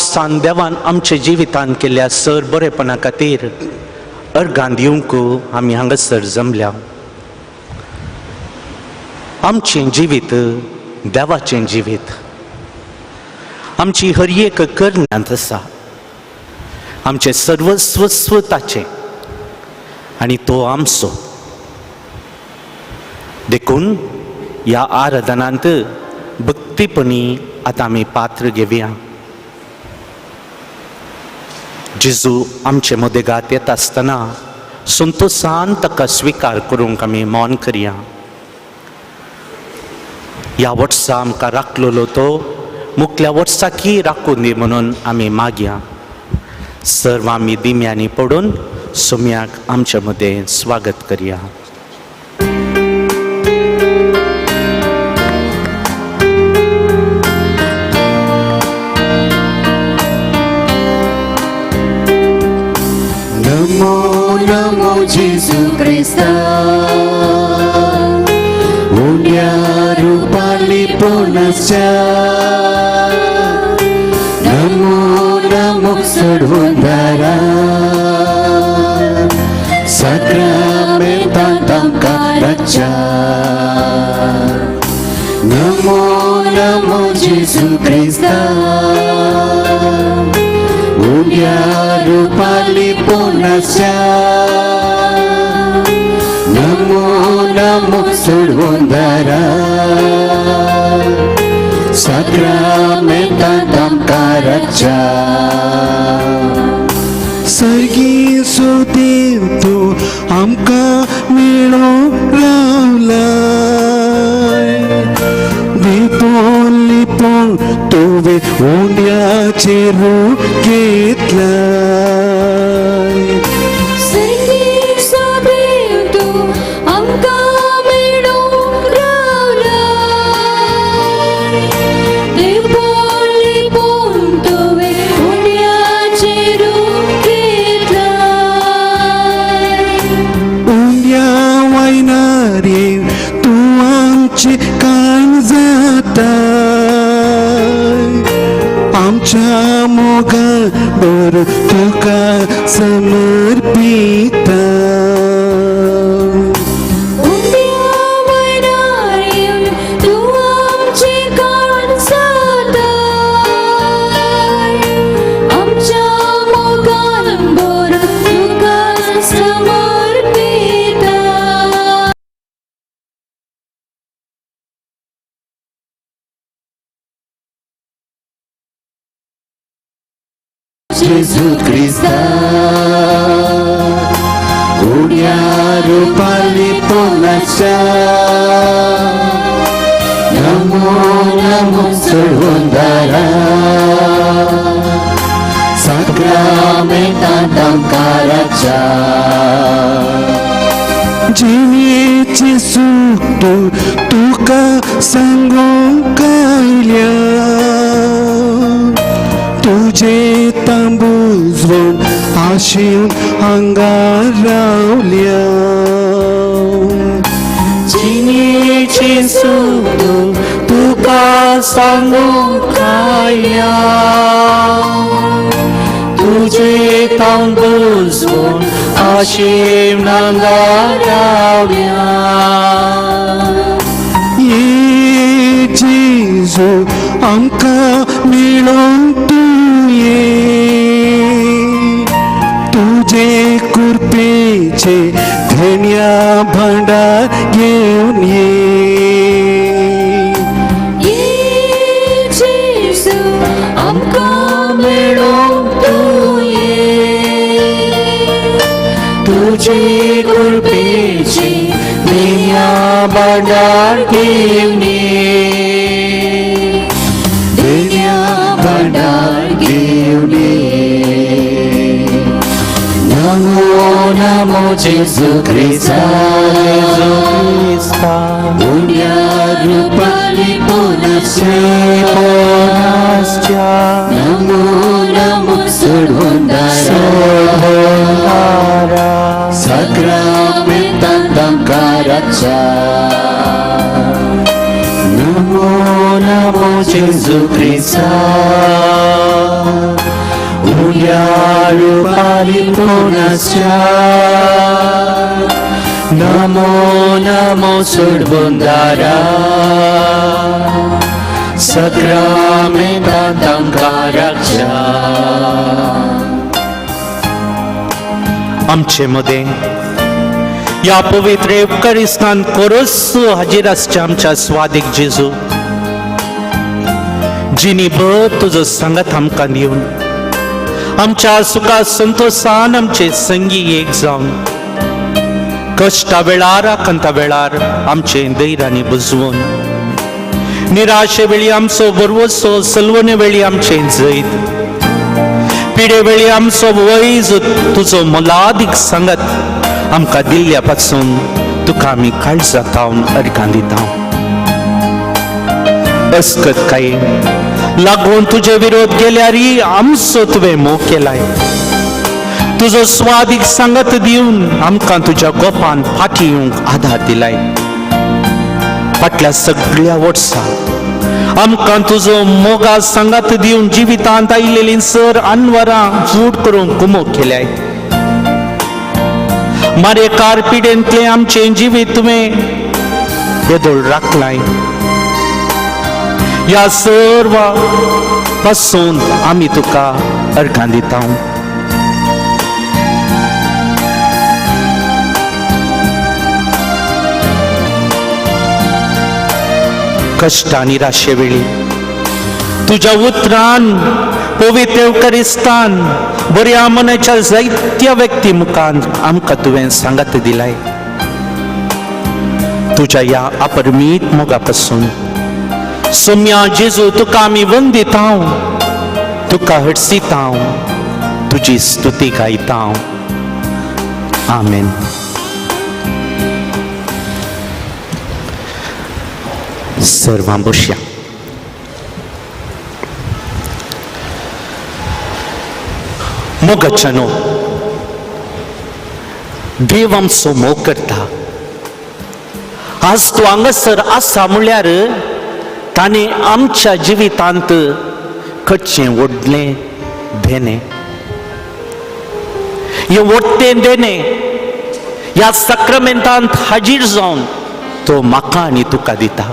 वर्सान देवान आमच्या जिवितान केल्ल्या सर बरेपणा खातीर अर्गां दिवंक आमी हांगासर जमल्या. आमचें जिवीत देवाचें जिवीत, आमची हर एक करण्यांत आसा, आमचें सर्वस्वस्व ताचें आनी तो आमचो. देखून ह्या आराधनांत भक्तीपणी आतां आमी पात्र घेवया. जेजू आमचे मदेगात येता आसतना संतोसान ताका स्विकार करूंक आमी मौन करया. ह्या वर्सा आमकां राखलेलो तो मुखल्या वर्साकी राखून दी म्हणून आमी मागया. सर्व आमी दिम्यांनी पडून सुम्याक आमचे मदें स्वागत करया. नमो नमो जेजू क्रिस्ता, उण्या रुपाली पोनसच्या. नमो नमो सोडवणदारा, साक्रामेंतांत आमकां राखच्या. नमो नमो जेजू क्रिस्ता, उण्या रुपाली पोनसच्या. नमो नमो सोडवणदारा, साक्रामेंतांत आमकां राखच्या. सर्गी देव तूं आमकां मेळोंक रावलाय, लिपोन लिपोन तुवें उंड्याचें रूप घेतलाय. सर्गीचो देव तूं आमकां मेळोंक रावलाय, लिपोन लिपोन तुवें उंड्याचें रूप घेतलाय. उंड्या वयनार येवन तूं आमचें कान जाता, आमच्या मोगान बरो तुका समर्पिता. उंड्या वयनार येवन तूं आमचें कान जाताय, आमच्या मोगान बरो तुका समर्पिता. जेजू क्रिस्ता, उण्या रुपाली पोनसच्या. नमो नमो सोडवणदारा, साक्रामेंतांत आमकां राखच्या. जिणेचें सूख तूं तुका सांगूंक आयल्या, तुजें तांबूजवण आशेवन हांगा रावल्या. जिणेचें सूख तुका सांगूंक आयल्या, तुजें तांबूजवण आशेवन हांगा रावल्या. ये जेजू आमकां मेळोंक तूं ये, तुजे कृपेचें धन्या भांडार घेवन ये. ये जेजू आमकां मेळोंक तूं ये, तुजे कृपेचें देण्या भांडार घेवन ये, देण्या भांडार घेवन ये. नमो नमो जेजू क्रिस्ता, उण्या रुपाली पोनसच्या. नमो नमो सोडवणदारा, साक्रामेंतांत आमकां राखच्या. नमो नमो जेजू क्रिस्ता, उंड्या रुपाली पुनस्या. नमो नमो सोडबंदारा, सक्रामेंतां तांकां राखच्या. आमचे मदें ह्या पवित्र एवकरिस्तान कोरस हाजीर आसच्या आमच्या स्वादीक जेजू, जिनी भर तुजो सांगात आमकां दिवन आमच्या सुखा संतोसान आमचे संगी एक जावन कश्टा वेळार आकांता वेळार आमचे धैर्यानी बुजवून निराशे वेळी आमचो बरवसो, सलवणे वेळी आमचें जैत, पिडे वेळी आमचो वैज तुजो मोलादीक सांगात आमकां दिल्ल्या पासून तुका आमी काळजा थावन अर्गां दिता. अस्कत काय लागून तुजे विरोध गेल्यारय आमचो तुवें मोग केलाय. तुजो स्वादीक सांगात दिवन आमकां तुज्या गोपान फाटीं येवंक आदार दिलाय. फाटल्या सगळ्या वर्सा आमकां तुजो मोगा सांगात दिवन जिवितांत आयिल्लीं सर अनवरां फूट करूंक कुमोक केल्याय. मारेकार पिडेंतलें आमचें जिवीत तुवें येदोळ राखलाय. ह्या सर्व पासून आमी तुका अर्गां दिता. कश्ट आनी निराशे वेळी तुज्या उतरान पवित्र एवकरिस्तान बऱ्या मनाच्या जायत्या व्यक्ती मुखार आमकां तुवें सांगात दिलाय. तुज्या ह्या अपरमीत मोगा पासून सोम्या जेजू तुका आमी वंदिता, तुका हडसिता, तुजी स्तुती गायता. आमेन. सर्वां बसया. मोगाच्यानो, देव आमचो मोग करता. आज तो हांगासर आसा म्हणल्यार ताणें आमच्या जिवितांत खटचें व्हडलें देणें, हें व्हडलें देणें ह्या साक्रामेंतांत हाजीर जावन तो म्हाका आनी तुका दिता.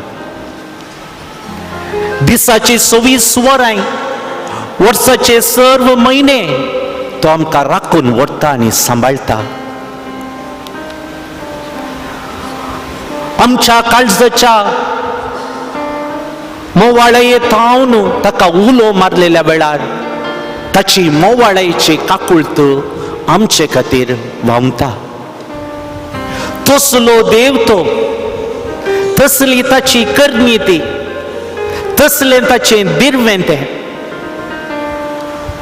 दिसाची 24 वरां, वर्साचे सर्व म्हयने तो आमकां राखून व्हरता आनी सांबाळटा. आमच्या काळजाच्या मोवाळये थावन ताका उलो मारलेल्या वेळार ताची मोवाळयेची काकुळत आमचे खातीर व्हांवता. तसलो देव तो, तसली ताची करणी ती, तसलें ताचें दिर्वें तें.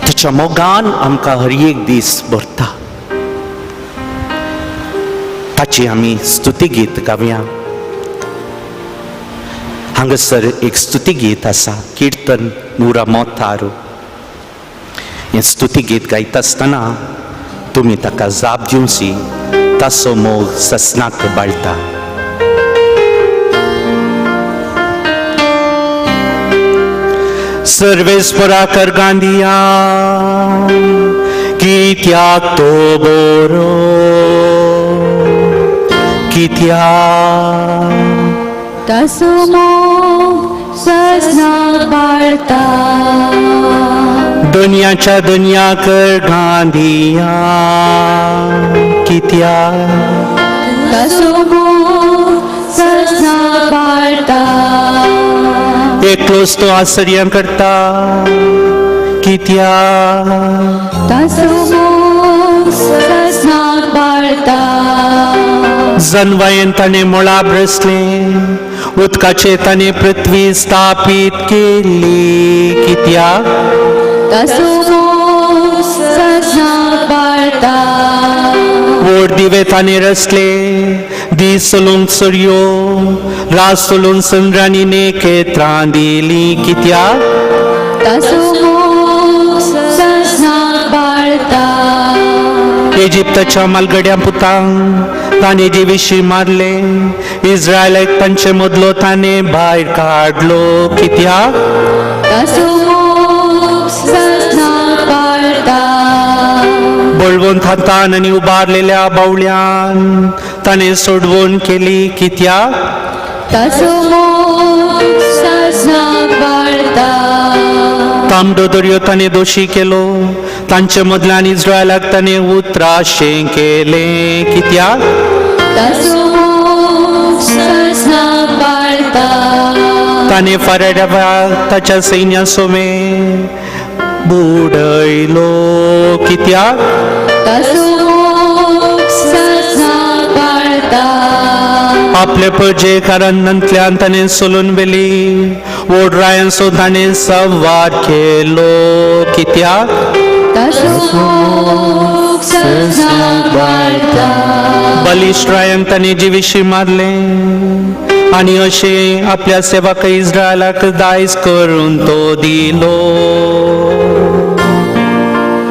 ताच्या मोगान आमकां हर एक दीस भरता. ताची आमी स्तुती गीत गावया. हांगासर एक स्तुती गीत आसा, किर्तन नुरा मोतारू. हें स्तुती गीत गायता आसतना तुमी ताका जाप दिवची, ताचो मोग ससनाक बाळटा. सर्वेस्परा कर गांधिया कित्याक तो बरो, कित्याक ताचो मोग सजनाक बाळता. दुनियाच्या दुनिया कर गांधिया कित्याक ताचो मोग सजनाक बाळता. एकलोच तो आश्चर्य करता कित्याक ताचो मोग सजनाक बाळता. जनवायेन ताणें मुळां ब्रसलें, उदकाचे ताणें पृथ्वी स्थापीत केली कित्याक ताचो मोग सजनाक बाळता. व्हड दिवे ताणें रचले, दीस चलूंक सरयो, रात चलूंक चंद्रांनी नेकेत्रां दिलीं कित्याक ताचो मोग सजनाक बाळता. इजिप्ताच्या मालगड्या पुतांक ताणें जिविशी मारले, इस्रायलाक तांचे मदलो ताणें भायर काडलो कित्याक ताचो मोग सजनाक बाळता. बळवंत हातान आनी उबारलेल्या बावल्यान ताणें सोडवण केली कित्याक ताचो मोग सासणाक बाळता. तांबडो दर्यो ताणें दोशी केलो तांचे मदल्यान इस्रायलाक ताणें उतराशें केलें कित्याक ताचो मोग सासणाक बाळता. ताणें फाराड्या ताच्या सैन्या सोमे बुडयलो कित्याक ताचो मोग सासणाक बाळता. आपले परजे कारणांतल्यान ताणें सोलून व्हेली व्हड रायांचो ताणें सवार केलो कित्याक ताचो मोग सासणाक बाळता. बलिश्ट रायांक ताणें जिविशी मारलें आनी अशें आपल्या सेवक इस्रायलाक दायज करून तो दिलो.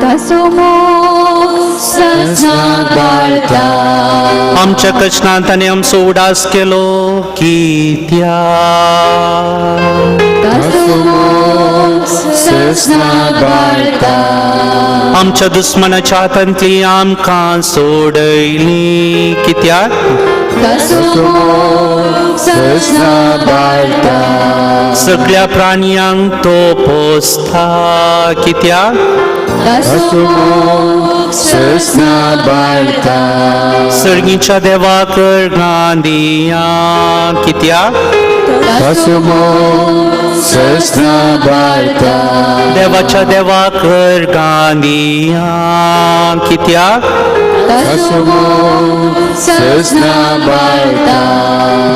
ताचो मोग सासणाक बाळता. आमच्या कश्टान ताणें आमचो उडास केलो कित्याक ताचो मोग सासणाक बाळता. आमच्या दुस्मनाच्या हातांतली आमकां सोडयली कित्याक ताचो मोग सासणाक बाळता. सगळ्या प्राण्यांक तो पोसता कित्याक ताचो मोग सासणाक बाळता. सर्गीच्या देवाक गांदिया कित्याक ताचो मोग सासणाक बाळता. देवाच्या देवाक गांदिया कित्याक ताचो मोग सासणाक बाळता.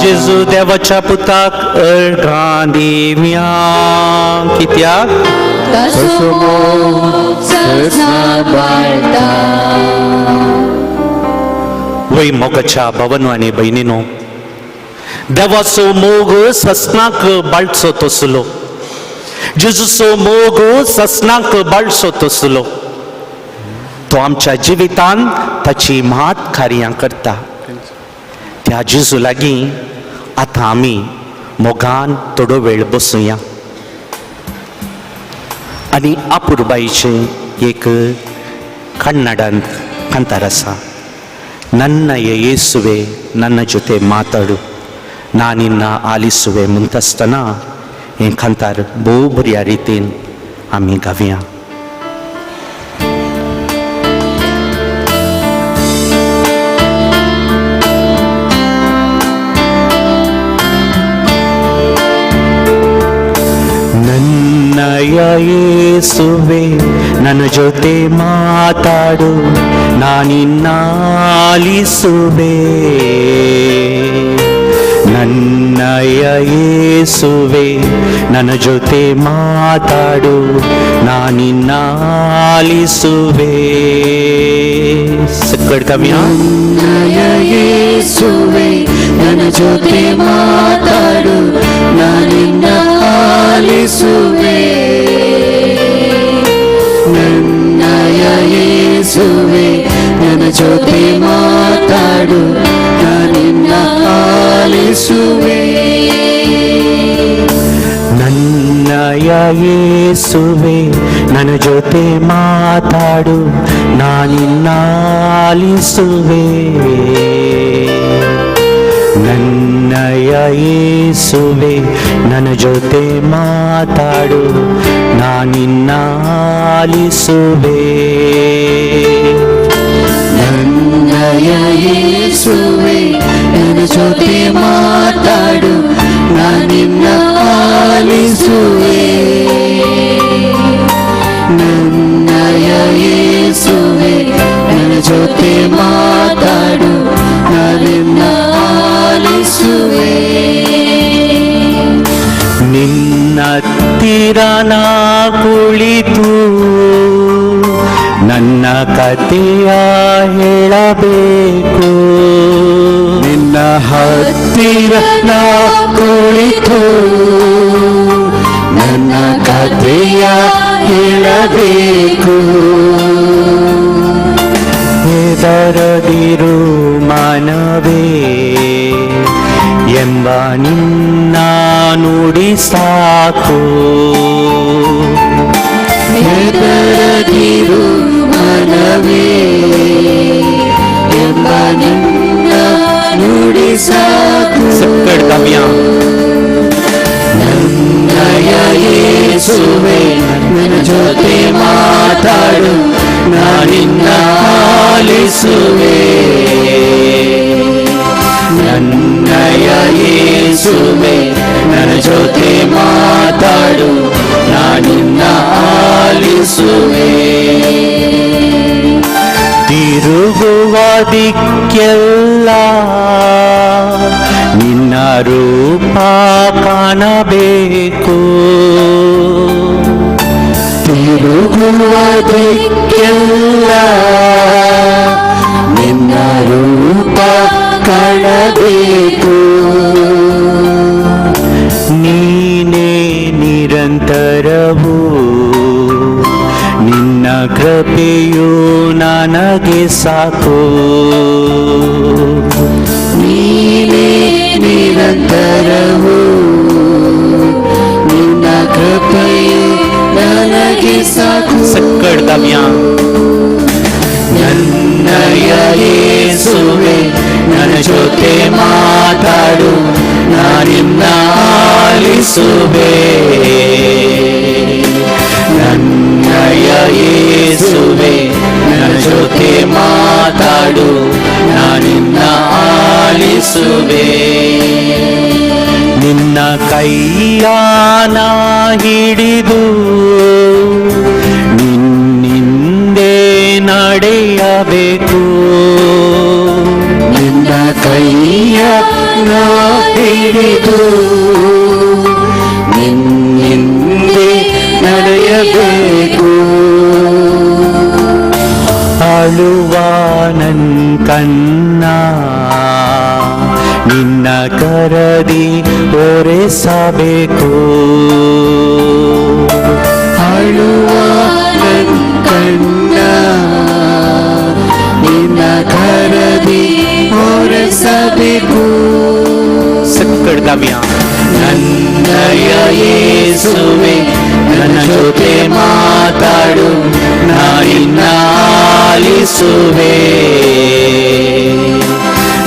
जेजू देवाच्या पुताक अर्घां दिव्या कित्याक ताचो मोग सासणाक बाळता. वय मोगाच्या भवनो आनी भयणीनो, देवाचो मोग ससनाक बाळचो तसलो, जेजूचो मोग ससनाक बाळचो तसलो, तो आमच्या जिवितान ताची म्हात कार्यां करता. त्या जेजू लागीं आतां आमी मोगान थोडो वेळ बसुया आनी आपुरबाईचें एक कन्नडांत कांतार आसा. ನನ್ನ ಯೇಸುವೆ ನನ್ನ ಜೊತೆ ಮಾತಾಡು ನಾನಿನ್ನ ಆಲಿಸುವೆ म्हणटा हें कांतार भोव बऱ्या रितीन आमी गावया. ನನ್ನಯ ಯೇಸುವೆ ನನ್ನ ಜೊತೆ ಮಾತಾಡು ನಾನಿನ್ನಾಲಿಸುವೆ, ನನ್ನಯ ಯೇಸುವೆ ನನ್ನ ಜೊತೆ ಮಾತಾಡು ನಾನಿನ್ನಾಲಿಸುವೆ. ಕಡ್ಕಮ್ಯಾ ನನ್ನಯ ಯೇಸುವೆ ನನ್ನ ಜೊತೆ ಮಾತಾಡು ನಾನಿನ್ನ ಆಲಿಸುವೆ, ನನ್ನಯ ಯೇಸುವೆ ನನ್ನ ಜೊತೆ ಮಾತಾಡು ನಾನಿನ್ನ ಆಲಿಸುವೆ. ನನ್ನಯ ಯೇಸುವೆ ನನ್ನ ಜೊತೆ ಮಾತಾಡು ನಾನಿನ್ನಾಲಿಸುವೆ, ನನ್ನಯ ಯೇಸುವೆ ನನ್ನ ಜೊತೆ ಮಾತಾಡು ನಾನಿನ್ನಾಲಿಸುವೆ. ನನ್ನಯ ಯೇಸುವೆ ನನ್ನ ಜೊತೆ ಮಾತಾಡು ನಾನಿನ್ನ ಆಲಿಸುವೆ, ನನ್ನಯ ಯೇಸುವೆ ನನ್ನ ಜೊತೆ ಮಾತಾಡು ನಾನಿನ್ನ ಆಲಿಸುವೆ. ನಿನ್ನ ಹತ್ತಿರ ನಾ ಕುಳಿತು ನನ್ನ ಕಥೆಯ ಹೇಳಬೇಕು, ನಿನ್ನ ಹತ್ತಿರ ನಾ ಕುಳಿತು ನನ್ನ ಕಥೆಯ ಹೇಳಬೇಕು, ಹೆದರದಿರು ಮಾನವೇ ಎಂಬ ನಿನ್ನ ನುಡಿ ಸಾಕು, ಹೆದರದಿರು ಮನವೇ ನಾನಿನ್ನ ಆಲಿಸುವೆ. ನನ್ನಯ ಯೇಸುವೆ, ನನ್ನ ಜೊತೆ ಮಾತಾಡು, ನಾನಿನ್ನ ಆಲಿಸುವೆ. ತಿರುಗುವ ದಿಕ್ಕೆಲ್ಲ ನಿನ್ನ ರೂಪ ಕಾಣಬೇಕು. ತಿರುಗುವ ದಿಕ್ಕೆಲ್ಲ ನಿನ್ನ ರೂಪ ಕಾಣಬೇಕು. ನೀನೇ ನಿರಂತರವು, ನಿನ್ನ ಕೃಪೆಯು ನನಗೆ ಸಾಕು. ನೀನೇ ನಿರಂತರವು, ನಿನ್ನ ಕೃಪೆಯು ನನಗೆ ಸಾಕು. सकट गावया. ನನ್ನಯ ಯೇಸುವೆ, ನನ್ನ ಜೊತೆ ಮಾತಾಡು, ನಾನಿನ್ನ ಆಲಿಸುವೆ. ನನ್ನಯ ಯೇಸುವೆ, ನನ್ನ ಜೊತೆ ಮಾತಾಡು, ನಾನಿನ್ನ ಆಲಿಸುವೆ. ನಿನ್ನ ಕೈಯಾನ ಹಿಡಿದು ನಿನ್ನಿಂದೆ ನಡೆಯಬೇಕು. ನಿನ್ನ ಕೈಯ ನಾ ಹಿಡಿದು ನಿನ್ನಿಂದೆ ನಡೆಯಬೇಕು. ಅಳುವ ನನ್ ಕನ್ನ ನಿನ್ನ ಕರದಿ ಒರೆಸಬೇಕು. ಅಳುವ ನನ್ ಕಣ್ಣ ನಿನ್ನ ಕರದಿ ಒರೆಸಬೇಕು. सकट गावया. ನನ್ನಯ ಯೇಸುವೆ, ನನ್ನ ಜೊತೆ ಮಾತಾಡು, ನಾನಿನ್ನ ಆಲಿಸುವೆ.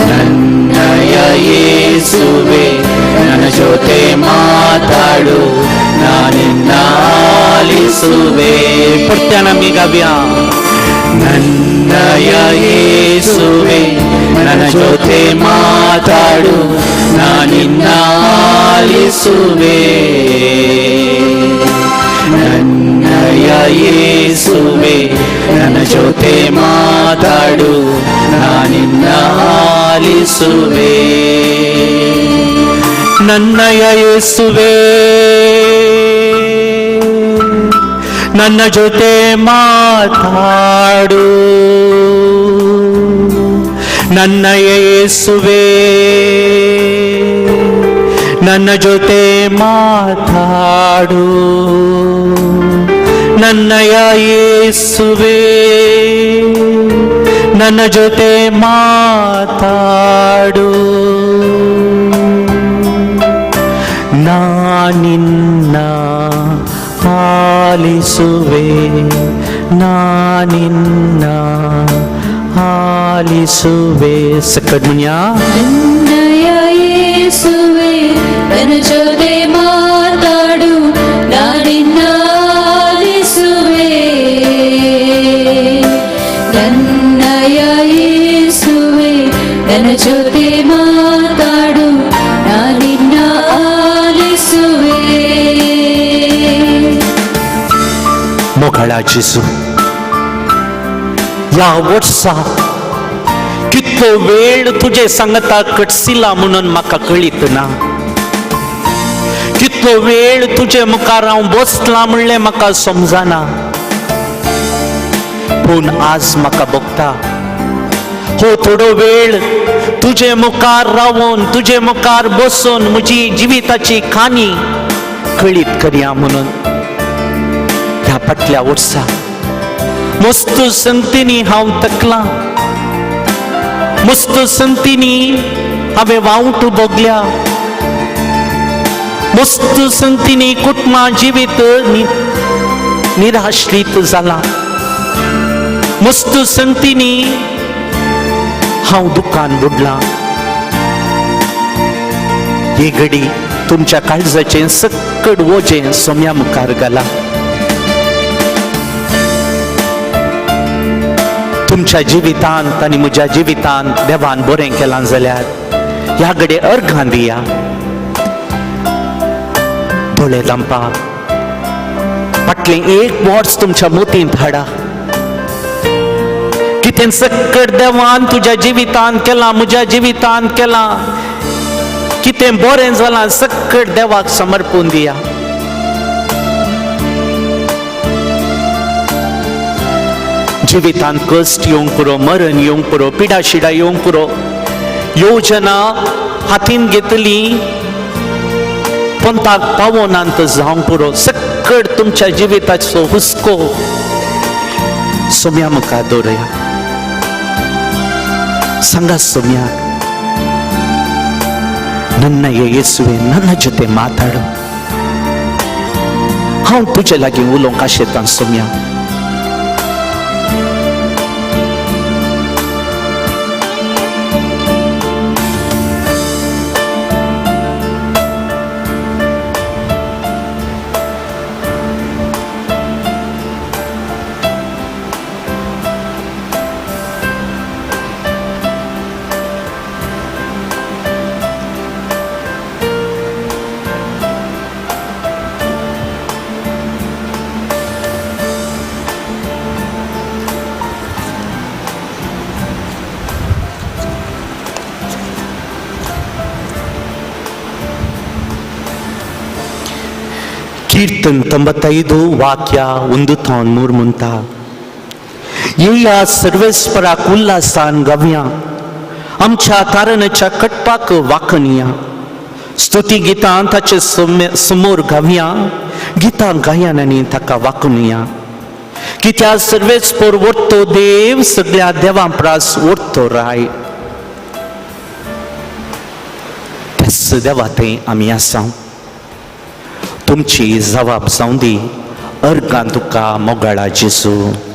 ನನ್ನಯ ಯೇಸುವೆ, ನನ್ನ ಜೊತೆ ಮಾತಾಡು, ನಾನಿನ್ನ ಆಲಿಸುವೆ. परत्यान आमी गावया. ನನ್ನಯ ಯೇಸುವೆ, ನನ್ನ ಜೊತೆ ಮಾತಾಡು, ನಾನಿನ್ನ ಆಲಿಸುವೆ. ನನ್ನಯ ಯೇಸುವೆ, ನನ್ನ ಜೊತೆ ಮಾತಾಡು, ನಾನಿನ್ನ ಆಲಿಸುವೆ. ನನ್ನಯ ಯೇಸುವೆ, ನನ್ನ ಜೊತೆ ಮಾತಾಡು. ನನ್ನ ಯೇಸುವೆ, ನನ್ನ ಜೊತೆ ಮಾತಾಡು. ನನ್ನಯ ಯೇಸುವೆ, ನನ್ನ ಜೊತೆ ಮಾತಾಡು. ನಾನಿನ್ನ ಆಲಿಸುವೆ, ನಾನಿನ್ನ ಆಲಿಸುವೆ. सकट म्हणया. ನನ್ನಯ ಯೇಸುವೆ, ನನ್ನ ಜೊತೆ ಮಾತಾಡು, ನಾನಿನ್ನ ಆಲಿಸುವೆ. ನನ್ನಯ ಯೇಸುವೆ, ನನ್ನ ಜೊತೆ ಮಾತಾಡು, ನಾನಿನ್ನ ಆಲಿಸುವೆ. मोगाळा जेजू, ह्या वर्सा कितलो वेळ तुजे सांगता कटसिला म्हणून म्हाका कळीत ना. कितलो वेळ तुजे मुखार हांव बसलां म्हणलें म्हाका समजना. पूण आज म्हाका भोगता, हो थोडो वेळ तुजे मुखार रावून, तुजे मुखार बसून म्हजी जिविताची काणी कळीत करया म्हणून. ह्या फाटल्या वर्सा मस्त संगतींनी हांव थकलां, मस्त संगतींनी हांवें वावट भोगल्या, मस्त संगतींनी कुटुंबा जिवीत निराश्रीत जालां, मस्त संगतींनी हांव दुकान बुडलां. ही घडी तुमच्या काळजाचें सक्कड वजें सोम्या मुखार घाला. तुमच्या जिवितांत आनी म्हज्या जिवितांत देवान बरें केलां जाल्यार ह्या घडये अर्घां दिया. दोळे धांपा. फाटलें एक वर्स तुमच्या मतींत हाडा. कितें सक्कड देवान तुज्या जिवितांत केलां, म्हज्या जिवितांत केलां, कितें बरें जालां, सक्कड देवाक समर्पून दिया. जिवितांत कश्ट येवंक पुरो, मरण येवंक पुरो, पिडा शिडा येवंक पुरो, योजना हातीन घेतली पंताक पावोनांत जावंक पुरो, सक्कड तुमच्या जिविताचो हुस्को सोम्या मुखार दवरया. सांगा सोम्याक, ನನ್ನ ಯೇಸುವೆ ನನ್ನ ಜೊತೆ ಮಾತಾಡು. हांव तुजे लागीं उलोवंक आशेतां सोम्या. कीर्तन 95 वाक्य 1 थावन 3 म्हणटा, येया सर्वेस्पराक उल्हासान गावया, आमच्या कारणाच्या कटपाक वाखणया. स्तुती गितां ताचे समोर गावया, गितां गायान आनी ताका वाखणया. कित्याक सर्वेस्पर व्हडतो देव, सगळ्या देवां प्रास व्हडतो राय. त्याच देवा थंय आमी आसा. तुमची जबाब जावं दी. अर्गां तुका मोगाळा जेजू.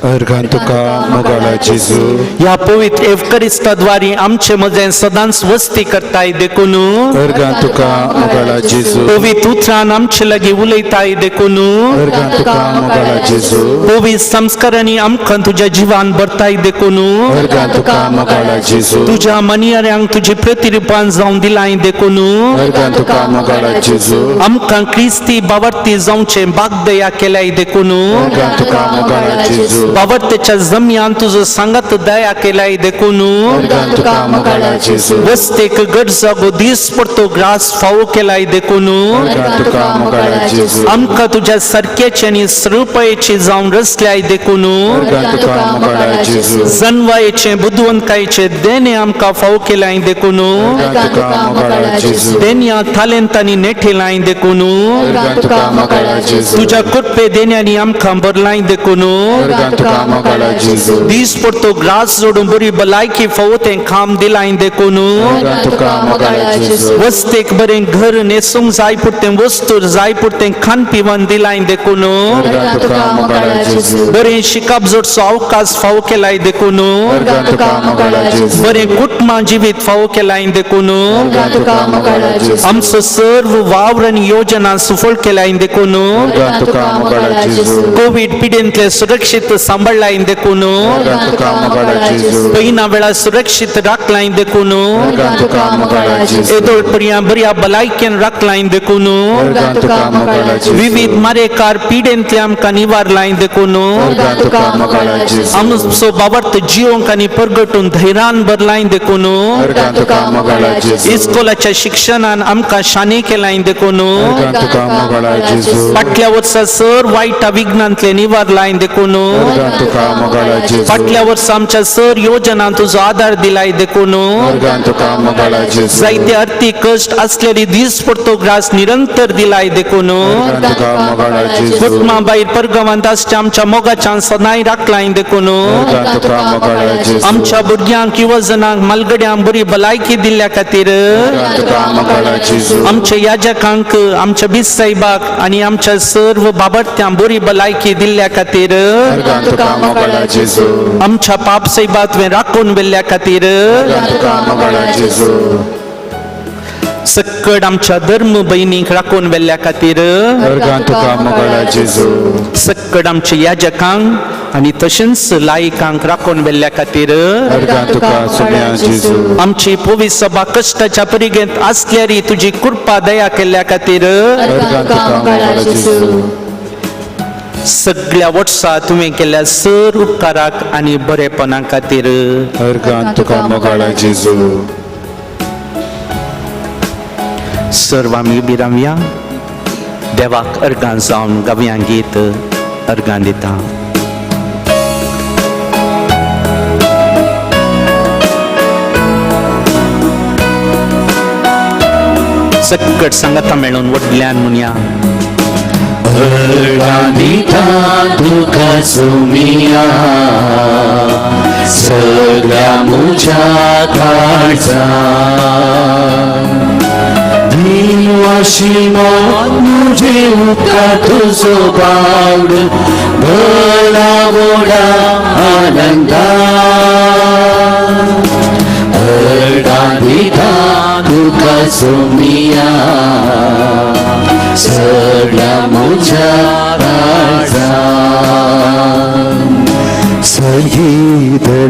अर्घां तुका मोगाळा जेजू. ह्या पवित्र एवकरिस्ताद्वारी आमचे मदें सदांच वस्ती करताय देखून. अर्घां तुका मोगाळा जेजू. पवित्र उतरान आमचे लागीं उलयताय देखून. अर्घां तुका मोगाळा जेजू. पवित्र संस्कारांनी आमकां तुज्या जिवान भरताय देखून. अर्घां तुका मोगाळा जेजू. तुज्या मनियाऱ्यांक तुजी प्रतिरुपान जावन दिलाय देखून. अर्घां तुका मोगाळा जेजू. आमकां क्रिस्ती बावर्ती जावचें बागदया केल्याय देखून. अर्घां तुका मोगाळा जेजू. बावर्तेच्या जमयान तुजो सांगात दया केल्याय देखून. अर्घां तुका मोगाळा जेजू. वस्तेक गट जागो दीस पडतो ग्रास फावो केलाय देखून. अर्घां तुका मोगाळा जेजू. आमकां तुज्या सारकेची आनी स्वरुपायेची जावन रचल्याय देखून. अर्घां तुका मोगाळा जेजू. जनवायेचे बुदवंतकायेचे देणे आमकां फावो केलाय देखून. अर्घां तुका मोगाळा जेजू. देण्या तालेंतांनी नेठेलाय देखून. अर्घां तुका मोगाळा जेजू. तुज्या कृपे देण्यांनी आमकां भरलाय देखून. अर्घां तुका मोगाळा जेजू. दीस पडतो ग्रास जोडून बरी भलायकी फावो तें काम दिलाय देखून. अर्घां तुका मोगाळा जेजू. वस्तेक बरें घर न्हेसूंक जाय पुरतें वस्तू जाय पुरतें खान पिवन दिलाय देखून. अर्घां तुका मोगाळा जेजू. बरें शिकप जोडचो अवकाश फावो केलाय देखून. अर्घां तुका मोगाळा जेजू. बरें कुटुंबा जिवीत फावो केलाय देखून. अर्घां तुका मोगाळा जेजू. आमचो सर्व वावर आनी योजना सुफळ केलाय देखून. अर्घां तुका मोगाळा जेजू. कोवीड पिडेंतले सुरक्षीत सांबाळलाय देखून. अर्घां तुका मोगाळा जेजू. पयना वेळार सुरक्षीत राखलाय देखून. अर्घां तुका मोगाळा जेजू. येदोळ पर्यंत बऱ्या भलायकेन राखलाय देखून. अर्घां तुका मोगाळा जेजू. विविध मारेकार पिडेंतले आमकां निवारलाय देखून. अर्घां तुका मोगाळा जेजू. आमचो बाबर्त जिवंक आनी परगटून धैर्यान भरलाय देखून. अर्घां तुका मोगाळा जेजू. इस्कोलाच्या शिक्षणान आमकां शाने केलाय देखून. अर्घां तुका मोगाळा जेजू. फाटल्या वर्सा सर वायट विघ्नांतले निवारलाय देखून. अर्घां तुका मोगाळा जेजू. फाटल्या वर्सा आमच्या सर योजना तुजो आदार दिलाय देखून. अर्घां तुका मोगाळा जेजू. जायते अर्थीक कश्ट असलेली दीस पडतो ग्रास निरंतर दिलाय देखून. अर्घां तुका मोगाळा जेजू. कुटुंबा भायर परगांवांत आसच्या आमच्या मोगाच्यान सदांय राखलाय देखून. अर्घां तुका मोगाळा जेजू. आमच्या भुरग्यांक युवजनांक मालगड्यांक बरी भलायकी दिल्ल्या खातीर. अर्घां तुका मोगाळा जेजू. आमच्या याजकांक आमच्या बीस साहेबाक आनी आमच्या सर्व बाबर्त्यांक बरी भलायकी दिल्ल्या खातीर. अर्घां तुका मोगाळा जेजू. आमच्या पाप साहेबा तुवें राखून व्हेल्ल्या खातीर. अर्घां तुका मोगाळा जेजू. सक्कड आमच्या धर्म भयणींक राखून व्हेल्ल्या खातीर, अर्गां तुका मोगाळा जेजू. सक्कड आमच्या याजकांक आनी तशेंच लायकांक राखून व्हेल्ल्या खातीर, अर्गां तुका सुम्या जेजू. आमची पवित्र सभा कश्टाच्या परिगेंत आसल्यारी तुजी कृपा दया केल्ल्या खातीर, अर्गां तुका मोगाळा जेजू. सगळ्या वर्सा तुवें केल्ल्या सर उपकाराक आनी बरेपणा खातीर, अर्गां तुका मोगाळा जेजू. सर्व आमी उबी रावया, देवाक अर्गां जावन गावया गीत अर्गां दिता. सक्कट सांगाता मेळून व्हडल्यान म्हणया. अर्गां दिता तुका सुमिया सगळ्या म्हज्या काळजान. दिवाशी मन म्हजे उपकार तुजो बावड भला व्हडा आनंदान. अर्गां दिता तुका सुमिया सगळ्या म्हज्या काळजान. सगळी धड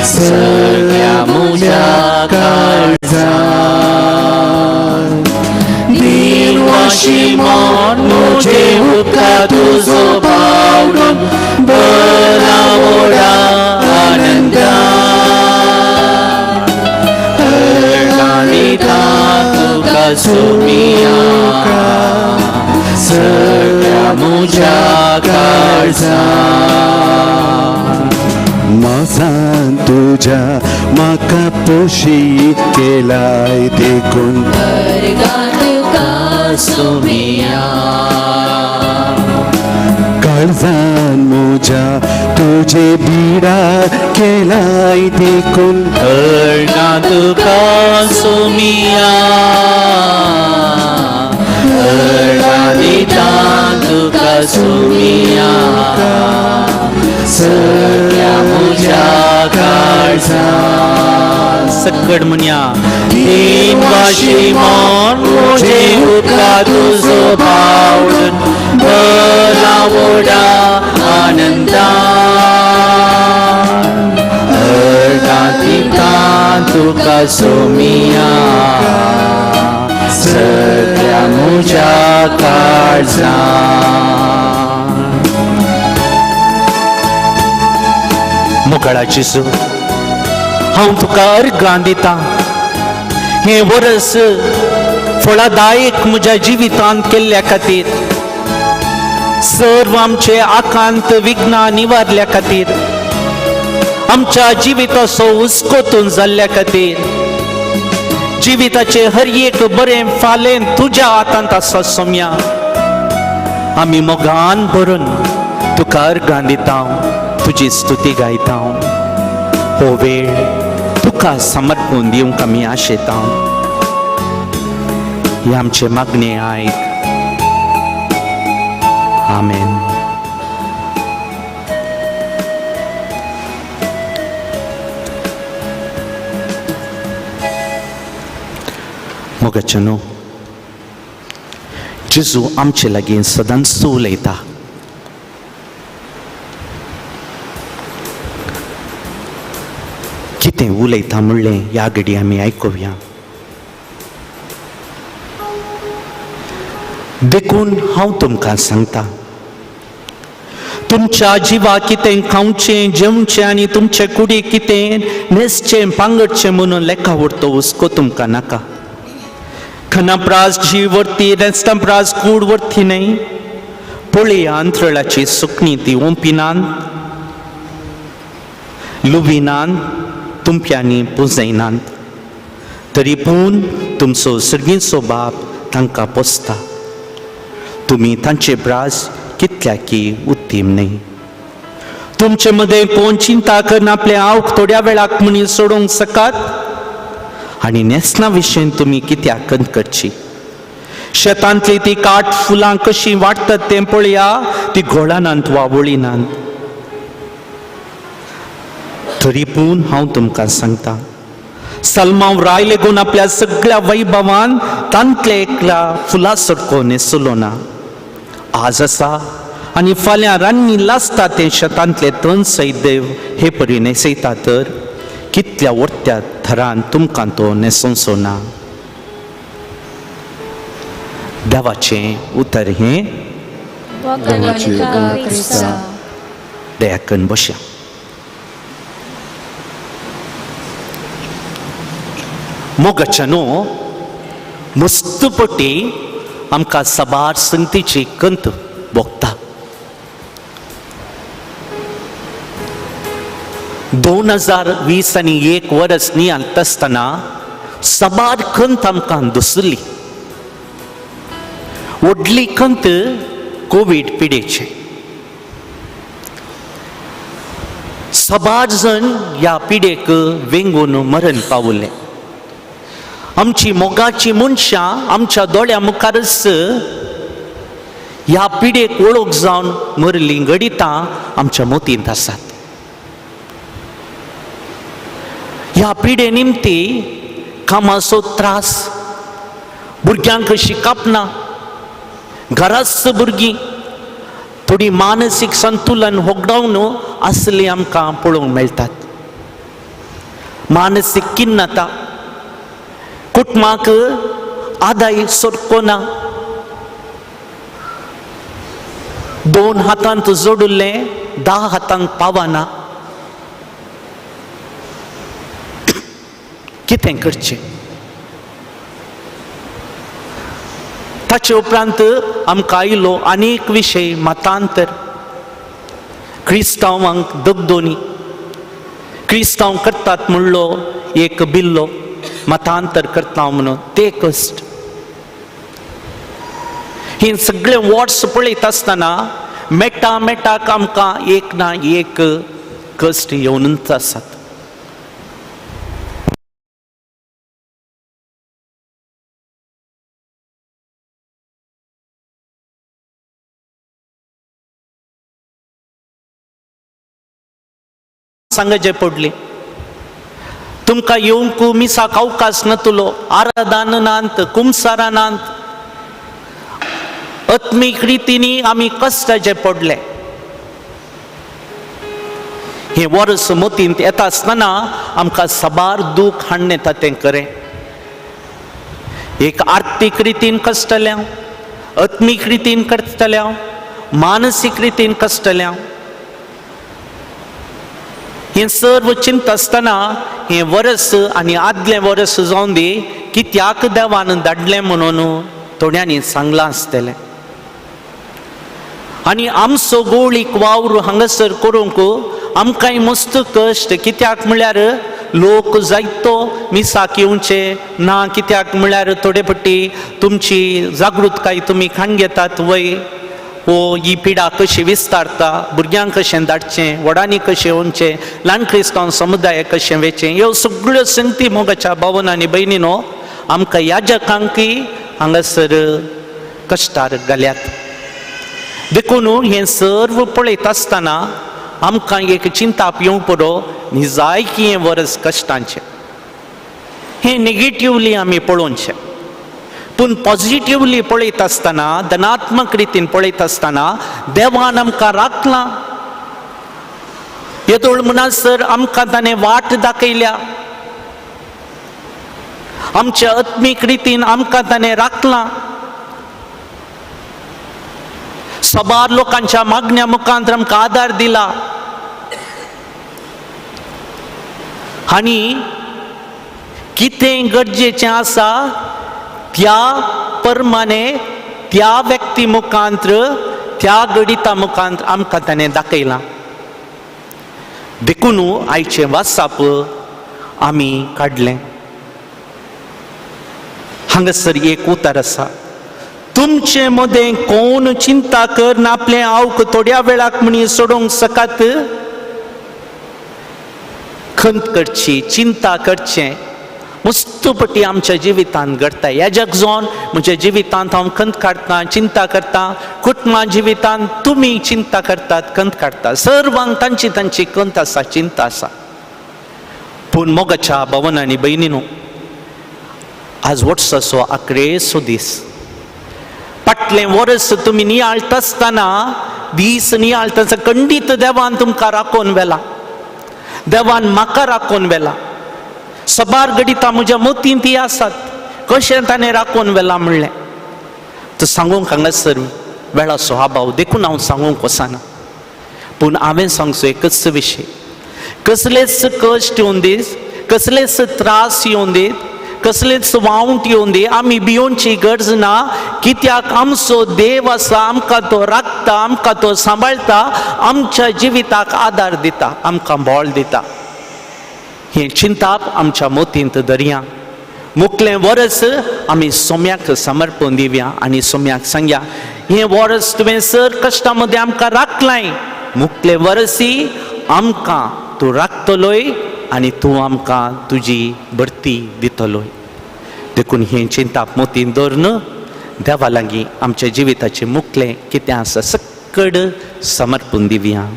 सगळ्या म्हज्या काळजान. दिवाशी मन म्हजे उपकार तुजो बावडून बरा व्हडा आनंदान. अर्गां दिता तुका सुमिया सगळ्या म्हज्या काळजान. मोसान तुज्या म्हाका पोशी केलाय देखून अर्गां तुका सुमिया काळजान म्हज्या तुजे बिडा केलाय देखून अर्गां तुका सुमिया अर्गां दिता तुका सुमिया सगळ्या म्हज्या काळजान. सक्कड म्हणया. दिनवाशी मन म्हजे उपकार तुजो बावडून भला व्हडा आनंदान. अर्गां दिता तुका सोमिया सगळ्या म्हज्या काळजान. मोगाळा जेजू, हांव तुका अर्गां दिता. हें वरस फळादायक म्हज्या जिवितांत केल्ल्या खातीर, सर्व आमचे आकांत विघ्नां निवारल्या खातीर, आमच्या जिविताचो हुस्कोतून जाल्ल्या खातीर, जिविताचे हर एक बरें फालें तुज्या हातांत आसा सोम्या. आमी मोगान भरून तुका अर्गां दिता, तुजी स्तुती गायता. हो वेळ तुका समर्पून दिवंक आमी आशेता. ही आमचे मागणे आयक. आमेन. मोगाचे न्हू, जेजू आमचे लागीं सदांच उलयता. कितें उलयता म्हणलें ह्या घडी आमी आयकुया. देखून हांव तुमकां सांगता, तुमच्या जिवाक कितें खावचें जेवचें आनी तुमचे कुडीक कितें न्हेसचें पांगडचें म्हणून लेखा उरतो हुस्को तुमकां नाका. खनाप्रास जीव वरती, रेस्तांप्रास कूड वरती न्हय. पळया अंतरळाची सुकणी, ती ओंपिनात. लुविनान तुमच्यांनी पुजयनात, तरी पूण तुमचो सर्गीचो बाप तांकां पोसता. तुमी तांचे ब्रास कितल्याकी उत्तीम न्ही. तुमचे मदें कोण चिंता करून आपले आवक थोड्या वेळाक म्हणून सोडोवंक सकात? आनी न्हेसणा विशयन तुमी कित्याक कंत करची? शेतांतली ती काट फुलां कशीं वाडटात तें पळया, ती घोळानात वा वळिनात. तरी पूण हांव तुमकां सांगता, सलमाव राय लेगून आपल्या सगळ्या वैभवान तांतले एकल्या फुलां सारको न्हेसलो ना. आज आसा आनी फाल्यां रान्नी लासता तें शेतांतले तण सयत देव हे परी न्हेसयता, तर कितल्या वरत्या थरान तुमकां तो न्हेसोवचो ना. देवाचें उतर हें. दयाकन बशा. मोगाच्या न्हू मस्तपटी आमकां साबार संगतीची कंत भोगता. 2020 आनी एक वर्स नियाळटा आसतना साबार खंत आमकां दसली. व्हडली खंत कोवीड पिडेची. साबार जण ह्या पिडेक वेंगून मरण पावले. आमची मोगाची मनशां आमच्या दोळ्या मुखारच ह्या पिडेक वळख जावन मरलीं घडितां आमच्या मोतींत आसात. ह्या पिडे निमती कामाचो त्रास, भुरग्यांक शिकप ना, घराच भुरगीं थोडी मानसीक संतुलन होगडावन असली आमकां पळोवंक मेळटात. मानसीक किन्नता, कुटुंबाक आदाय सारको ना, 2 हातांत जोडिल्लें 10 हातांक पावना. कितें करचें? ताचे उपरांत आमकां आयलो आनीक विशय मतांतर. क्रिस्तांवांक दगदोनी, क्रिस्तांव करतात म्हणलो एक बिल्लो, मतांतर करता म्हणून ते कश्ट. ही सगळे वॉर्ड्स पळयत आसतना मेटा मेटाक आमकां एक ना एक कश्ट येवनूच आसात. सांगचे पडली तुमकां येवंक मिसाक अवकाश नातलो, आराधन नात, कुमसारां नात, आत्मीक रितींनी आमी कश्टाचे पडले. हें वर्स मतींत येता आसतना आमकां साबार दूख हाडून येता तें खरें. एक आर्थीक रितीन कश्टल्या, आत्मीक रितीन कश्टल्या, मानसीक रितीन कश्टल्या. हें सर्व चिंता आसतना हें वर्स आनी आदलें वर्स जावन दी कित्याक देवान धाडलें म्हणून थोड्यांनी सांगलां आसतलें. आनी आमचो गोळीक वावर हांगासर करूंक आमकांय मस्त कश्ट. कित्याक म्हळ्यार लोक जायतो मिसाक येवचे ना, कित्याक म्हळ्यार थोडे पट्टी तुमची जागृतकाय तुमी खाण घेतात वय, वो ही पिडा कशी विस्तारता, भुरग्यांक कशें धाडचें, व्हडांनी कशें येवचें, ल्हान क्रिस्तांव समुदाय कशें वेचें, ह्यो सगळ्यो संगती मोगाच्या भावन आनी भयणीनो आमकां याजकांकय हांगासर कश्टार घाल्यात. देखून हें सर्व पळयत आसतना आमकां एक चिंताप येवंक पुरो निजायकी हें वर्स कश्टांचें. हें नेगेटिवली आमी पळोवचें, पूण पॉझिटिवली पळयत आसतना, धनात्मक रितीन पळयत आसतना देवान आमकां राखलां. येदोळ म्हणसर आमकां ताणें वाट दाखयल्या, आमच्या आत्मीक रितीन आमकां ताणें राखलां. साबार लोकांच्या मागण्या मुखांत आमकां आदार दिला आनी कितें गरजेचें आसा त्या परमाने त्या व्यक्ती मुखांत, त्या गणिता मुखांत आमकां ताणें दाखयलां. देखून आयचें वासाप आमी काडलें. हांगासर एक उतर आसा, तुमचे मदें कोण चिंता करन आपलें आवक थोड्या वेळाक म्हणी सोडोवंक सकात? खंत करची, चिंता करचें मस्तपटी आमच्या जिवितांत घडटा. ह्या जग जावन म्हज्या जिवितांत हांव खंत काडटा, चिंता करता. कुटुंबा जिवितांत तुमी चिंता करतात, खंत काडटा. सर्वांक तांची तांची खंत आसा, चिंता आसा. पूण मोगाच्या भवन आनी भयणीनो, आज वर्साचो आकरेसो दीस. फाटलें वर्स तुमी नियाळटा आसतना, दीस नियाळटा, खंडीत देवान तुमकां राखोवन व्हेला, देवान म्हाका राखोवन व्हेला. सबार घडितां म्हज्या मतींत ती आसात, कशें ताणें राखोवन व्हेलां म्हणलें तो सांगूंक हांगासर वेळाचो अभाव, देखून हांव सांगूंक वचना. पूण हांवें सांगचो एकच विशय, कसलेच कश्ट येवन दीस, कसलेच त्रास येवन दीत, कसलेच वावंट येवन दी, आमी भियोवची गरज ना. कित्याक आमचो देव आसा, आमकां तो राखता, आमकां तो सांबाळटा, आमच्या जिविताक आदार दिता, आमकां बळ दिता. हें चिंताप आमच्या मोतींत दरया. मुकलें वरस आमी सोम्याक समर्पण दिवया आनी सोम्याक सांगया, हें वरस तुवें सर कश्टा मदें आमकां राखलाय, मुकलें वरसी आमकां तूं राखतलोय आनी तूं आमकां तुजी भरती दितलोय. देखून हें चिंताप मोतीन दवरून देवा लागीं आमच्या जिविताचें मुकलें कितें आसा सक्कड समर्पण दिवया.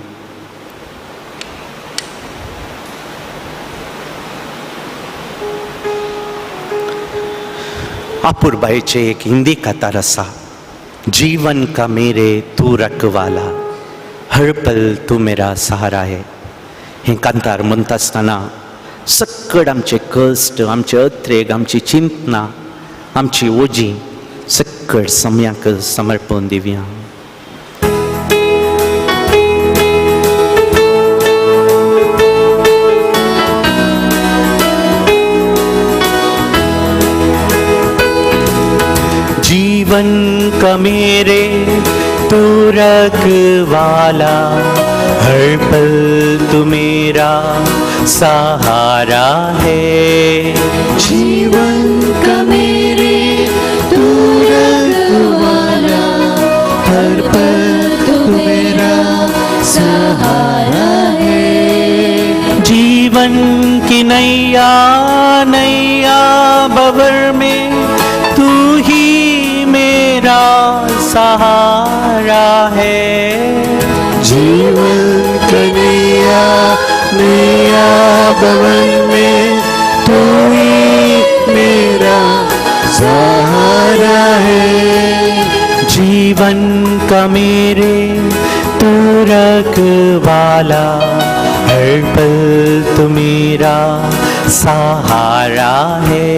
अपूर्बाईचे एक हिंदी कतार आसा, जीवन का मेरे तू रखवाला, हर पल तू मेरा सहारा है. हें कांतार म्हणटा आसतना सक्कड आमचे कश्ट, आमचे अत्रेग, आमची चिंतना, आमची ओजी सक्कड सम्याक समर्पण दिवया. जीवन का मेरे तू रखवाला, हर पल तू मेरा सहारा है। जीवन का मेरे तू रखवाला, हर पल तू मेरा सहारा है। जीवन की नैया नैया बबर में तू ही मेरा सहारा है। जीवन कन्हैया नैया भवन में तू ही मेरा सहारा है। जीवन का मेरे तू रखवाला, हर पल तू मेरा सहारा है।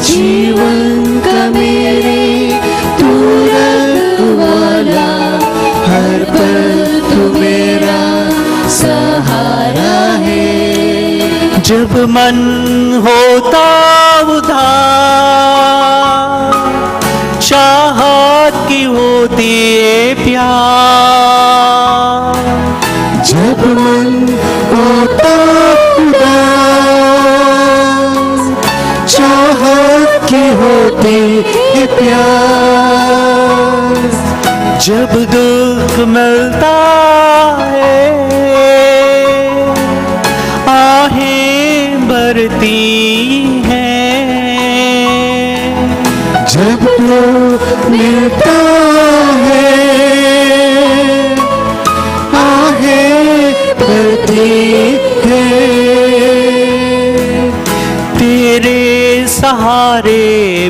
जीवन का मेरे तू रखवाला, हर पल तू मेरा सहारा है। जब मन होता उदास, चाहत की होती है प्यार। जब मन होता उदास, चाहत की होती है प्यार। जब दुख मिलता है, आहें भरती हैं। जब दुख मिलता है, आहें भरती है। तेरे सहारे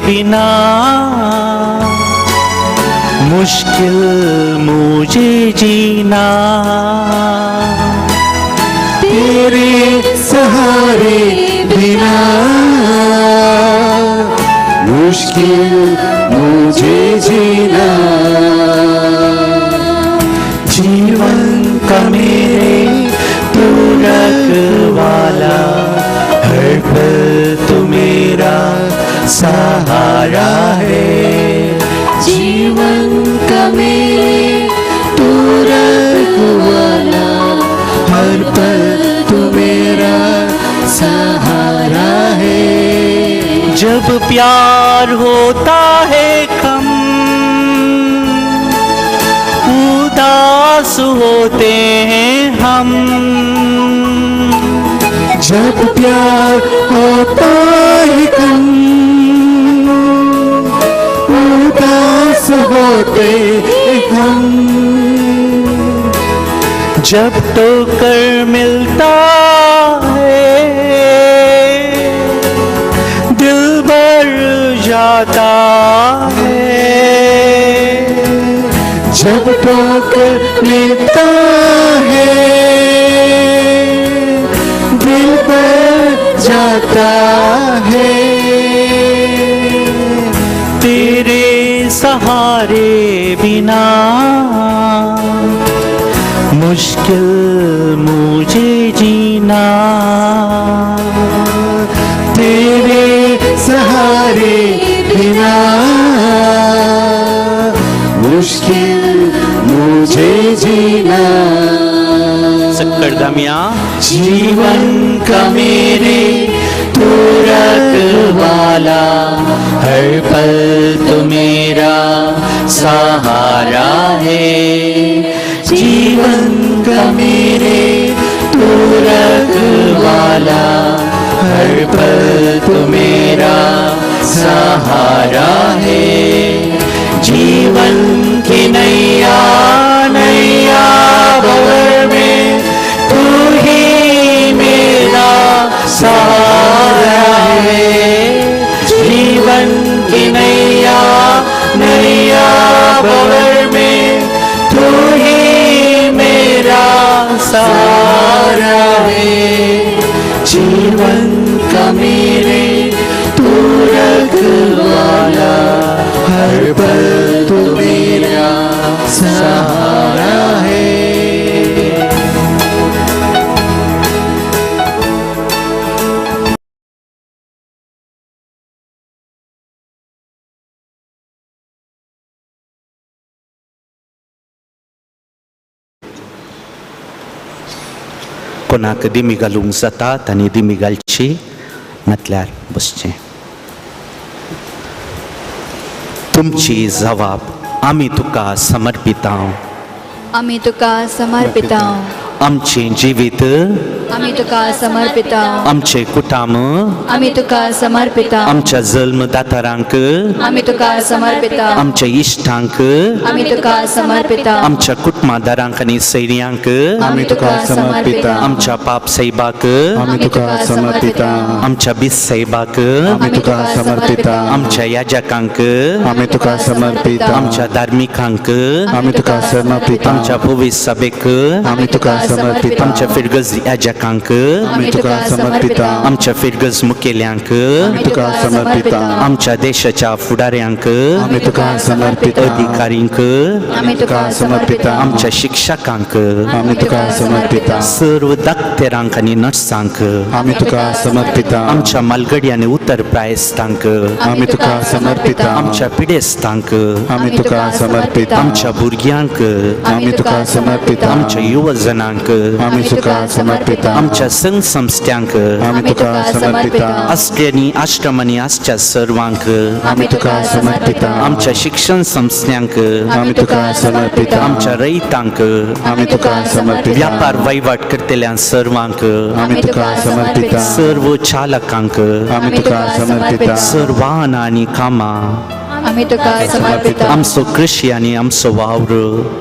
बिना मुश्किल मुझे जीना। तेरे सहारे बिना मुश्किल मुझे जीना। जीवन का मेरे तू रखवाला, हर पल तू मेरा सहारा है। जीवन का मेरे तू रखवाला, हर पल जब प्यार होता है कम, उदास होते हैं हम। जब प्यार होता है कम, उदास होते हैं हम। जब ठोकर मिलता है, दिल भर जाता है। जब ठोकर मिलता है, दिल भर जाता है। तेरे सहारे बिना मुश्किल मुझे जीना। तेरे सहारे बिना मुश्किल मुझे जीना। सक्कर दमिया। जीवन का मेरे तू रखवाला, हर पल तू मेरा सहारा है। जीवन का मेरे तू रखवाला, हर पल तू मेरा सहारा है। जीवन की नैया नैया भंवर में तू ही मेरा सहारा है। जीवन की नैया नैया भंवर में तू ही मेरा सहारा है। जीवन का मेरे तू रखवाला, हर पल तू मेरा सहारा है। कोणाक दिमी घालूंक जाता तांणी दिमी घालची, नातल्यार बसचें। तुमची जवाब आमी तुका समर्पिता, आमी तुका समर्पिता। आमचें जिवीत आमी तुका समर्पिता। आमचें कुटाम आमी तुका समर्पिता। आमच्या जल्मदातारांक आमी तुका समर्पिता। आमच्या इश्टांक आमी तुका समर्पिता। आमच्या कुटुंबादारांक आनी सैन्यांक आमी तुका समर्पिता। आमच्या पाप साहेबाक आमी तुका समर्पिता। आमच्या बीस साहेबाक आमी तुका समर्पिता। आमच्या याजकांक आमी तुका समर्पिता। आमच्या धार्मिकांक आमी तुका समर्पिता। आमच्या पवित्र सभेक आमी तुका समर्पिता। आमच्या फिरगज याजकांक आमी तुका समर्पिता। आमच्या फिरगज मुखेल्यांक आमी तुका समर्पिता। आमच्या देशाच्या फुडाऱ्यांक आमी तुका समर्पिता। अधिकारींक आमी तुका समर्पिता। आमच्या शिक्षकांक आमी तुका समर्पिता। सर्व दाक्तेरांक आनी नर्सांक आमी तुका समर्पिता। आमच्या मालगडी आनी उत्तर प्रायस्तांक आमी तुका समर्पिता। आमच्या पिडेस्तांक आमी तुका समर्पिता। आमच्या भुरग्यांक आमी तुका समर्पिता। आमच्या युवजनांक आमी तुका समर्पिता। आमच्या संघ संस्थ्यांक आमी तुका समर्पिता। असल्यानी आश्रमांनी आसच्या सर्वांक आमी तुका समर्पिता। आमच्या शिक्षण संस्थ्यांक आमी तुका समर्पिता। आमच्या रयतांक आमी तुका समर्पिता। व्यापार वहिवाट करतल्या सर्वांक आमी तुका समर्पिता। सर्व चालकांक आमी तुका समर्पिता। सर्व वाहनां आनी कामां आमी तुका समर्पिता। आमचो कृषी आनी आमचो वावर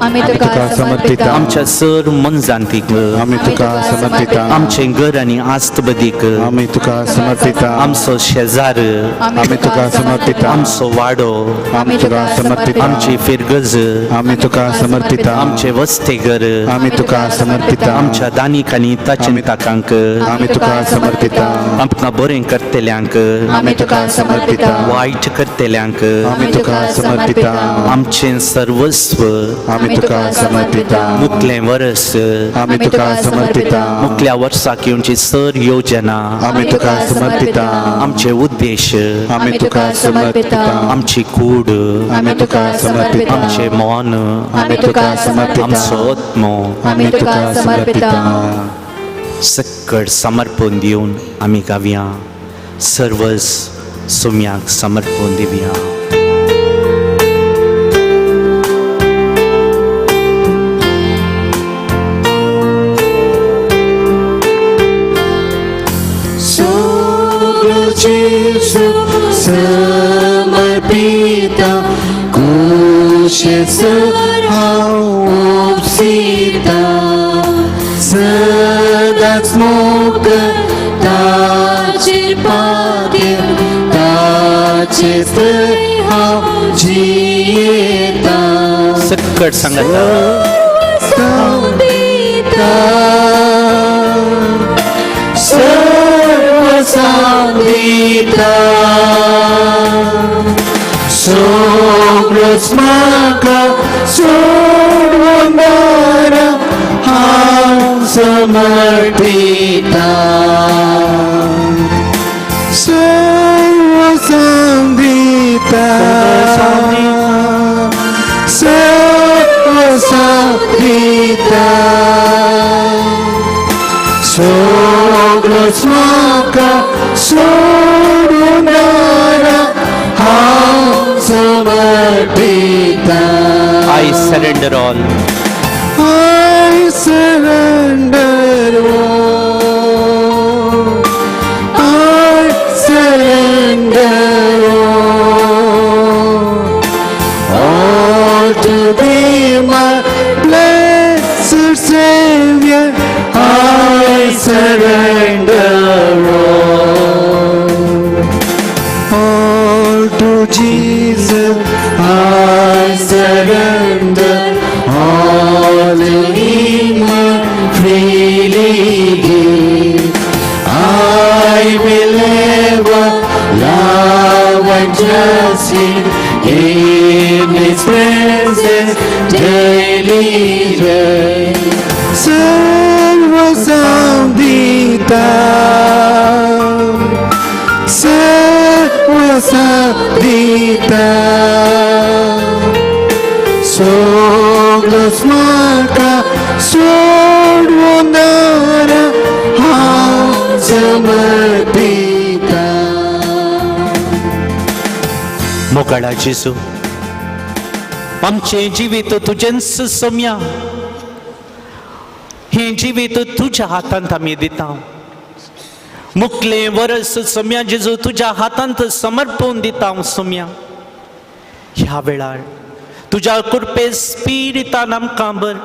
आमी तुका समर्पिता। आमच्या सर मनजांतीक आमी तुका समर्पिता। आमचें घर आनी आस्तबदीक आमी तुका समर्पिता। आमचो शेजार आमी तुका समर्पिता। आमचो वाडो आमी तुका समर्पिता। आमची फिरगज आमी तुका समर्पिता। आमचें वस्तेघर आमी तुका समर्पिता। आमच्या दानीक आनी ताचिंताकांक आमी तुका समर्पिता। आमकां बरें करतल्यांक आमी तुका समर्पिता। वायट करतल्यांक आमी तुका समर्पिता। आमचें सर्वस्व आमी तुका समर्पिता। मुखलें वरस आमी तुका समर्पिता। मुखल्या वर्साक येवची सर योजना आमी तुका समर्पिता। आमचे उद्देश आमी तुका समर्पिता। आमची कूड आमी तुका समर्पिता। आमचें मन आमी तुका समर्पिता। आमचो आत्मो आमी तुका समर्पिता। सक्कड समर्पण दिवन आमी गावया सर्वस सोम्याक समर्पण दिवया. समर्पिता कुश हांव उपसिता सदांच मोग ताचेर पात्य ताचेच हांव जियेता. सकट सांगता. सर्व सांगता सगळोच म्हाका सोडून हांव समर्पिता. सर्व सांगता सर्व सांगता सगळोच म्हाका सोडून हांव समर्पिता. I surrender all. I surrender all. I surrender all. All to thee, my blessed Savior, I surrender all. All to Jesus, I surrender. All to Him I freely give. I will ever love and trust Him in His presence daily dwell. Sarva Samdita, Sarva Samdita, सगळोच म्हाका सोडून हांव समर्पिता. मोगाळा जेजू, आमचें जिवीत तुजेंच सोम्या, हें जिवीत तुज्या हातांत आमी दिता. मुकलें वरस सोम्या जेजू तुज्या हातांत समर्पून दिता सोम्या. ह्या वेळार तुज्या कृपे स्पिरितान आमकां बर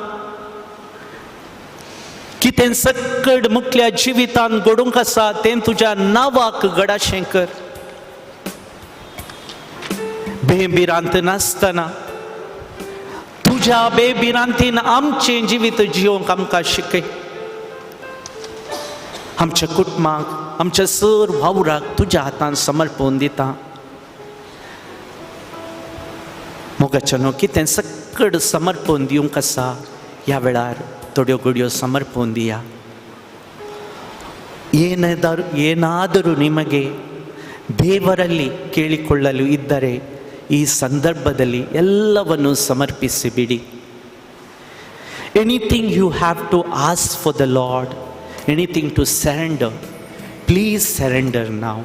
कितें सक्कड मुकल्या जिवितान घडूंक आसा तें तुज्या नांवाक गडाशें कर. बेभिरांत नासतना तुज्या बेभिरांतीन आमचें जिवीत जियोंक आमकां शिकय. आमच्या कुटुंबाक आमच्या सर वावराक तुज्या हातान समर्पून दिता. मोगाच्या न्हू कितें सक्कड समर्पून दिवंक आसा ह्या वेळार थोड्यो घडयो समर्पून दिया. ಏನಾದರೂ ನಿಮಗೆ ದೇವರಲ್ಲಿ ಕೇಳಿಕೊಳ್ಳಲು ಇದ್ದರೆ ಈ ಸಂದರ್ಭದಲ್ಲಿ ಎಲ್ಲವನ್ನು ಸಮರ್ಪಿಸಿ ಬಿಡಿ. Anything you have to ask for the Lord, anything to surrender, please surrender now.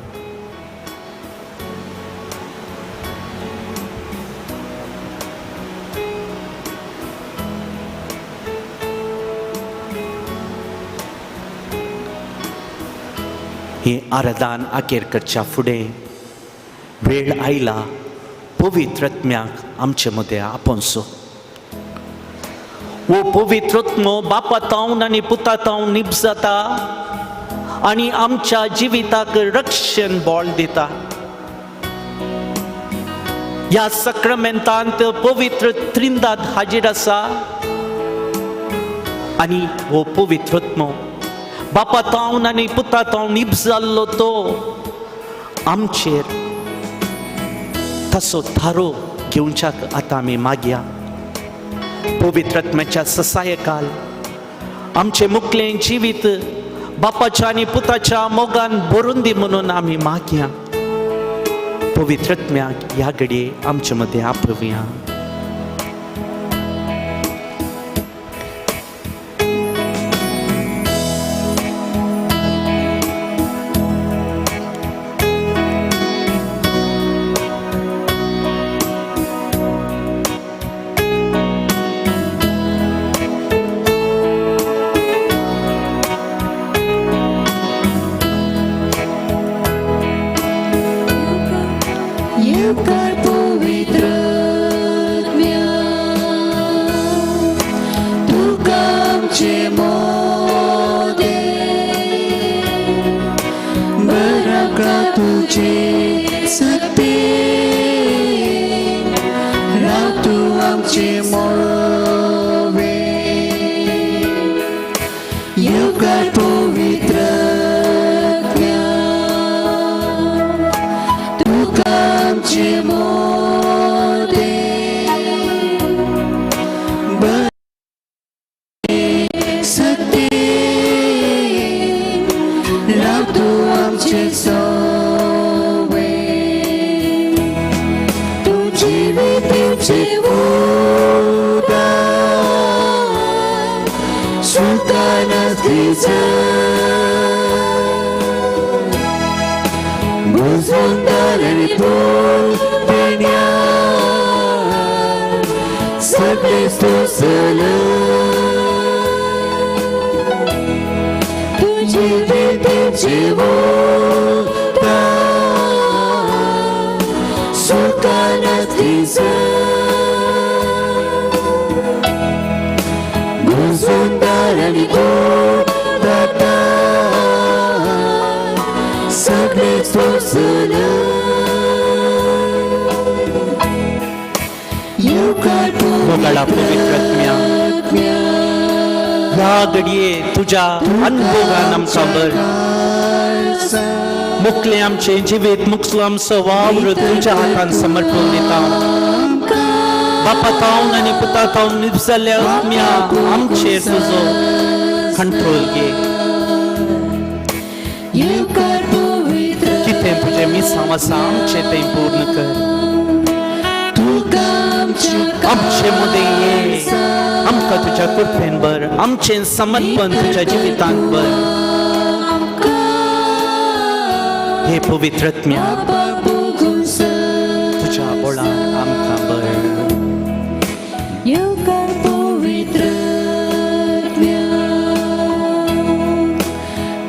हें आराधन आखेर करच्या फुडें वेळ आयला पवित्रत्म्याक आमचे मदें आपोवचो. वो पवित्रत्मो बापा तावन आनी पुता तावन निब जाता आनी आमच्या जिविताक रक्षण बळ दिता. ह्या सक्रमेंतांत पवित्र त्रिंदात हाजीर आसा आनी हो पवित्रत्मो बापा तावन आनी पुता तावन निब जाल्लो तो आमचेर तसो थारो घेवच्याक आतां आमी मागया. पवित्रत्म्याच्या ससायकाल आमचें मुकलें जिवीत बापाच्या आनी पुताच्या मोगान भरून दी म्हणून आमी मागया. पवित्रत्म्याक ह्या घडये आमचे मदें आपोवया. तुझे सक्ती राव तूं आमचे मोवे येवकार पवित्र आत्म्या तुका आमचे मोदे सक्ती राव तूं आमचे सोवे तुझे तुझे उदार सुखान बुजुंदर आणि पोलपेण्या सगळे सोसल तुझे तुझे उदार सुखान सुंदर आणि दाता सगळे सोसल येवकार मोगाळा पवित्र आत्म्या ह्या घडये तुज्या अनुभवान आमकां भर. मुकलें आमचें जिवीत, मुकलो आमचो वावर तुज्या हातान समर्पण दिता. बापा तावन आनी पुता तावन निपजल्ल्या आत्म्या, आमचेर तुजो कंट्रोल घे. येवकार पवित्र कितें तुजें मिसांव आसा आमचें तें पूर्ण कर. तुका आमच्या आमचे मदें ये, आमकां तुज्या कृपेन भर, आमचें समर्पण तुज्या जिवितांत भर. हे पवित्र आत्म्या, तुज्या बोळान आमकां भर. येवकार पवित्र आत्म्या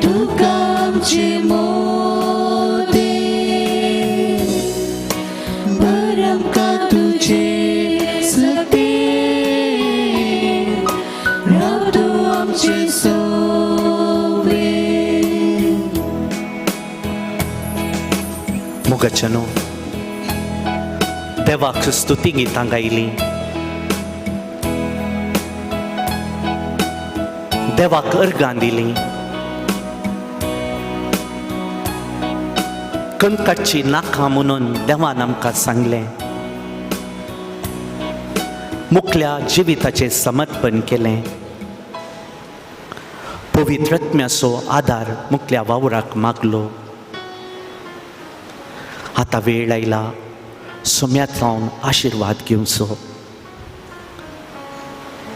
तुका आमचे मोदे भर आमकां तुजे सक्ती राव तूं आमचे सोवे. मोगाच्यानो, देवाक स्तुती गितां गायलीं, देवाक अर्गां दिलीं, कणकाची नाका म्हणून देवान आमकां सांगलें, मुकल्या जिविताचें समर्पण केलें, पवित्र आत्म्याचो आदार मुकल्या वावराक मागलो. आतां वेळ आयला सोम्यांत लावन आशिर्वाद घेवचो.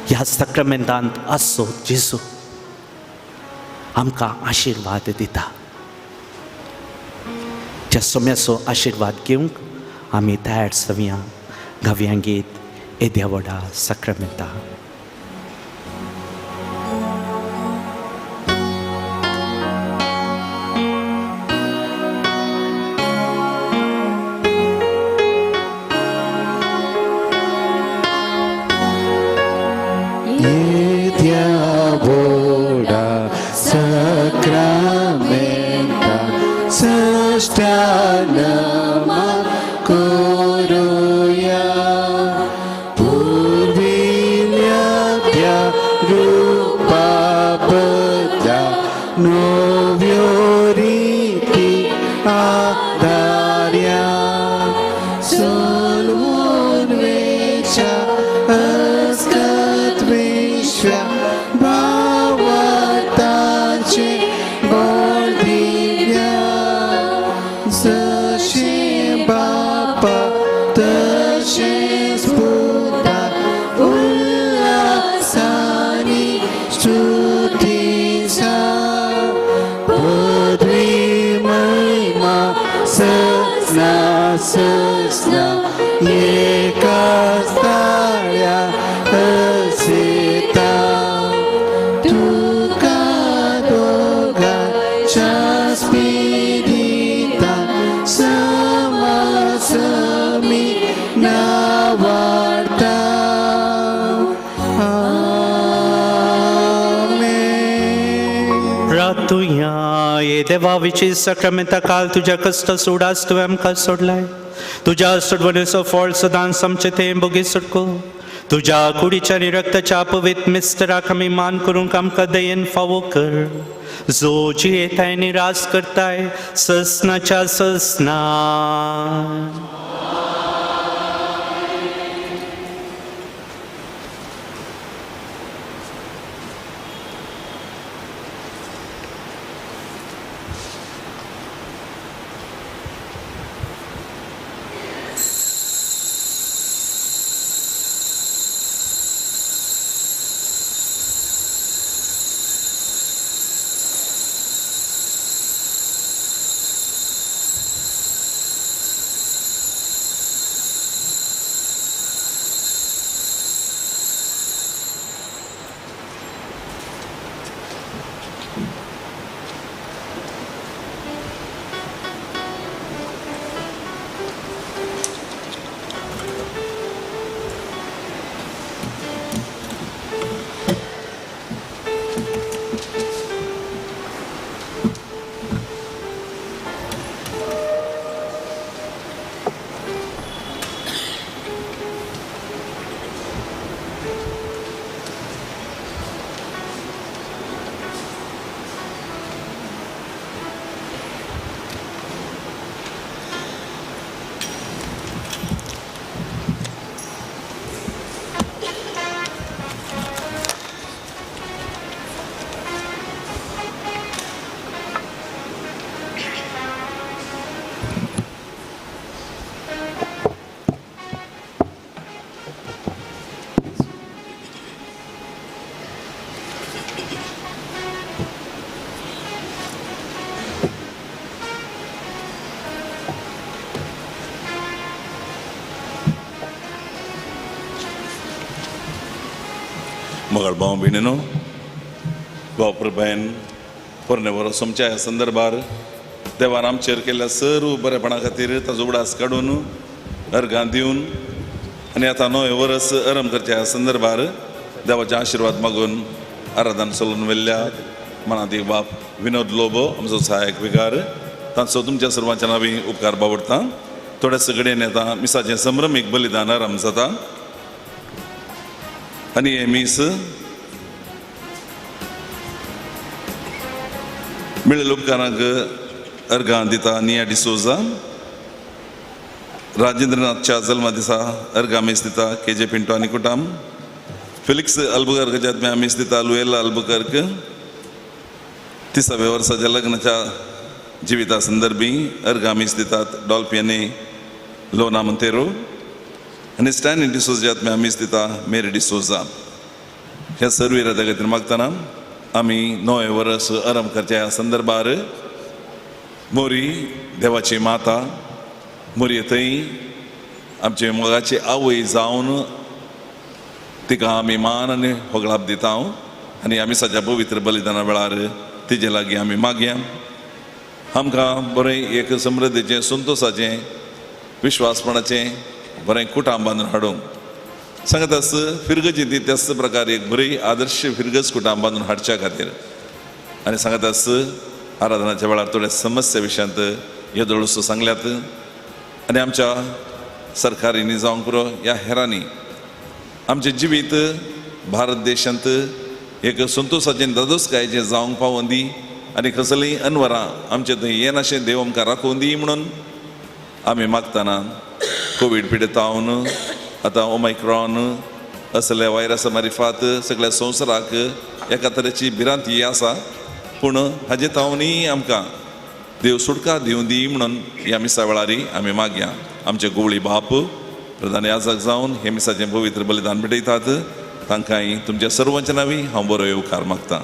ह्या सक्रामेंतांत आसचो जेजू आमकां आशिर्वाद दिता. त्या सोम्याचो आशिर्वाद घेवंक आमी तयार जावया. गावया गीत येद्या व्हडा सक्रामेंता. येद्या व्हडा सक्रामेंता सष्टानमा करुया पुर्विल्ल्या त्या रुपा बदला नव्यो रिती आदार्या सोलवून वेच्या अस्कत विश्वा भावार्थाचे बळ दिव्या जशें बापा तशेंच पुता उल्हासानी स्तुतीचा पदवी महिमा सजना सजना एकाच ताळ्या असेता तुका दोगांच्या स्पिरिता समासमी नावार्ता. आमेन. रातुया. ये देवा विची सक्रमेंता काल तुज्या कश्ट सुडास तुवें आमकां सोडलाय. तुज्या सोडवणेचो फळ सदांच आमचें तें बोगी सुटको. तुज्या कुडीच्या आनी रक्ताच्या पवित्र मिस्तराक आमी मान करूंक आमकां दयेन फावो कर. जो जियेताय आनी राज करताय ससनाच्या ससना. मगळ भाव भयणीनो, भाव प्रभयन, पोरणे वर्स आमच्या ह्या संदर्भार देवान आमचेर केल्ल्या सर्व बरेपणा खातीर ताजो उडास काडून अर्गां दिवन आनी आतां नवें वर्स आरंभ करच्या ह्या संदर्भार देवाचे आशिर्वाद मागून आराधन चलून व्हेल्ल्या मनांत एक बाप विनोद लोबो आमचो सहायक विकार तांचो तुमच्या सर्वांच्या नांवी उपकार बावडटा. थोड्याच कडेन येता मिसाचें संभ्रमीक बलिदान आरंभ जाता आनी हें मीस मेळिल्ल्या उपकारांक अर्गां दिता निया डिसोजा. राजेंद्रनाथच्या जल्मा दिसा अर्गां मीस दिता के जे पिंटो आनी कुटाम. फिलिक्स अल्बुकर्कच्या आत्म्या मीस दिता लुएला अल्बुकर्क. 30व्या वर्साच्या लग्नाच्या जिविता संदर्भी अर्गां मीस दितात डॉल्फी आनी लोना मोंतेरो. आनी स्टॅनली डिसोजा आत्म्या मीस दिता मेरी डिसोजा. ह्या सर्व इराद्या खातीर मागतना आमी नवें वर्स आरंभ करच्या ह्या संदर्भार मोरी देवाची माता मोरी थंय आमचे मोगाची आवय जावन तिका आमी मान आनी होगळाप दिता आनी आमी सद्या पवित्र बलिदाना वेळार तिजे लागीं आमी मागया आमकां बरें एक समृद्धीचें संतोशाचें विश्वासपणाचें बरें कुटाम बांदून हाडूंक सांगत आस फिरगजी ती त्याच प्रकारे एक बरी आदर्श फिरगज कुटाम बांदून हाडच्या खातीर आनी सांगत आस आराधनाच्या वेळार थोड्या समस्या विशयांत येदोळसो सांगल्यात आनी आमच्या सरकारींनी जावंक पुरो ह्या हेरांनी आमचें जिवीत भारत देशांत एक संतोशाचें दादोसकायेचें जावंक पावोन दी आनी कसलीय अनवरां आमचे थंय येनाशें देव आमकां राखून दी म्हणून आमी मागतना कोवीड पिडेतावन आतां ओमायक्रॉन असल्या व्हायरसा मारिफात सगळ्या संवसाराक एका तरेची भिरांती आसा पूण हाजे तावनूय आमकां देव सुटका दिवं दी म्हणून ह्या मिसा वेळारी आमी मागया. आमचे गोवळी बाप प्रधान याजक जावन हे मिसाचें पवित्र बलिदान भेटयतात तांकांय तुमच्या सर्वांच्या नांवी हांव बरो येवकार मागतां.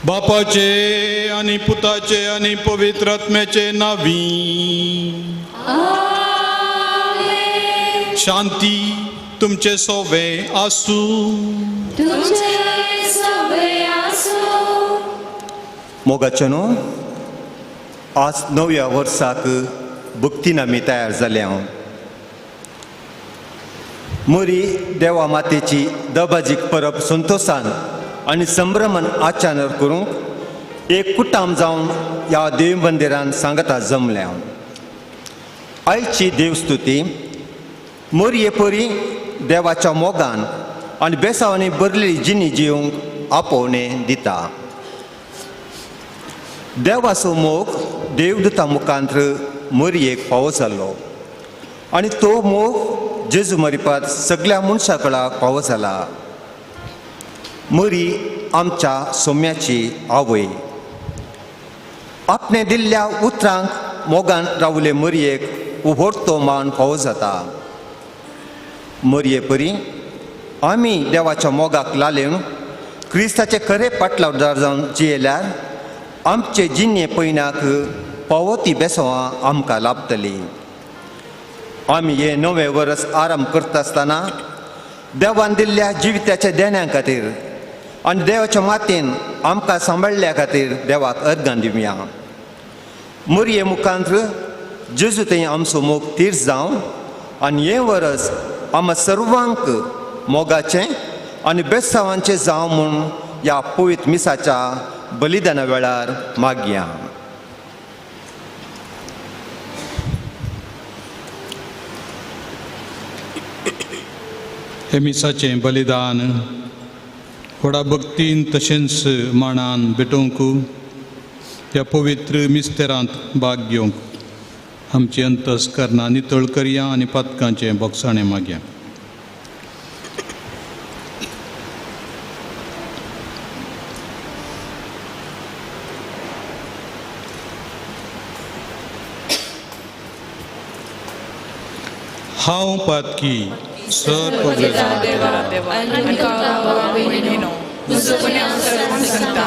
बापाचे आणि पुताचे आणि पवित्र आत्म्याचे नावी. आमेन. शांती तुमचे सोवे आसूं. तुमचे सवे आसूं. मोगाचे न्हू, आज नव्या वर्साक भक्तीन आमी तयार जाले हांव. मोरी देवा मातेची दबाजीक परब संतोशान आनी संभ्रमान आचार करूंक एक कुटाम जावन ह्या देव मंदिरान सांगता जमल्या. आयची देवस्तुती मोरये परी देवाच्या मोगान आनी बेसांवांनी भरलेली जिणी जिवंक आपोवणें दिता. देवाचो मोग देवदूता मुखांत्र मोरयेक फावो जाल्लो आनी तो मोग जेजू मरिपात सगल्या मनशां कडाक फावो जाला. मरी आमच्या सोम्याची आवय. आपणे दिल्ल्या उतरांक मोगान रावले मरयेक उभरतो मान फावो जाता. मरये परी आमी देवाच्या मोगाक लालेवन क्रिस्ताचे खरे पाटलावदार जावन जियेल्यार आमचे जिन्ने पयनाक फावो ती बेसवां आमकां लाभतली. आमी हे नवें वर्स आराम करता आसतना देवान दिल्ल्या जिविताच्या देण्या खातीर आनी देवाच्या मातेन आमकां सांबाळ्ळ्या खातीर देवाक अर्गां दिवया. मोरये मुखांत्र जेजू थंय आमचो मोग तीर्थ जावं आनी हें वर्स आमकां सर्वांक मोगाचें आनी बेसांवांचें जावं म्हूण ह्या पवित्र मिसाच्या बलिदाना वेळार मागया. हे मिसाचें बलिदान व्हडा भक्तीन तशेंच माणान भेटोवंक ह्या पवित्र मिस्तेरांत भाग घेवंक आमची अंतस्करणां नितळ करया आनी पातकांचें बोगसाणें मागया. हांव पातकी सर देवा आनी भावा भयणीनो, म्हजो गुन्यांव सर्वांक सांगता,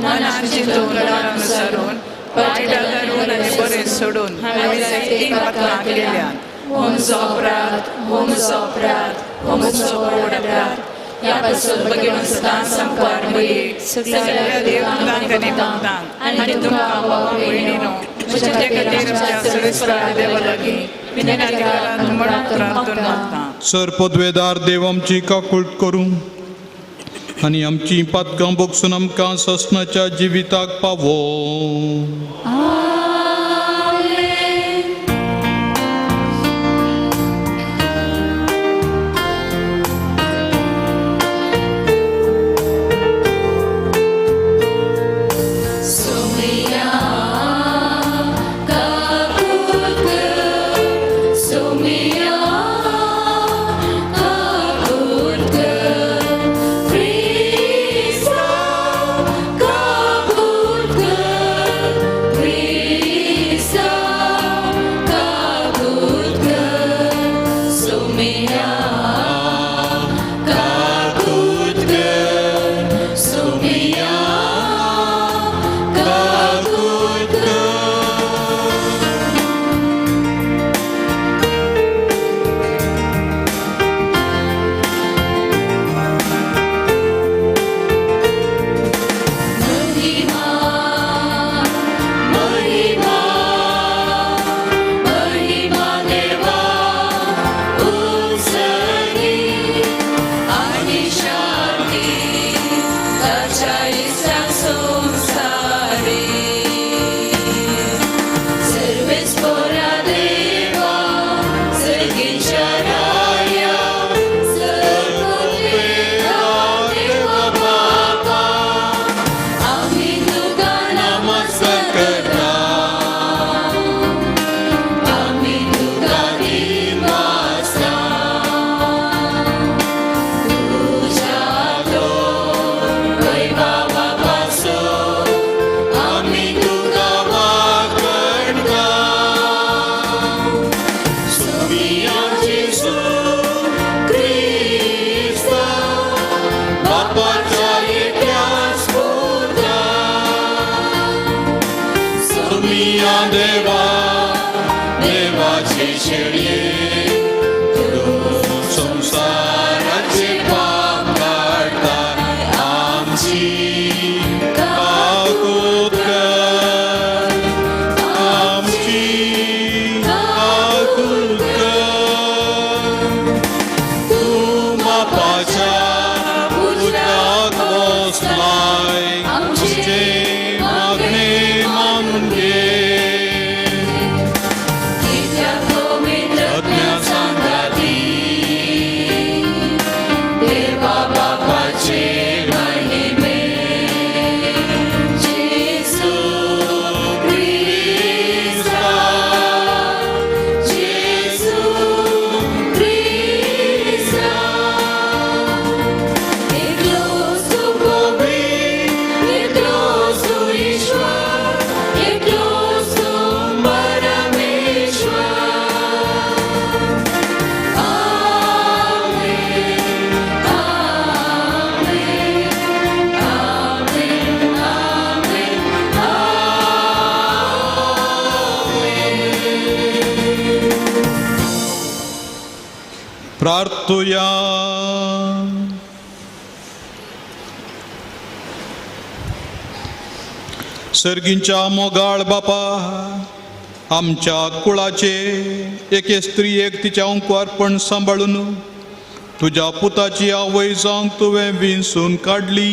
मनान चिंतून अनुसरून वायटां धरून आनी बरें सोडून हांवें जायतीं पातकां केल्यांत. हो म्हजो अपराध, हो म्हजो अपराध, हो म्हजो व्हड अपराध. ह्या पासून भगेवन सदांच आमकां मरयेक सगळ्या देवदूतांक आनी भक्तांक आनी तुमकां भावा भयणीनो म्हज्या खातीर आमच्या सर्वेस्परा देवा लागीं विनंती करात म्हूण प्रार्थना मागता. सर पदवेदार देव आमची काकूट करूं आनी आमची पातकां बोगसून आमकां ससनाच्या जिविताक पावो. सोमया काकूट कर, सोमया काकूट कर, क्रिस्ता काकूट कर, क्रिस्ता. प्रार्थुया. सर्गींच्या मोगाळ बापा, आमच्या कुळाचे एके स्त्रियेक तिच्या अंकुआर्पण सांबाळून तुज्या पुताची आवय जावंक तुवें विंचून काडली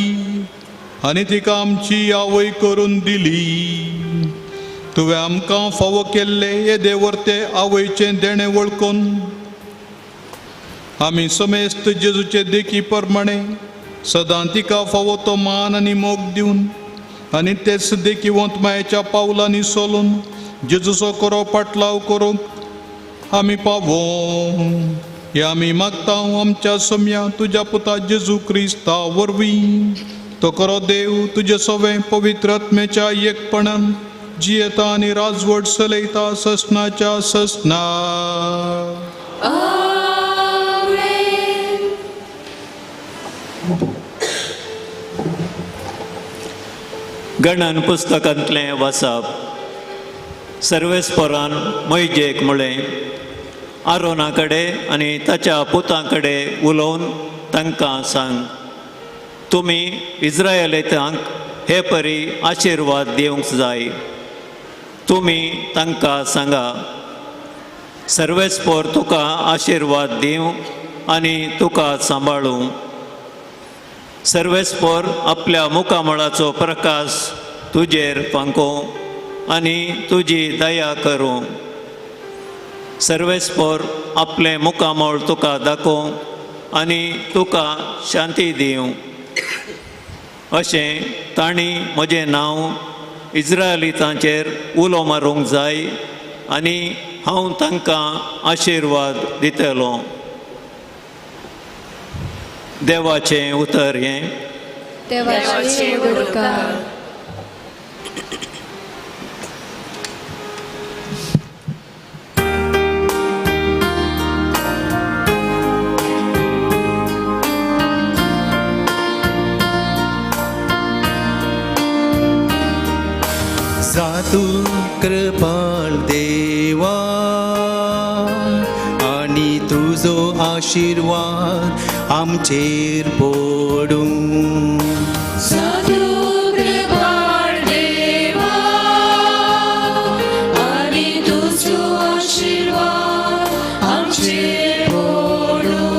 आनी तिका आमची आवय करून दिली. तुवें आमकां फावो केल्ले येदे वर्ते आवयचें देणें वळखून आमी समेस्त जेजूचे देखी प्रमाणे सदां तिका फावो तो मान आनी मोग दिवन आनी तेच देखीवंत मायेच्या पावलांनी सोलून जेजूचो करो पाटलाव करूंक आमी पावो. हे आमी मागता आमच्या सोम्या तुज्या पुता जेजू क्रिस्ता वरवीं. तो करो देव तुजे सवें पवित्र आत्म्याच्या एकपणान जियेता आनी राजवट चलयता ससनाच्या ससना. गणन पुस्तकांतलें वाचप. सर्वेस्परान मोयजेक म्हळें, आरोना कडेन आनी ताच्या पुतां कडेन उलोवन तांकां सांग, तुमी इस्रायलितांक हे परी आशिर्वाद दिवंक जाय. तुमी तांकां सांगा, सर्वेस्पर तुका आशिर्वाद दिवं आनी तुका सांबाळूं. सर्वेस्पर आपल्या मुखामळाचो प्रकाश तुजेर फांकों आनी तुजी दया करूं. सर्वेस्पर आपलें मुखामळ तुका दाखोवं आनी तुका शांती दिवं. अशें तांणी म्हजें नांव इस्रायलितांचेर उलो मारूंक जाय आनी हांव तांकां आशिर्वाद दितलो. देवाचें उतर हें. देवाचें उपकार. जातू कृपाळ देवा आनी तुजो आशिर्वाद आमचेर पडूं. जातू कृपाळ देवा आनी तुजो आशिर्वाद आमचेर पडूं.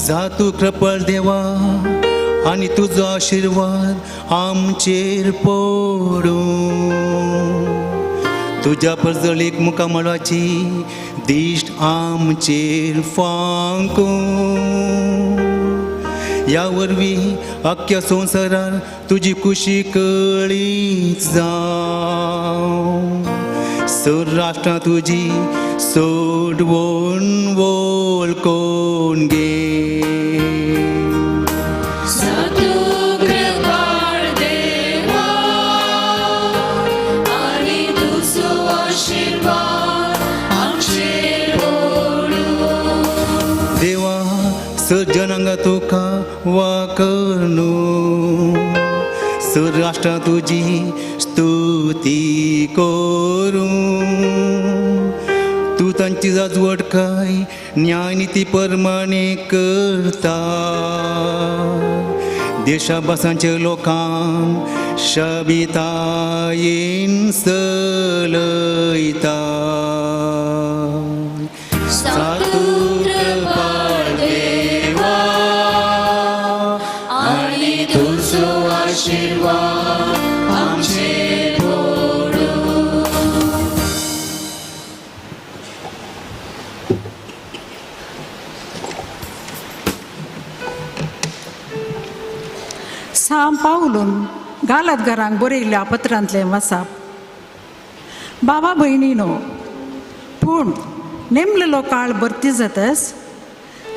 जातू कृपाळ देवा आनी तुजो आशिर्वाद आमचेर पडूं. तुज्या परजळीक मुखामळाची दिश्ट आमचेर फांकूं. ह्या वरवीं अख्ख्या संवसारार तुजी खुशी कळीत जावं. सर राष्ट्रां तुजी सोडवण वळखून घे. सज्जनांगा तुका वाकरनू सर राष्ट्रां तुजी स्तुती करूं. तूं तांची राजवट काय न्यायनिती प्रमाणे करता. देशा भासांच्या लोकांक शबितायेन चलयता. सांव पावलून गालादगारांक बरयल्ल्या पत्रांतलें वाचप. बाबा भयणीनो, पूण नेमलेलो काळ भरती जातच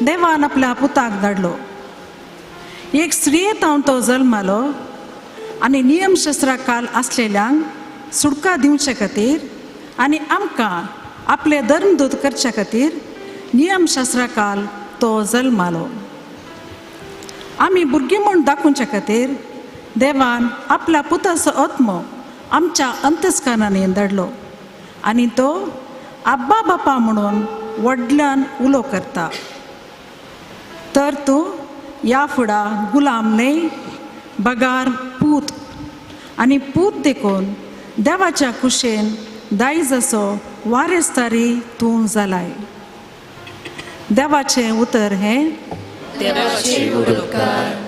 देवान आपल्या पुताक धाडलो. एक स्त्रियेंत हांव तो जल्मालो आनी नियमशास्त्रा काल आसलेल्यांक सुटका दिवचे खातीर आनी आमकां आपले धर्मदूत करच्या खातीर नियमशास्त्रा काल तो जल्मालो. आमी भुरगीं म्हूण दाखोवच्या खातीर देवान आपल्या पुताचो आत्मो आमच्या अंतस्करणांनी धाडलो आनी तो आब्बा बापा म्हणून व्हडल्यान उलो करता. तर तूं ह्या फुडा गुलाम न्हय बगार पूत, आनी पूत देखून देवाच्या कुशेन दायज असो वारेस्तारी तूं जालाय. देवाचें उतर हें. देवाचे उपकार.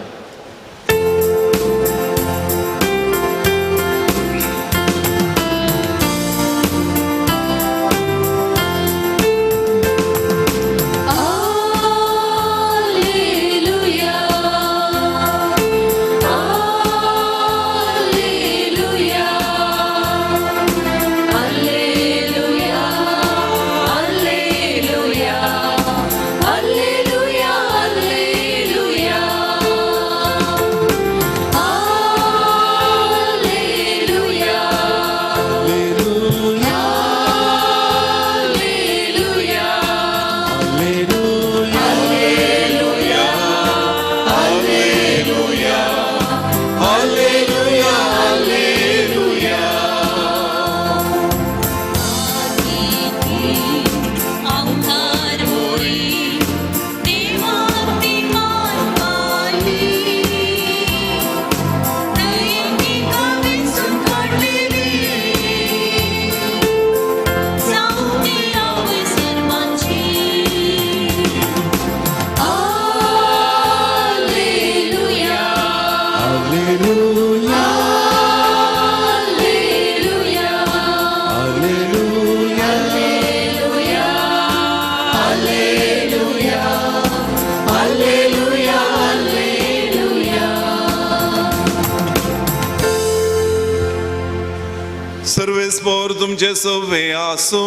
तुमचे सवे आसो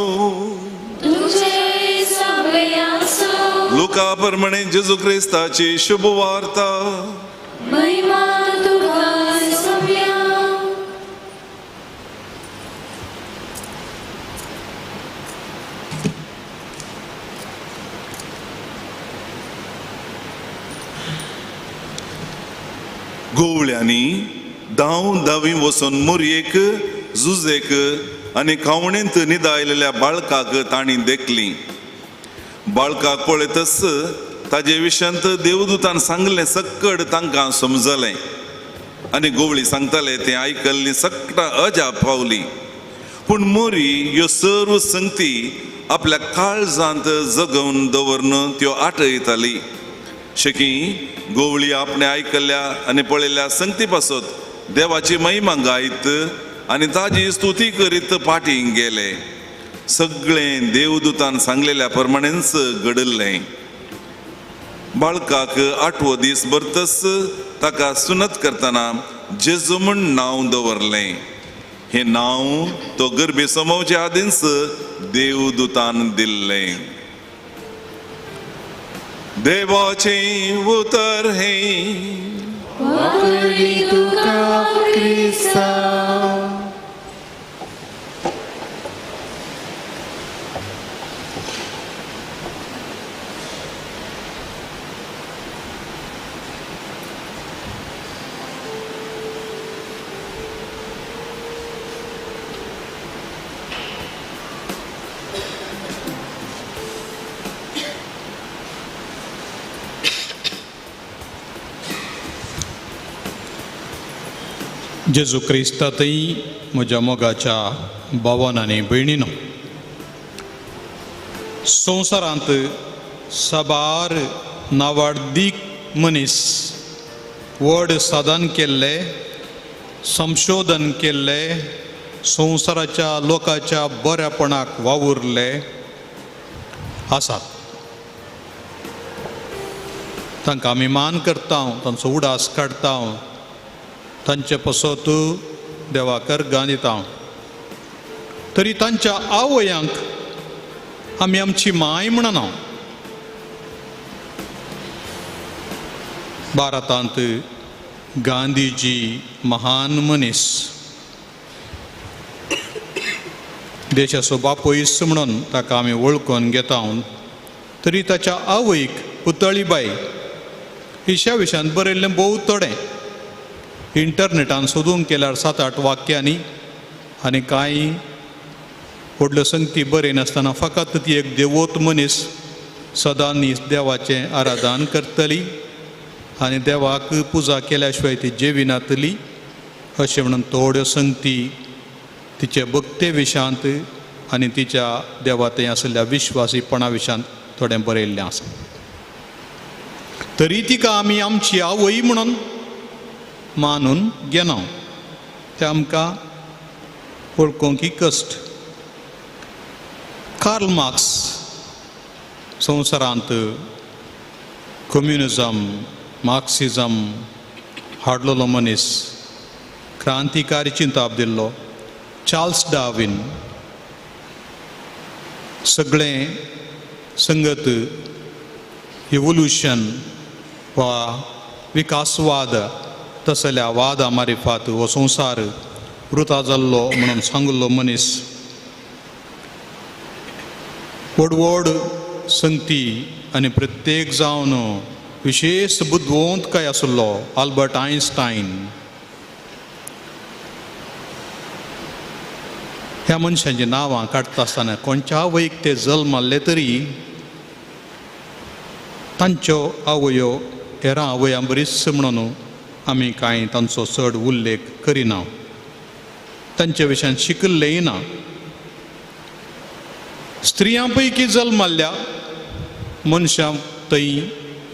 लुका प्रमाणे जेजू क्रिस्ताची शुभ वार्ता. गोवळ्यांनी धांव धावी वचून मोरयेक जुजेक आनी खावणेंत निदायलेल्या बाळकाक तांणी देखली. बाळकाक पळयतच ताजे विशयांत देवदूतान सांगलें सक्कड तांकां समजलें आनी गोवळी सांगताले तें आयकल्ली सक्कडां अजाप पावली. पूण मोरी ह्यो सर्व संगती आपल्या काळजांत जगोवन दवरून त्यो आठयताली. शेकी गोवळी आपणे आयकल्ल्या आनी पळयल्ल्या संगती पासत देवाची महिमा गायत आनी ताजी स्तुती करीत पाटींग गेले. सगळें देवदूतान सांगलेल्या प्रमाणेच घडलें. बाळकाक आठवो दीस भरतच ताका सुनत करतना जेजू म्हूण नांव दवरलें. हें नांव तो गर्भे समोवचे आदींच देवदूतान दिल्लें. देवाचें उतर हें. तुका क्रिस्ता. जेजू क्रिस्तांतय म्हज्या मोगाच्या भावान आनी भयणीनो, संवसारांत साबार नावाडदीक मनीस व्हड साधन केल्ले, संशोधन केल्ले, संवसाराच्या लोकांच्या बऱ्यापणाक वावुरले आसात. तांकां आमी मान करता, तांचो उडास काडटा, तांचे पसत देवाक अर्गां दिता. तरी तांच्या आवयांक आमी आमची माय म्हणना. भारतांत गांधीजी महान मनीस, देशाचो बापूय म्हणून ताका आमी वळखून घेता. तरी ताच्या आवयक पुतळीबाई हिच्या विशयांत बरयल्लें भोव थोडें. इंटरनेटान सोदूंक केल्यार 7-8 वाक्यांनी आनी कांय व्हडल्यो संगती बरें नासतना फकत ती एक देवोत मनीस सदांनीच देवाचें आराधन करतली आनी देवाक पुजा केल्या शिवाय ती जेविनातली अशें म्हणून थोड्यो संगती तिचे भक्ते विशांत आनी तिच्या देवा थंय आशिल्ल्या विश्वासीपणा विशांत थोडें बरयल्लें आसा. तरी तिका आमी आमची आवय म्हणून मानून घेना, तें आमकां वळखूंक कश्ट. कार्ल मार्क्स संवसारांत कम्युनिजम मार्क्सिजम हाडलेलो मनीस, क्रांतिकारी चिंताप दिल्लो. चार्ल्स डार्विन सगळें संगत इवोल्युशन वा विकासवाद तसल्या वादा मारिफात हो संवसार वृथा जाल्लो म्हणून सांगिल्लो मनीस. व्हड व्हड संगती आनी प्रत्येक जावन विशेश बुदवंत काय आशिल्लो आल्बर्ट आयन्स्टायन. ह्या मनशांची नांवां काडटा आसतना कोणच्या आवयक ते जल्माल्ले तरी तांच्यो आवयो हेरां आवयां बरीच म्हणून आमी कांय तांचो चड उल्लेख करिना, तांचे विशयान शिकिल्लेंय ना. स्त्रियां पैकी जल्माल्ल्या मनशां थंय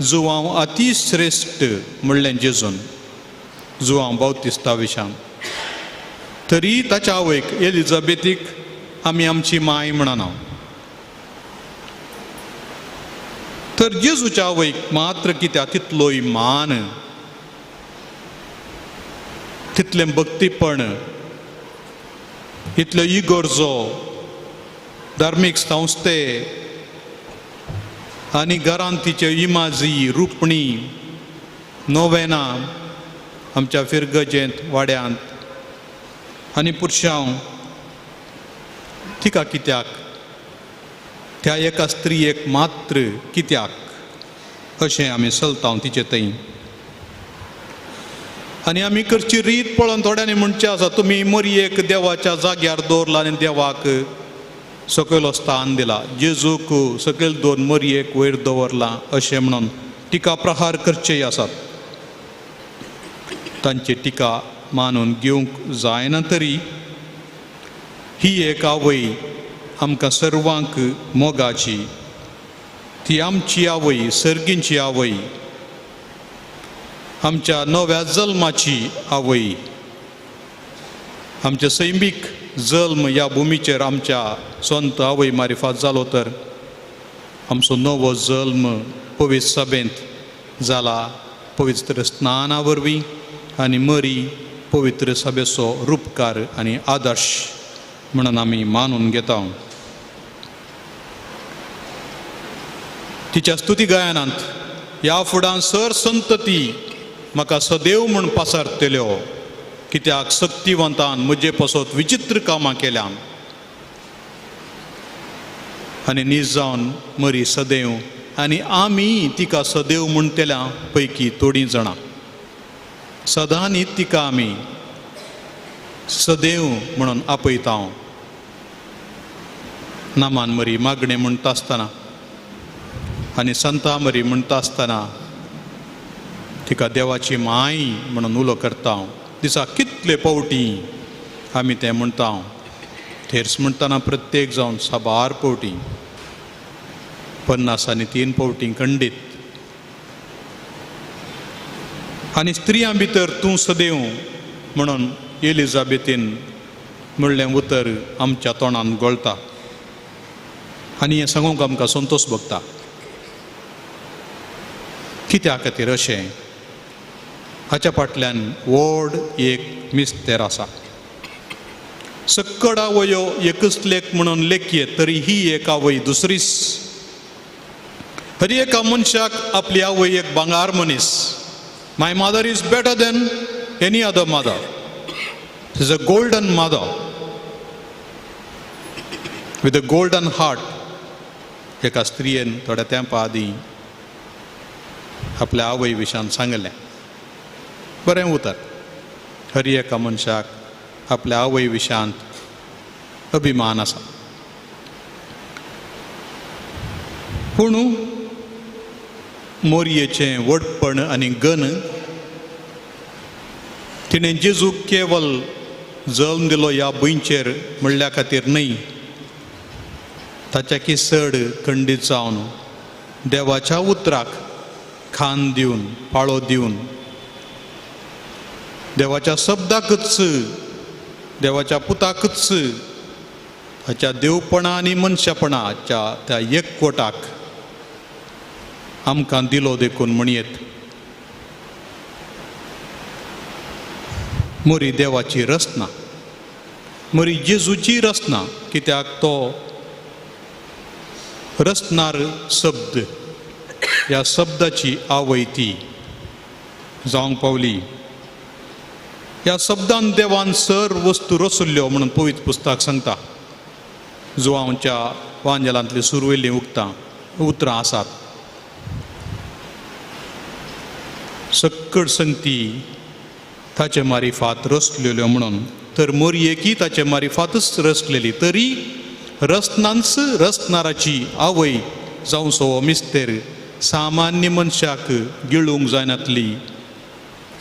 जुवांव अतिश्रेश्ठ म्हणलें जेजून जुवांव बावतिस्ता विशान. तरी ताच्या आवयक एलिझाबेथीक आमी आमची माय म्हणना, तर जेजूच्या आवयक मात्र कित्याक तितलोय मान, तितलें भक्तीपण, इतल्यो इगर्जो, धार्मीक संस्थे आनी घरांत तिच्यो इमाजी रुपणी नोवेना आमच्या फिरगजेंत वाड्यांत आनी पुरशांव तिका कित्याक त्या एका स्त्रियेक मात्र कित्याक अशें आमी चलता तिचे थंय. आनी आमी करची रीत पळोवन थोड्यांनी म्हणचें आसा तुमी मरयेक देवाच्या जाग्यार दवरला आनी देवाक सकयलो स्थान दिला, जेजूक सकयल दवरून मरयेक वयर दवरला अशें म्हणून टिका प्रहार करचेय आसात. तांची टिका मानून घेवंक जायना तरी ही एक आवय आमकां सर्वांक मोगाची, ती आमची आवय, सर्गींची आवय, आमच्या नव्या जल्माची आवय, आमच्या सैमीक जल्म ह्या भुमीचेर आमच्या संत आवय मारिफात जालो तर आमचो नवो जल्म पवित्र सभेंत जाला पवित्र स्नाना वरवीं आनी मरी पवित्र सभेचो रुपकार आनी आदर्श म्हणून आमी मानून घेता. तिच्या स्तुती गायनांत ह्या फुडान सर संतती म्हाका सदैव म्हूण पासारतल्यो, कित्याक सक्तिवंतान म्हजे पासत विचित्र कामां केल्यान आनी नीज जावन मरी सदैव आनी आमी तिका सदैव म्हणटल्या पैकी थोडीं जाणां सदांनी तिका आमी सदैव म्हणून आपयता. नामान मरी मागणें म्हणटा आसतना आनी संता मरी म्हणटा आसतना तिका देवाची माय म्हणून उलो करता. दिसा कितले पावटी आमी तें म्हणटा, थेर्स म्हणटना प्रत्येक जावन साबार पावटी, 50 आनी 3 पावटी खंडीत. आनी स्त्रियां भितर तूं सदैव म्हणून एलिझाबेथीन म्हणलें उतर आमच्या तोंडान गोळटा आनी हें सांगूंक आमकां संतोश भोगता. कित्या खातीर अशें? हाच्या फाटल्यान व्हड एक मिस्तेर आसा. सक्कड आवयो एकच लेख म्हणून लेखये तरी ही एक आवय दुसरीच. हर एका मनशाक आपली आवय एक भांगार मनीस. My mother is better than any other mother. She is a golden mother with a golden heart. एका स्त्रियेन थोड्या तेंपा आदीं आपल्या आवय विशान सांगलें बरें उतर. हर एका मनशाक आपल्या आवय विशांत अभिमान आसा. पूण मोरयेचें व्हडपण आनी गन तिणें जेजूक केवल जल्म दिलो ह्या भुंयचेर म्हणल्या खातीर न्हय, ताच्याकी चड खंडीत जावन देवाच्या उतराक खान दिवन पाळो दिवन देवाच्या शब्दाकच देवाच्या पुताकच ताच्या देवपणा आनी मनशापणाच्या त्या एकवटाक आमकां दिलो देखून म्हणयेत. मोरी देवाची रचना, मोरी जेजूची रचना, कित्याक तो रचणार शब्द ह्या शब्दाची आवय ती जावंक पावली. ह्या शब्दान देवान सर वस्तू रचल्ल्यो म्हणून पवित्र पुस्तक सांगता. जुवांच्या वांजेलांतली सुरवेल्लीं उक्तां उतरां आसात. सक्कड संगती ताचे मारिफात रचलेल्यो म्हणून, तर मोरयेकी ताचे मारिफातच रचलेली, तरी रचनांच रचणाराची आवय जावंचो हो मिस्तेर सामान्य मनशाक गिळूंक जायनातली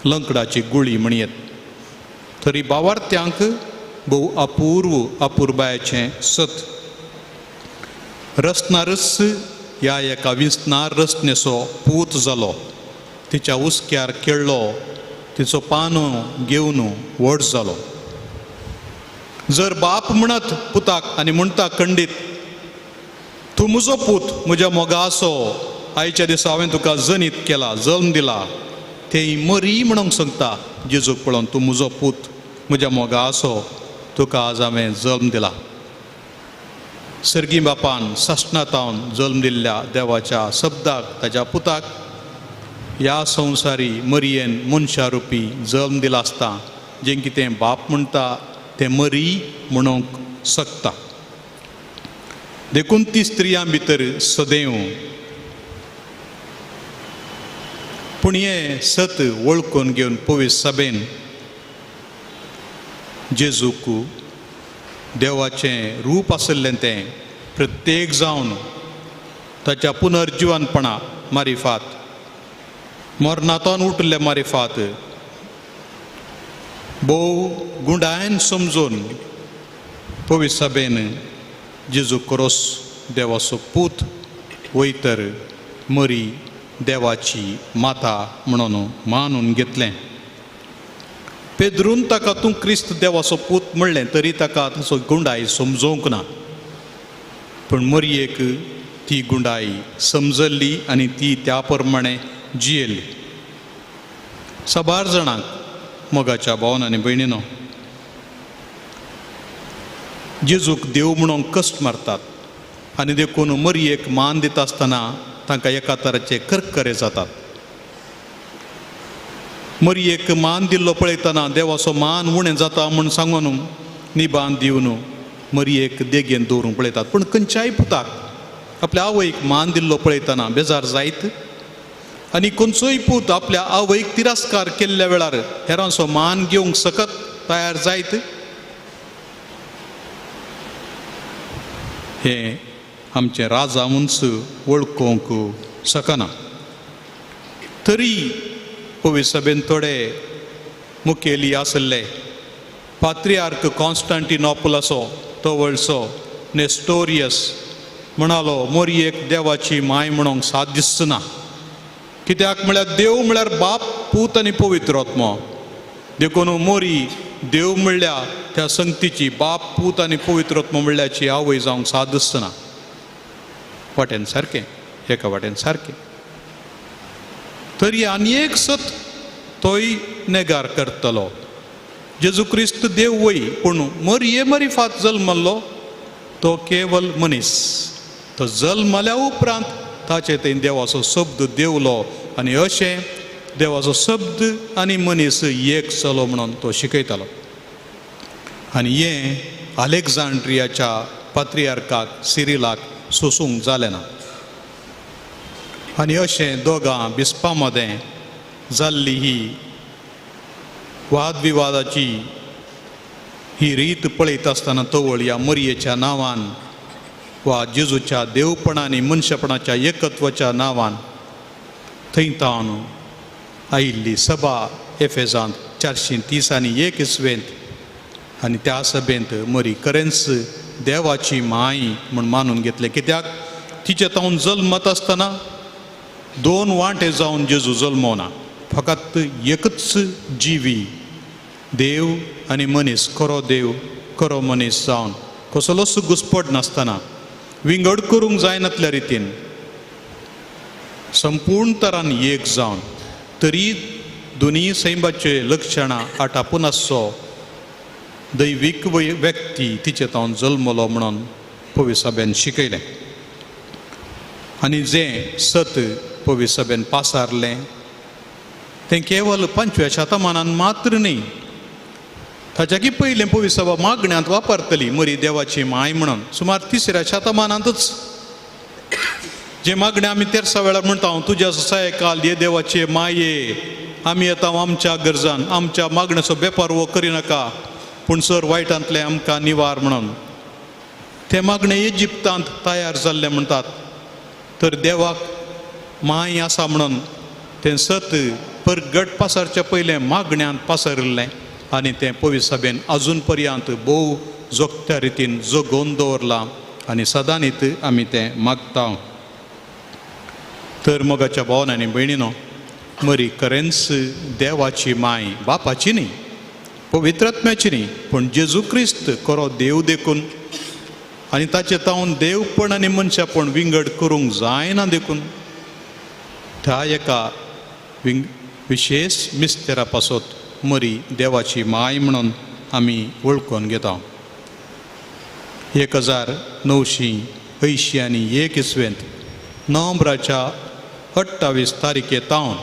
लंकडाची गुळी म्हणयेत. तरी बावार्थ्यांक भोव अपूर्व अपुरबायेचें सत. रचणारच ह्या एका विंचणार रचनेचो पूत जालो, तिच्या हुस्क्यार खेळ्ळो, तिचो पानो घेवन व्हड जालो. जर बाप म्हणत पुताक आनी म्हणटा खंडीत, तूं म्हजो पूत, म्हज्या मोगाचो, आयच्या दिसा हांवें तुका जनीत केला, जल्म दिला, तें मरी म्हणूंक सांगता जेजूक पळोवन, तूं म्हजो पूत, म्हज्या मोगाचो, तुका आज हांवें जल्म दिला. सर्गी बापान सासणातावन जल्म दिल्ल्या देवाच्या शब्दाक ताच्या पुताक ह्या संवसारी मरयेन मनशा रुपी जल्म दिला आसता, जें कितें बाप म्हणटा तें मरी म्हणूंक शकता. देखून ती स्त्रियां भितर सदैव पूण हें सत वळखून घेवन पवित्र सभेन जेजूक देवाचें रूप आशिल्लें तें प्रत्येक जावन ताच्या पुनर्जिवनपणा मारिफात मरणांतून उठिल्ले मारिफात भोव गुंडायन समजून पवित्र सभेन जेजू क्रोस देवाचो पूत वयतर मरी देवाची माता म्हणून मानून घेतलें. पेद्रून ताका तूं क्रिस्त देवाचो पूत म्हणलें तरी ताका ताचो गुंडाय समजोवंक ना, पूण मरयेक ती गुंडाय समजल्ली आनी ती त्या प्रमाणे जियेली. साबार जाणांक मोगाच्या भावन आनी भयणीनो जेजूक देव म्हणून कश्ट मारतात आनी देखून मरयेक मान दिता आसतना तांकां एका तराचे करकरे जातात. मरयेक मान दिल्लो पळयतना देवाचो मान उणें जाता म्हूण सांगून निबान दिवन मरयेक देगेन दवरूंक पळयतात. पूण खंयच्याय पुताक आपल्या आवयक मान दिल्लो पळयतना बेजार जायत आनी खंयचोय पूत आपल्या आवयक तिरस्कार केल्ल्या वेळार हेरांचो मान घेवंक सकत तयार जायत. हें आमचें राजा मुन्स वळखूंक शकना. तरी पवित्र सभेन थोडे मुखेली आसले, पात्रियार्क कॉन्स्टंटिनोपलाचो तवळचो नेस्टोरियस म्हणालो मोरयेक देवाची माय म्हणूंक साथ दिसना, कित्याक म्हळ्यार देव म्हळ्यार बाप पूत आनी पवित्र आत्मो, देखून मोरी देव म्हणल्या त्या संगतीची बाप पूत आनी पवित्र आत्मो म्हणल्याची आवय जावंक साथ दिसना. वाटेन सारकें, एका वाटेन सारकें. तरी आनी एक सत तोय नेगार करतलो, जेजू क्रिस्त देव वय पूण मरये मरिफात जल्मल्लो तो केवल मनीस, तो जल्मल्या उपरांत ताचे थंय देवाचो शब्द देवलो आनी अशें देवाचो शब्द आनी मनीस एक चलो म्हणून तो शिकयतालो. आनी हें अलेक्झांड्रियाच्या पात्रियार्काक सिरिलाक सोसूंक जालें ना आनी अशें दोगां बिस्पा मदें जाल्ली ही वादविवादाची ही रीत पळयत आसतना तवळ ह्या मरयेच्या नांवान वा जेजूच्या देवपणा आनी मनशापणाच्या एकत्वाच्या नांवान थंय तावन आयिल्ली सभा एफेजांत 431 इसवेंत आनी त्या सभेंत मरी खरेंच देवाची माय म्हूण मानून घेतलें. कित्याक तिचे तावन जल्मत आसतना दोन वांटे जावन जेजू जल्मोना, फकत एकच जिवी देव आनी मनीस, खरो देव खरो मनीस जावन कसलोच घुसपट नासतना विंगड करूंक जायनातल्या रितीन संपूर्ण तरान एक जावन तरी दोनी सैमाचे लक्षणां आटापून आसचो दैवीक व्यक्ती तिचे तावन जल्मलो म्हणून पवित्र सभेन शिकयलें. आनी जें सत पवित्र सभेन पासारलें तें केवल 5व्या शतमानान मात्र न्ही, ताच्याकी पयलें पवित्र सभा मागण्यांत वापरतली मरी देवाची माय म्हणून सुमार 3ऱ्या शतमानांतच जे मागणें आमी तेरसा वेळार म्हणटा, तुज्या सहायकाल हे देवाचे माये आमी येता आमच्या गरजान, आमच्या मागण्याचो बेपारवो करिनाका पूण सर वायटांतलें आमकां निवार म्हणून. तें मागणें इजिप्तांत तयार जाल्लें म्हणटात, तर देवाक माय आसा म्हणून तें सत परगट पासारच्या पयलें मागण्यांत पासरिल्लें आनी तें पवित्र सभेन अजून पर्यंत भोव जोगत्या रितीन जगोवन दवरलां आनी सदांनीत आमी तें मागता. तर मोगाच्या भावन आनी भयणीनो, मरी खरेंच देवाची माय, बापाची न्ही, पवित्रात्म्याची न्ही, पूण जेजू क्रिस्त खरो देव देखून आनी ताचे तावन देवपण आनी मनशापण विंगड करूंक जायना देखून त्या एका विशेष मिस्तेरा पासत मरी देवाची माय म्हणून आमी वळखून घेता. 1981 इसवेंत नोव्हेंबराच्या 28 तारखे तावन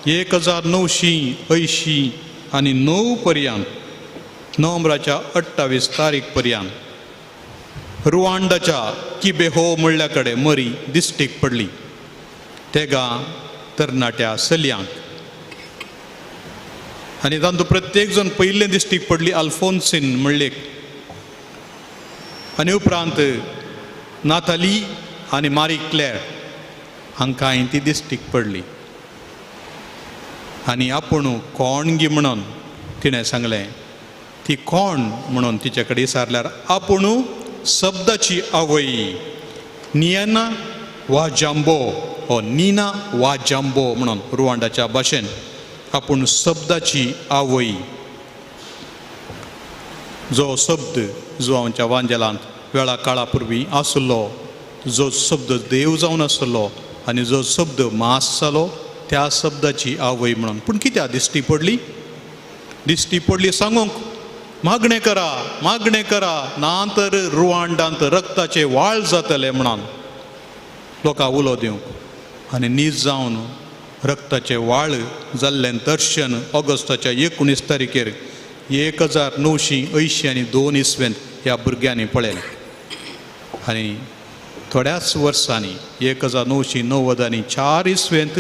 1989 पर्यंत नोव्हेंबराच्या 28 तारीख पर्यंत रुवांडाच्या किबेहो म्हणल्या कडेन मरी दिश्टीक पडली तेगा तरणाट्या चलयांक आनी तांतूं प्रत्येक जण पयलें दिश्टीक पडली अल्फोन्सीन म्हणलेक आनी उपरांत नाताली आनी मारी क्लॅर हांकां ती दिश्टीक पडली. आनी आपूण कोण गी म्हणून तिणें सांगलें, ती कोण म्हणून तिचे कडेन विचारल्यार आपूण शब्दाची आवय नियना वा जांबो हो नीना वा जांबो म्हणून रुवांडाच्या भाशेन आपूण शब्दाची आवय. जो शब्द जो आमच्या वांजेलांत वेळा काळा पुर्वी आसलो, जो शब्द देव जावन आसलो आनी जो शब्द मास जालो त्या शब्दाची आवय म्हणून. पूण कित्याक दिश्टी पडली? दिश्टी पडली सांगूंक मागणें करा, मागणें करा, ना तर रुवांडांत रक्ताचे वाळ जातले म्हणून लोकांक उलो दिवंक. आनी नीज जावन रक्ताचे वाळ जाल्लें दर्शन ऑगस्टाच्या 19 तारखेर 1982 इसवेंत ह्या भुरग्यांनी पळयलें. आनी थोड्याच वर्सांनी 1994 इसवेंत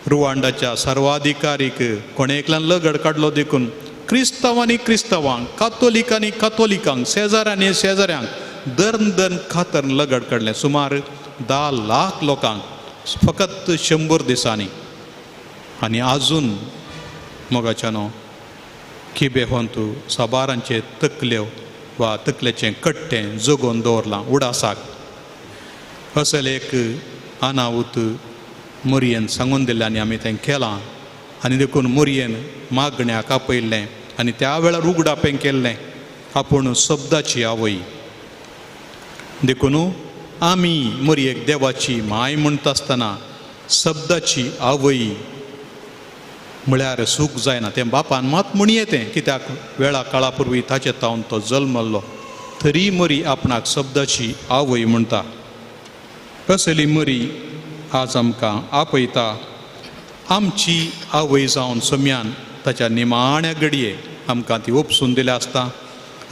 रुवांडाच्या सर्वाधिकारीक कोणे एकल्यान लगड काडलो देखून क्रिस्तांवांनी क्रिस्तांवांक, कातोलिकांनी कातोलिकांक, शेजाऱ्यांनी शेजाऱ्यांक दर्न दर्न खातरन लगड काडलें सुमार 10 लाख लोकांक फकत 100 दिसांनी. आनी आजून मोगाच्यानो किबेहोंतू साबारांचे तकल्यो वा तकलेचें कट्टें जगोवन दवरलां उडासाक. असल एक अनावूत मोरयेन सांगून दिल्लें आनी आमी तें केलां आनी देखून मोरयेन मागण्याक आपयल्लें आनी त्या वेळार उगडापें केल्लें आपूण शब्दाची आवय. देखून आमी मोरयेक देवाची माय म्हणटा आसतना शब्दाची आवय म्हळ्यार सूख जायना. तें बापान मात म्हणये तें कित्याक वेळा काळा पुर्वी ताचे तावन तो जल्मल्लो तरी मरी आपणाक शब्दाची आवय म्हणटा. असली मरी आज आमकां आपयता. आमची आवय जावन सोम्यान ताच्या निमाण्या घडये आमकां ती उपसून दिल्या आसता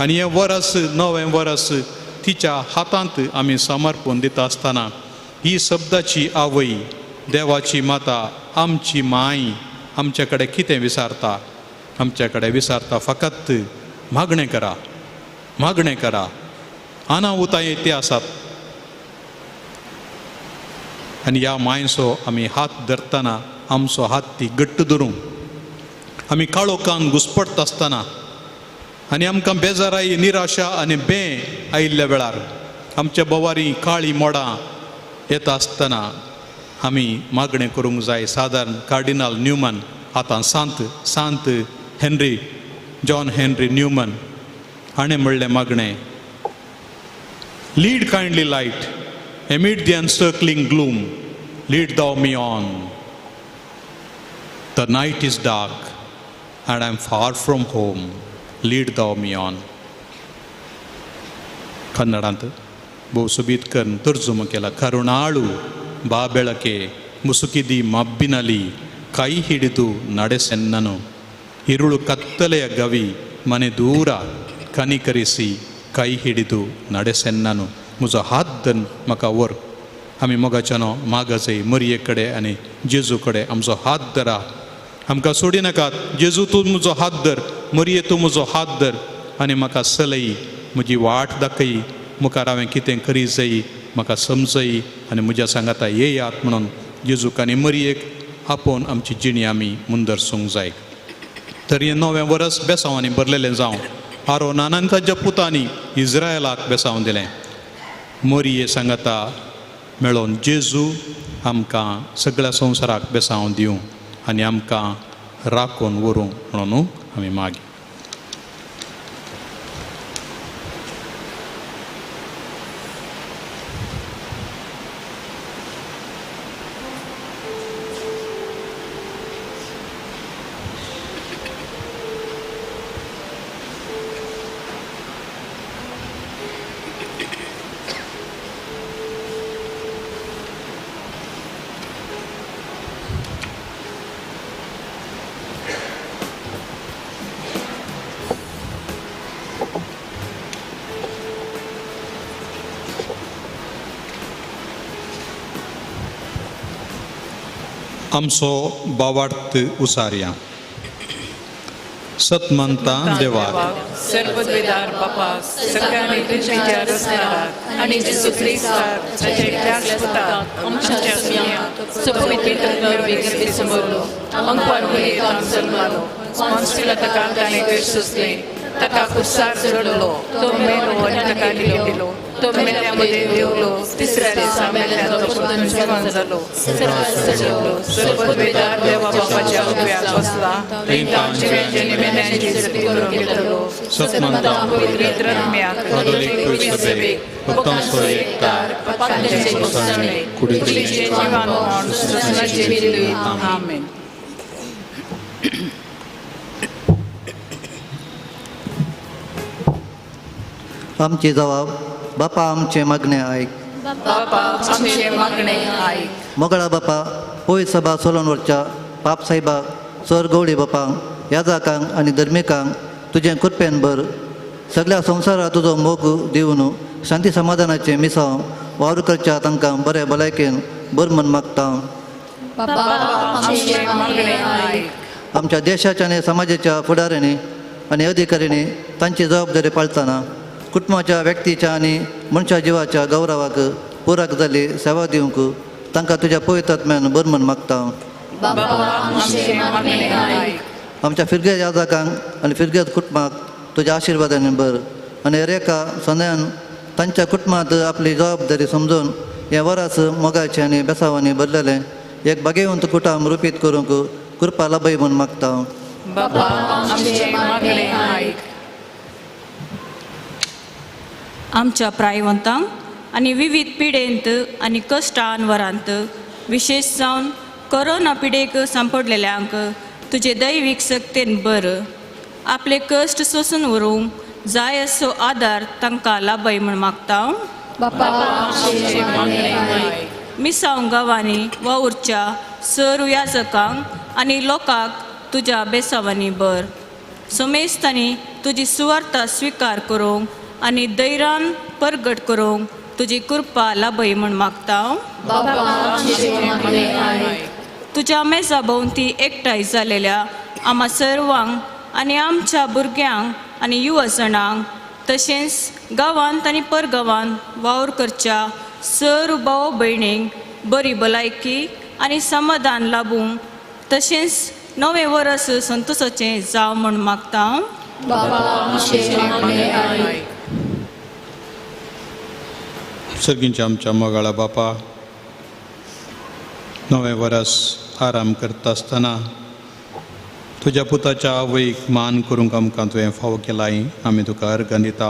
आनी हें वरस नवें वरस तिच्या हातांत आमी समर्पण दिता आसतना ही शब्दाची आवय देवाची माता आमची माय आमचे कडेन कितें विचारता? आमचे कडेन विचारता फकत मागणें करा, मागणें करा. अनाहुतां ते आसात आनी ह्या मांयचो आमी हात धरतना आमचो हात ती घट्ट धरूं. आमी काळोखान घुसपडटा आसतना आनी आमकां बेजाराय, निराशा आनी बें आयिल्ल्या वेळार आमच्या बोवारी काळी मोडां येता आसतना आमी मागणें करूंक जाय. सादारण कार्डिनाल न्यूमन, आतां सांत सांत हेनरी जॉन हेनरी न्यूमन हाणें म्हणलें मागणें, lead kindly light amid the encircling gloom, lead thou me on. The night is dark and I am far from home, lead thou me on. कन्नडांत भोव सोबीत करून तर्जुमो केला. करुणाळू बा ಬೆಳಕೆ ಮುಸುಕಿದಿ ಮಬ್ಬಿನಲಿ ಕೈ ಹಿಡಿದು ನಡೆಸೆನ್ನನು, ಇರುಳು ಕತ್ತಲೆಯ ಗವಿ ಮನೆ ದೂರ ಕನಿಕರಿಸಿ ಕೈ ಹಿಡಿದು ನಡೆಸೆನ್ನನು. म्हजो हात धरून म्हाका व्हर. आमी मोगाच्यानो मागाजय मरये कडेन आनी जेजू कडेन आमचो हात धरा, आमकां सोडी नाकात. जेजू तूं म्हजो हात धर, मरये तूं म्हजो हात धर आनी म्हाका सलय, म्हजी वाट दाखय, मुखार हांवें कितें करी जाय म्हाका समजय आनी म्हज्या सांगाता येयात म्हणून जेजूक आनी मरयेक आपोवन आमची जिणी आमी मुंदरसूंक जाय. तर हें नवें वरस बेसांवांनी भरलेलें जावं. आरोनान आनी ताच्या पुतांनी इज्रायलाक बेसांव दिलें. मरये सांगाता मेळोवन जेजू आमकां सगळ्या संवसाराक बेसांव दिवं आनी आमकां राखून व्हरूं म्हणून आमी मागीर. आमचो बावार्थ उसारया. सतमंता देवाक सर्वद्वेदार बापा सगळ्यांनी तुमच्या रचनारात आनी जेजू क्रिस्ताक ताच्या एकल्याच पुताक आमच्या सुम्या पवित्र गर्भे समोरलो अंकवार भुरगें जल्मालो कॉन्सिला ताका ताणें सोंसलें, ताका कुसार चडलो, तो मेलो आनी ताका लिपयलो, तो मेल्या मदें देंवलो, तिसऱ्या दिसा मेल्ल्याचो परतून जिवन जालो, चडलो, सर्वद्वेदार देवा बापाच्या उव्याक बसला, तांचे मेल्यांची सती करून घेतलो, पवित्र आत्म्याक कॅथोलिक सभेक भक्तांचो एकतार, पापांचे भोगसणे, कुडीचें जिवन सोसणाचें जिवीत. आमेन. आमची जबाब बापा आमचे मागणे आयक, बापा आमचे मागणे आयक. मोगळा बापा पोय सभा सोलोन वरच्या पाप साहेबा सर गवळी बापांक याजाकांक आनी धर्मिकांक तुजें कृपेन भर. सगळ्या संवसाराक तुजो मोग दिवन शांती समाधानाचें मिसांव वावर करच्या तांकां बरे भलायकेन बर मन मागता. आमच्या देशाच्या आनी समाजाच्या फुडाऱ्यांनी आनी अधिकाऱ्यांनी तांची जबाबदारी पाळतना कुटुंबाच्या व्यक्तीच्या आनी मनशा जिवाच्या गौरवाक पुराक जाल्ली सेवा दिवंक तांकां तुज्या पवित्र आत्म्यान बर मन मागता. आमच्या फिरगेज याजकांक आनी फिरगेज कुटुंबाक तुज्या आशिर्वादान भर आनी हर एका सन्यान तांच्या कुटुंबांत आपली जबाबदारी समजून हें वरास मोगाचें आनी बेसावांनी भरलेलें एक भागेवंत कुटुंब रुपीत करूंक कृपा लाभय म्हूण मागता. आमच्या प्रायवंतांक आनी विविध पिडेंत आनी कश्टान वरांत विशेश जावन कोरोना पिडेक सांपडलेल्यांक तुजे दैवीक सक्तेन बर आपले कश्ट सोसून व्हरूंक जाय असो आदार तांकां लाभय म्हूण मागता. मिसांव गांवांनी वावुरच्या सर याजकांक आनी लोकांक तुज्या बेसावांनी बर सोमेस्तांनी तुजी सुवार्ता स्विकार करूंक आनी दैरान परगट करूंक तुजी कृपा लाभय म्हूण मागता. तुज्या मेजा भोंवती एकठांय जालेल्या आमा सर्वांक आनी आमच्या भुरग्यांक आनी युवजणांक तशेंच गांवांत आनी परगांवांत वावर करच्या सर भाव भयणींक बरी भलायकी आनी समाधान लाबूं, तशेंच नवें वरस संतोशाचें जावं म्हूण मागता. सर्गींच्या आमच्या मोगाळा बापा, नवें वरस आराम करता आसतना तुज्या पुताच्या आवयक मान करूंक आमकां तुवें फावो केलाय, आमी तुका अर्गां दिता.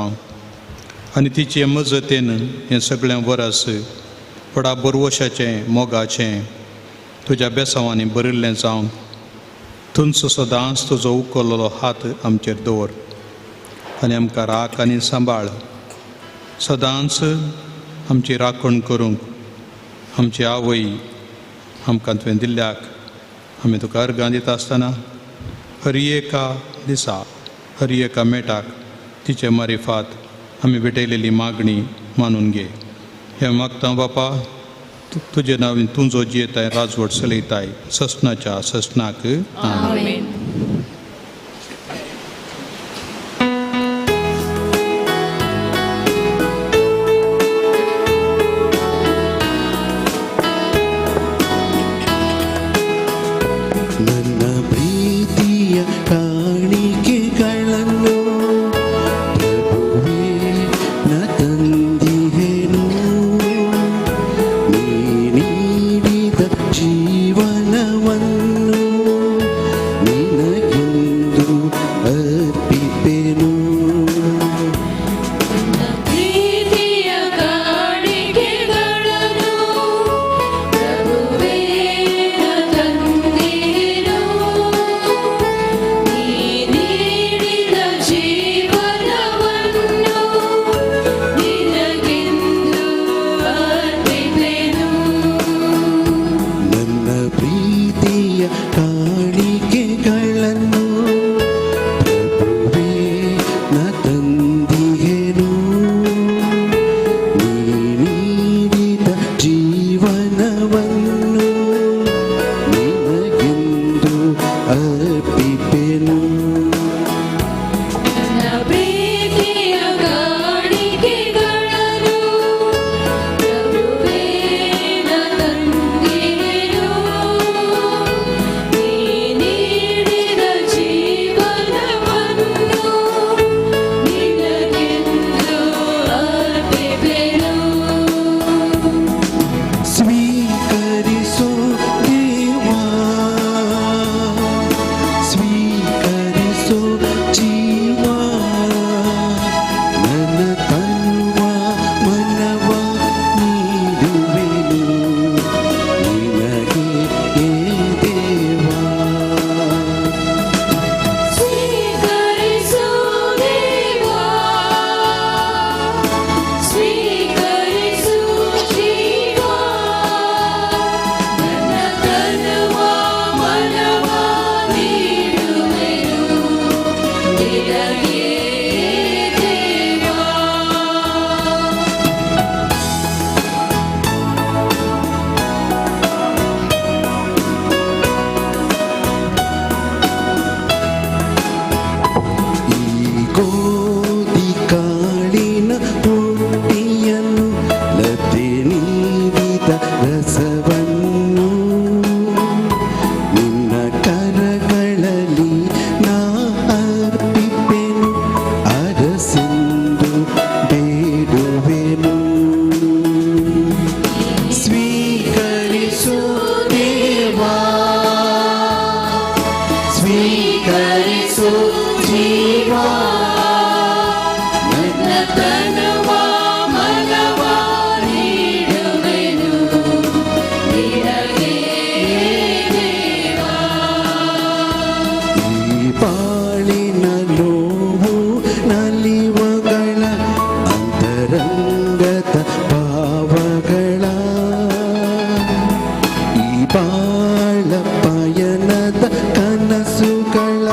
आनी तिचे मजतीन हें सगळें वरस व्हडा बरवशाचें मोगाचें तुज्या बेसांवांनी भरिल्लें जावंक तुमचो सदांच तुजो उखल्लो हात आमचेर दवर आनी आमकां राख आनी सांबाळ. सदांच आमची राखण करूंक आमची आवय आमकां तुवें दिल्ल्याक आमी तुका अर्गां दिता आसतना हर एका दिसा हर एका मेटाक तिचे मारिफात आमी भेटयलेली मागणी मानून घे. हें मागता बापा तुजे नांवान तूं जो जियेताय राजवट चलयताय ससनाच्या ससनाक. आमेन. ನನ್ನ ಪ್ರೀತಿಯ ಕಾಣಿಕೆಗಳನ್ನು ಪ್ರಭುವೇ ನ ತಂದಿಹೆನು, ನೀ ನೀಡಿದ ಜೀವನವನ್ನು ನಿನಗೆಂದು ಅರ್ಪಿಪೆನು. ಪ್ರೀತಿಯ ಕಾಣಿಕೆಗಳನ್ನು ಪ್ರಭುವೇ ತಂದಿರು, ನೀ ನೀಡಿದ ಜೀವನವನ್ನು ನಿನಗೆಂದು ಅರ್ಪಿಪೆನು. ನನ್ನ ಪ್ರೀತಿಯ ಕಾಣಿಕೆಗಳನ್ನು ಪ್ರಭುವೇ ನ ತಂದಿಹೆನು, ನೀ ನೀಡಿದ ಜೀವನವನ್ನು ನಿನಗೆಂದು ಅರ್ಪಿಪೆನು. ನನ್ನ ಪ್ರೀತಿಯ ಕಾಣಿಕೆಗಳನ್ನು ಪ್ರಭುವೇ ತಂದಿರು, ನೀ ನೀಡಿದ ಜೀವನವನ್ನು ನಿನಗೆಂದು ಅರ್ಪಿಪೆನು. ಸ್ವೀಕರಿಸು ದೇವಾ, ಸ್ವೀಕರಿಸು ಜೀವ, ನನ್ನ ತನ್ವ ಮನವ ನೀಡುವೆನು ನಿನಗೆ ಏ ದೇವಾ. ಸ್ವೀಕರಿಸು ದೇವಾ, ಸ್ವೀಕರಿಸು ಜೀವ, ನನ್ನ ತನುವ ಮನವ ನೀಡುವೆನು ನಿನಗೆ ದೇವಾ. ಈ ಗೋಧಿ ಕಾಳಿನ ರೊಟ್ಟಿಯನ್ನು ಲತೆ ನೀಡಿದ ರಸವನ್ನು ನಿನ್ನ ಕರಗಳಲ್ಲಿ ನಾ ಅರ್ಪಿಪೆನು, ಅರಸೆಂದು ಬೇಡುವೆನು. ಸ್ವೀಕರಿಸು ದೇವಾ, ಸ್ವೀಕರಿಸು ಜೀವ, ನನ್ನ ತನುವ ಮನವ ನೀಡುವೆನು ನಿನಗೆ ದೇವಾ. ಈ ಬಾಳಿನ ನೋವು ನಲಿವುಗಳ ಅಂತರಂಗದ ಭಾವಗಳ ಈ ಬಾಳ ಪಯಣದ ಕನಸುಗಳ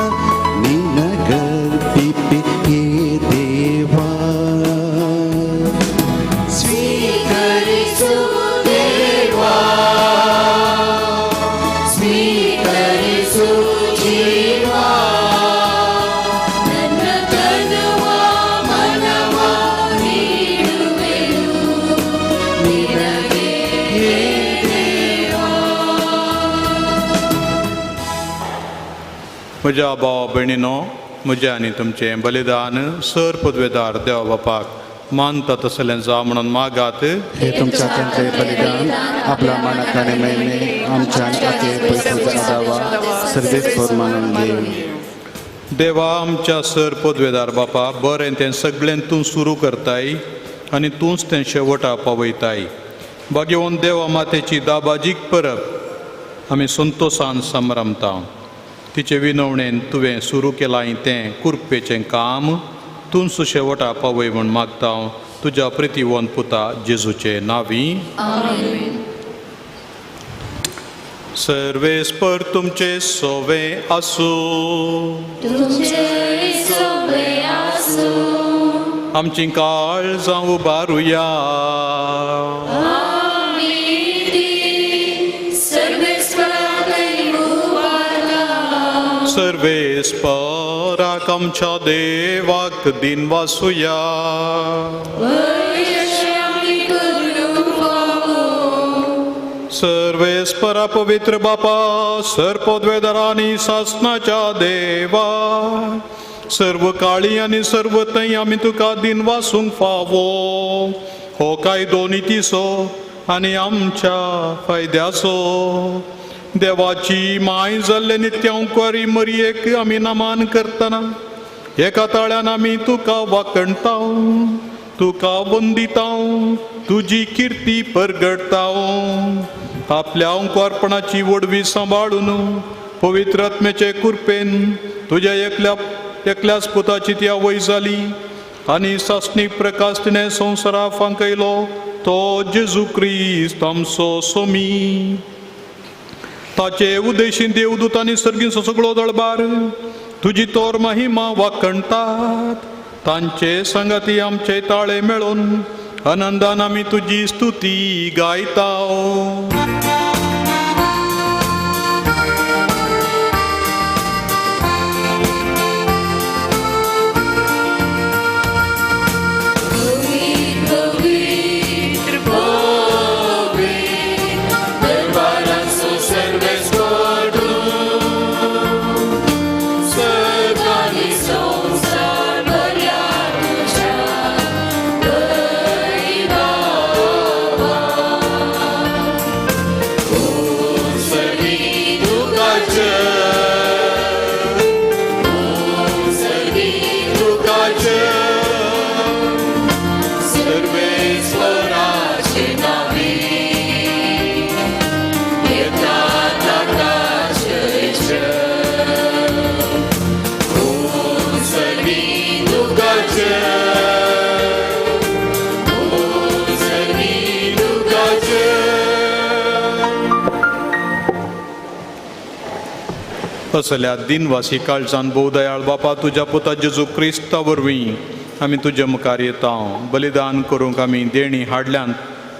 ನಿನಗರ್ಪಿಪೆ ಏ ದೇವಾ. ಸ್ವೀಕರಿಸು ದೇವಾ, ಸ್ವೀಕರಿಸು ಜೀವ, ನನ್ನ ತನುವ ಮನವ ನೀಡುವೆನು ನಿನಗೆ ದೇವಾ. म्हज्या भाव भयणीनो, म्हजें आनी तुमचें बलिदान सर पदवेदार देवा बापाक मानता तसलें जावं म्हणून मागात. हे तुमच्या हातांतलें बलिदान आपल्या मानाक आनी महिमे आमच्या आनी पयसो जावा सर्वेस्पर मानून घेवं. देवा आमच्या सर पदवेदार बापा, बरें तें सगळें तूं सुरू करताय आनी तूंच तें शेवटा पावयताय. भाग्यवंत देवा मातेची दाबाजीक परब आमी संतोसान समरमता. तिचे विनवणेन तुवें सुरू केलां तें कुरपेचें काम तूंच शेवटा पावय म्हूण मागता तुज्या प्रितीवंत पुता जेजूचे नांवी. सर्वेस्पर तुमचे सोवे आसूं. आमची काळजां उबारुया. सर्वेस्पराक आमच्या देवाक दिन वासुया. सर्वेस्परा पवित्र बापा, सर पदवेदारांनी सासनाच्या देवा, सर्व काळी आनी सर्व थंय आमी तुका दिन वासूंक फावो. हो कायदो नितीचो आनी आमच्या फायद्याचो. देवाची माय जाल्ले नित्यांकरी मरयेक आमी नमान करतना एका ताळ्यान आमी तुका वाकणता, तुका वंदिता, तुजी किर्ती परगडता. आपल्या अंकुरपणाची वडवी सांबाळून पवित्र आत्म्याचे कृपेन तुज्या एकल्या एकल्याच पुताची ती आवय जाली आनी सासणीक प्रकाश तिणें संवसारा फांकयलो तो जेजू क्रिस्त आमचो सोमी. ताचे उदेशी देवदूत आनी सर्गींचो सगळो दळबार तुजी तोर महिमा वाकणतात. तांचे संगाती आमचे ताळे मेळून आनंदान आमी तुजी स्तुती गायता. असल्या दिनवासी काळजान भोव दयाळ बापा, तुज्या पुता जेजू क्रिस्ता वरवीं आमी तुज्या मुखार येता. बलिदान करूंक आमी देणी हाडल्यान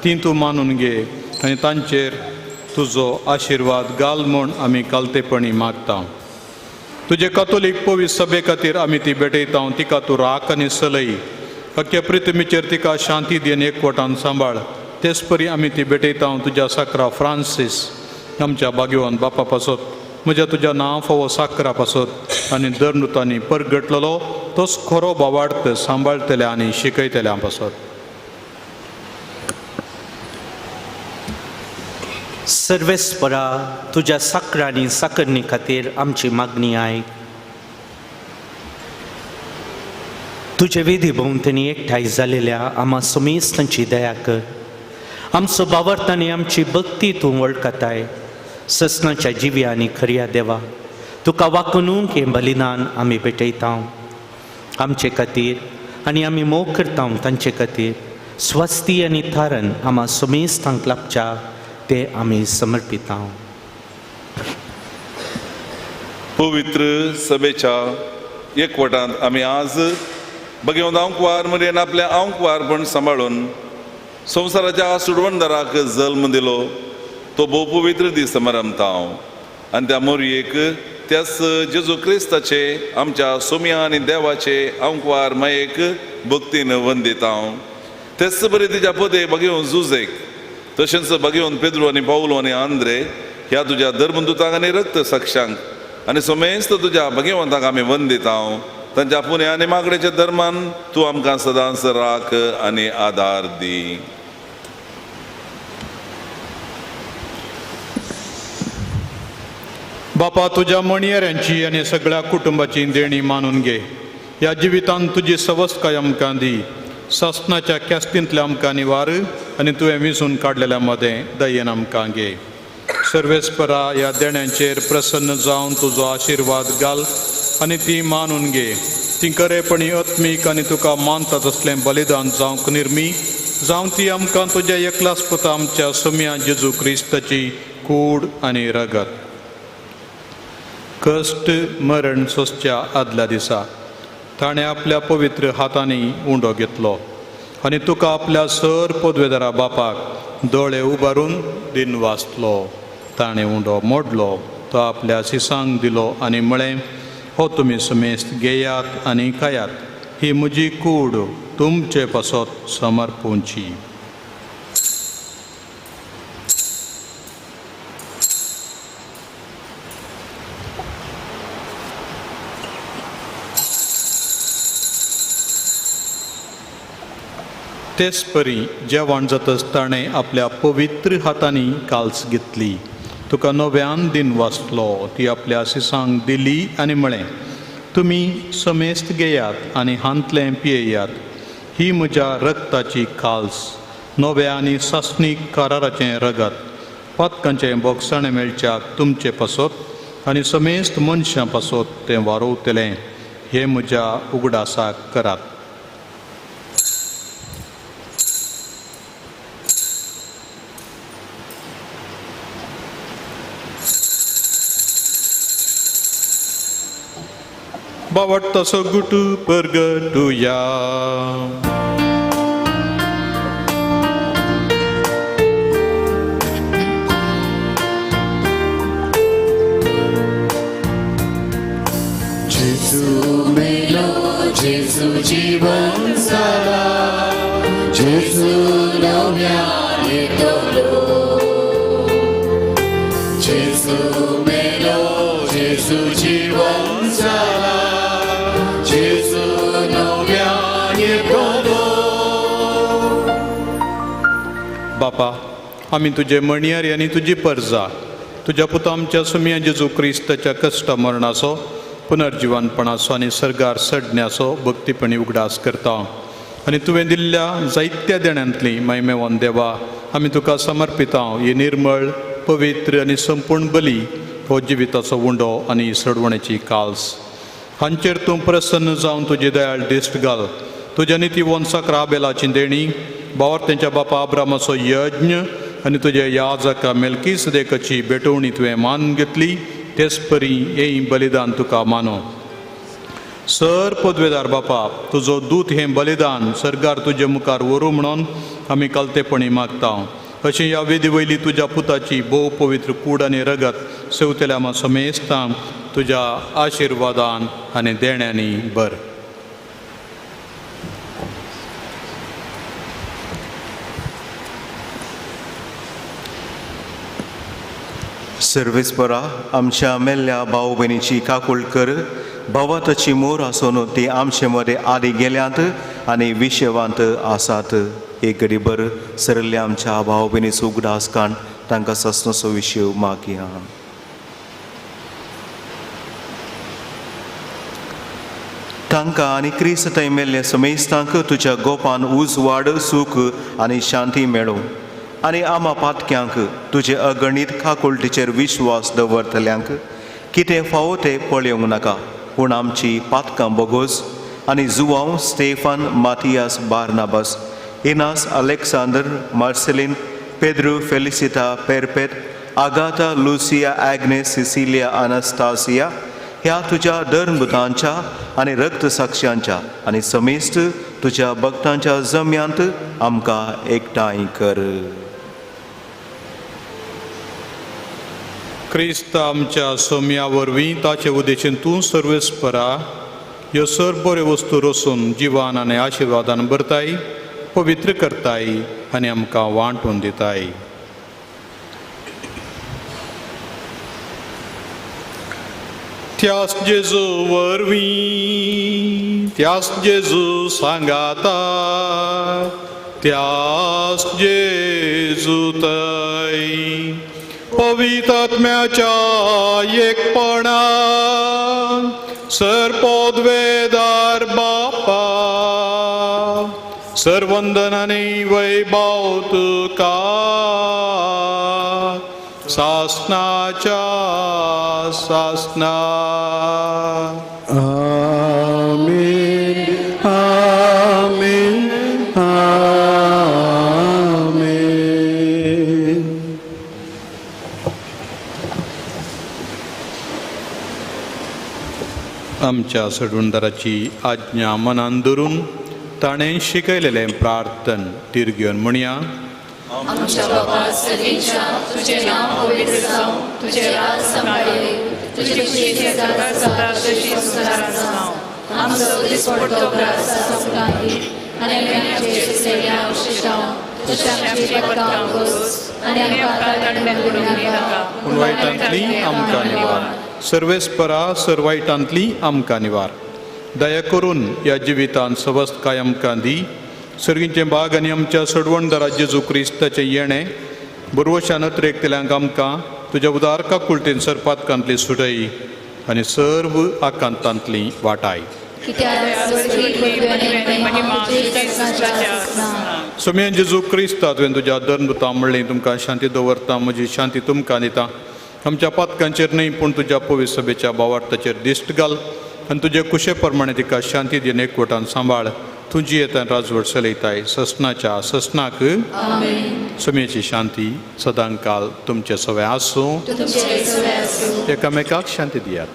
ती तूं मानून घे आनी तांचेर तुजो आशिर्वाद घाल म्हूण आमी कालतेपणी मागता. तुजे कातोलीक पवित्र सभे खातीर आमी ती भेटयता. तिका तूं राख आनी सलय. अख्ख्या पृथ्वीचेर तिका शांती दी आनी एकवटान सांबाळ. तेच परी आमी ती भेटयता तुज्या साकरा फ्रांसीस आमच्या भाग्यवान बापा पासत, म्हज्या तुज्या नांव फावो साकरा पासत आनी दरनुतांनी परगटलेलो तोच खरो बावार्थ सांबाळटल्या आनी शिकयतल्या पासत. सर्वेस्परा तुज्या साकरा आनी साकरणी खातीर आमची मागणी आयक. तुजे विधी भोंवतणी एकठांय जालेल्या आमा सुमेस्तांची दया कर. आमचो बावर्त आनी आमची भक्ती तूं वळखताय. ससनाच्या जिव्या आनी खऱ्या देवा, तुका वाकणूक हें बलिदान आमी भेटयता. आमचे खातीर आनी आमी मोग करता तांचे खातीर स्वस्ती आनी थारण आमा सुमेस्तांक लाभच्या ते आमी समर्पिता. पवित्र सभेच्या एकवटांत आमी आज भगवंत आंकवार मरेन आपल्या आंकवारपण सांबाळून संवसाराच्या सुडवणदाराक जल्म दिलो तो भोव पवित्र दीस समारंभता हांव. आनी त्या मोरयेक त्याच जेजू क्रिस्ताचे आमच्या सोम्या आनी देवाचे आंकवार मायेक भक्तीन वंदिता हांव. तेच बरें तिच्या पदे भगवंत जुजेक तशेंच भगवंत पेद्रो आनी पावलो आनी आंद्रे ह्या तुज्या धर्मदुतांक आनी रक्त साक्षांक आनी समेस्त तुज्या भगवंताक आमी वंदिता. तांच्या पुण्या आनी मागणेच्या धर्मान तूं आमकां सदांच राख आनी आदार दी. बापा, तुज्या मणयेऱ्यांची आनी सगळ्या कुटुंबाची देणी मानून घे. ह्या जिवितांत तुजी सवस्तकाय आमकां दी. सासणाच्या कॅस्तींतल्या आमकां निवार आनी तुवें विंचून काडलेल्या मदें दयेन आमकां घे. सर्वेस्परा, ह्या देण्यांचेर प्रसन्न जावन तुजो आशिर्वाद घाल आनी ती मानून घे. ती खरेपणी आत्मीक आनी तुका मानता तसलें बलिदान जावंक निर्मी जावं ती आमकां तुज्या एकलास पुता आमच्या सोम्या जेजू क्रिस्ताची कूड आनी रगत. कश्ट मरण सोंसच्या आदल्या दिसा ताणें आपल्या पवित्र हातांनी उंडो घेतलो आनी तुका आपल्या सर पदवेदारा बापाक दोळे उबारून दिन वाचलो. ताणें उंडो मोडलो, तो आपल्या सिसांक दिलो आनी म्हळें, हो तुमी समेस्त घेयात आनी खायात, ही म्हजी कूड तुमचे पासत समर्पूंची. तेच परी जेवण जातच ताणें आपल्या पवित्र हातांनी काल्स घेतली, तुका नव्यान दिन वाचलो, ती आपल्या सिसांक दिली आनी म्हळें, तुमी समेस्त घेयात आनी हांतलें पियेयात, ही म्हज्या रक्ताची काल्स, नव्या आनी सासणीक कराराचें रगत, पातकांचें बोगसाणें मेळच्याक तुमचे पासत आनी समेस्त मनशां पासत तें वारोवतलें. हें म्हज्या उगडासाक करात. बावडटाचो गुटू परगटुया. जेजू मेलो, जेजू जीवन जाला, जेजू नव्यान येतलो. जेजू मेलो, जेजू जीवन जाला, जेजू नव्यान येतलो. बापा, आमी तुजे मणयारी आनी तुजी परजा तुज्या पुता आमच्या सुमया जेजू क्रिस्ताच्या कश्ट मरणाचो, पुनर्जिवनपणाचो आनी सर्गार सडण्याचो भक्तीपणी उगडास करता आनी तुवें दिल्ल्या जायत्या देण्यांतली महिमेवन देवा आमी तुका समर्पिता. ही निर्मळ, पवित्र आनी संपूर्ण बली हो जिविताचो उंडो आनी सडवणेची काल्स हांचेर तूं प्रसन्न जावन तुजी दयाळ दिश्ट घाल. तुज्या निती वंसाक राबेलाची देणी, बावर्तेंच्या बापा आब्रामाचो यज्ञ आनी तुज्या याजका मेलकीसदेकाची भेटवणी तुवें मान घेतली, तेच परी हें बलिदान तुका मानो. सर पदवेदार बापा, तुजो दूत हें बलिदान सर्गार तुजे मुखार व्हरूं म्हणून आमी कलतेपणी मागता. अशें ह्या वेदी वयली तुज्या पुताची भोव पवित्र कूड आनी रगत सेवतल्या आमा समेस्तां तुज्या आशिर्वादान आनी देण्यांनी बर. सर्वेस्परा, आमच्या मेल्ल्या भाव भयणीची काकूळ कर. भावाताची मोर आसून ती आमचे मदें आदी गेल्यांत आनी विशेवांत आसात. एक घडीभर सरल्या आमच्या भाव भयणीचो उगडास काण तांकां ससनसो विशय मागया. तांकां आनी क्रिस्त थंय मेल्ल्या समेस्तांक तुज्या गोपान उजवाड, सूख आनी शांती मेळूं आनी आमा पातक्यांक तुजे अगणीत काकुळटीचेर विश्वास दवरतल्यांक कितें फावो तें पळोवंक नाका, पूण आमची पातकां बोगोस आनी Joao, Stefan, Mathias, Barnabas, Inas, Alexander, Marcelin, Pedro, Felicita, Perpet, Agatha, Lucia, Agnes, Cecilia, Anastasia ह्या तुज्या धर्मदूतांच्या आनी रक्तसाक्षांच्या आनी समेस्त तुज्या भक्तांच्या जम्यांत आमकां एकठांय कर. क्रिस्त आमच्या सोम्या वरवीं ताचे उदेशीन तूं सर्वेस्परा ह्यो सर बऱ्यो वस्तू रोसून जिवान आनी आशिर्वादान भरताय, पवित्र करताय आनी आमकां वांटून दिताय. त्यास जेजू वरवीं, त्यास जेजू सांगाता, त्यास जेजू तय पवित्र आत्म्याच्या एकपणान सरपोदवेदार बापा सर्वंदनाने वैभव तुका सासनाच्या सासना. आमेन आमेन आमेन. आमच्या सडुंदराची आज्ञा मनान धरून ताणें शिकयलेलें प्रार्थन तीर घेवन म्हणया. आमच्या बाबा सर्वेच्या तुझे नाव पवित्र जावं, तुझे राज सांभाळे, तुझी खुशी स्वर्गात जाता तशी संवसारात जावं. आमचो दिसपडतो ग्रास आमकां दी आनी आमी आमचे सगळ्या अवशेषां तशें आमची पत्तां गोस आनी आमकां दंड पडूंक दिनाका, पूण वायटांतली आमकां निवार. सर्वेस्परा सर वायटांतली आमकां निवार. दया करून ह्या जिवितान सवस्तकाय आमकां दी. सर्गींचें भाग आनी आमच्या सडवणदारा जेजू क्रिस्ताचें येणें बरवशान अत्रेकतल्यांक आमकां तुज्या उदार काकुळटेन सरपातकांतली सुटय आनी सर्व आकांतांतली वाटाय. सोम्या जेजू क्रिस्ता तुवें तुज्या धर्मदुतां म्हणलें तुमकां शांती दवरता, म्हजी शांती तुमकां दिता. आमच्या पातकांचेर न्हय पूण तुज्या पवित्र सभेच्या भावार्थाचेर दिश्ट घाल आनी तुजे कुशे प्रमाणे तिका शांती दिवन एकवटान सांबाळ. तुजी येता राजवट चलयताय ससनाच्या ससनाक. सुमेची शांती सदांकाल तुमचे सवे आसूं. एकामेकाक शांती दियात.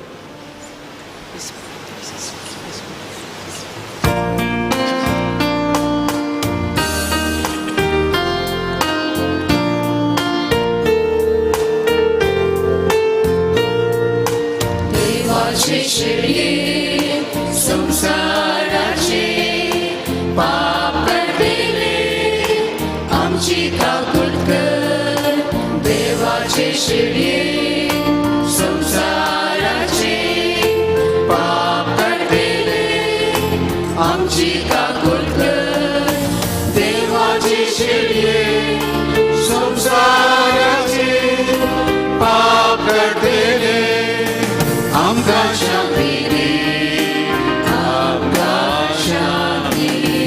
संसाराचे पाप काडटले आमची काकूट कर. देवाचे शेळये संसाराचे पाप काडटले आमची काकूट कर. देवाचे शेळये संसाराचे पाप काडटले आमकां शांती दी, आमकां शांती दी.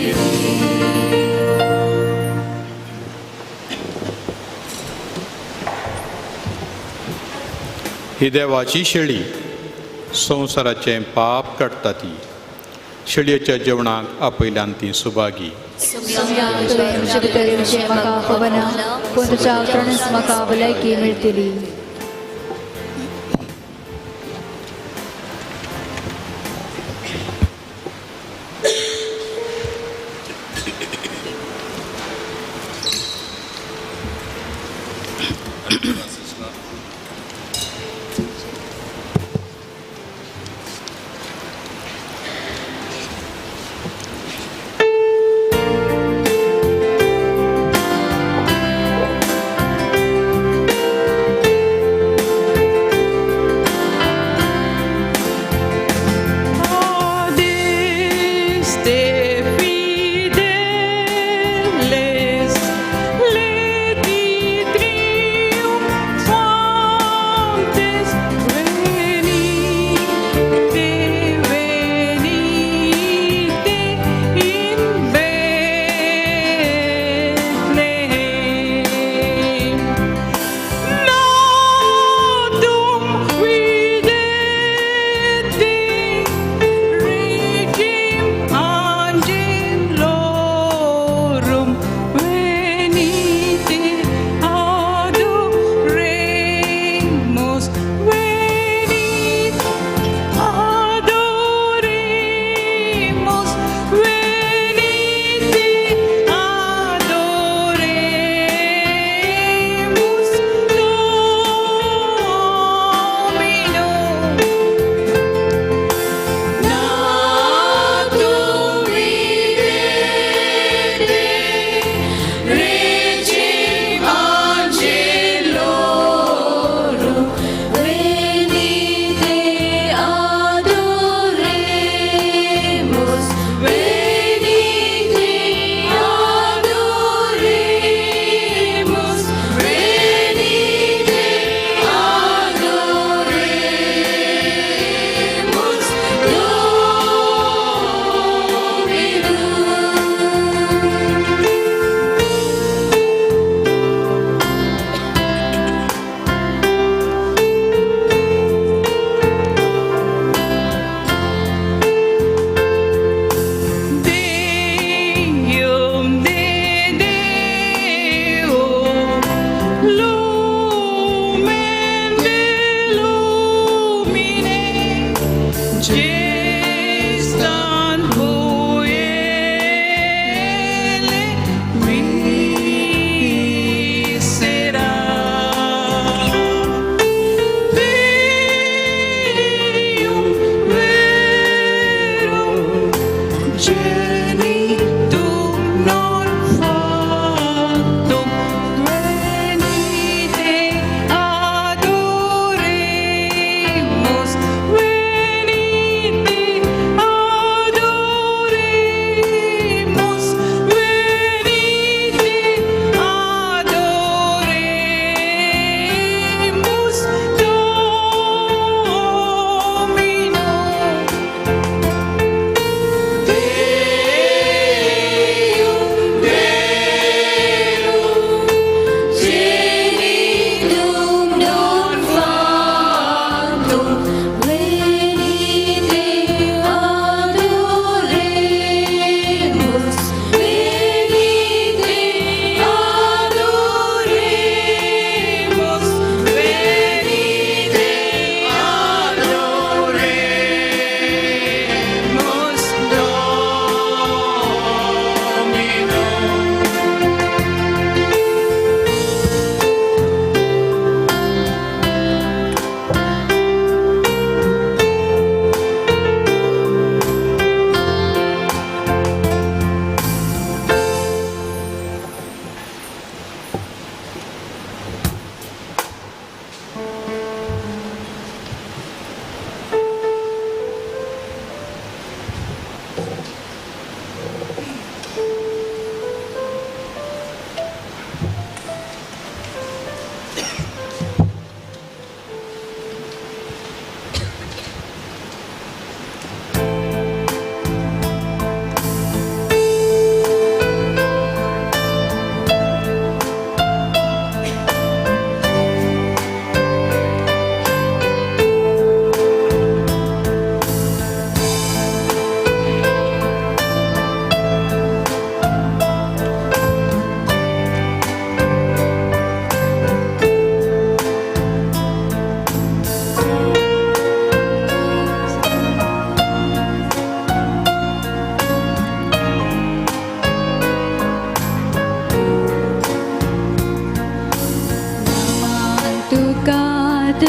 ही देवाची शेळी संवसाराचें पाप काडटा ती. शेळयेच्या जेवणाक आपयल्यान ती सुभागी. तुवें म्हजे भितर येवचें म्हाका खबर ना, पूण तुज्या अवतरणच म्हाका भलायकी मेळटली.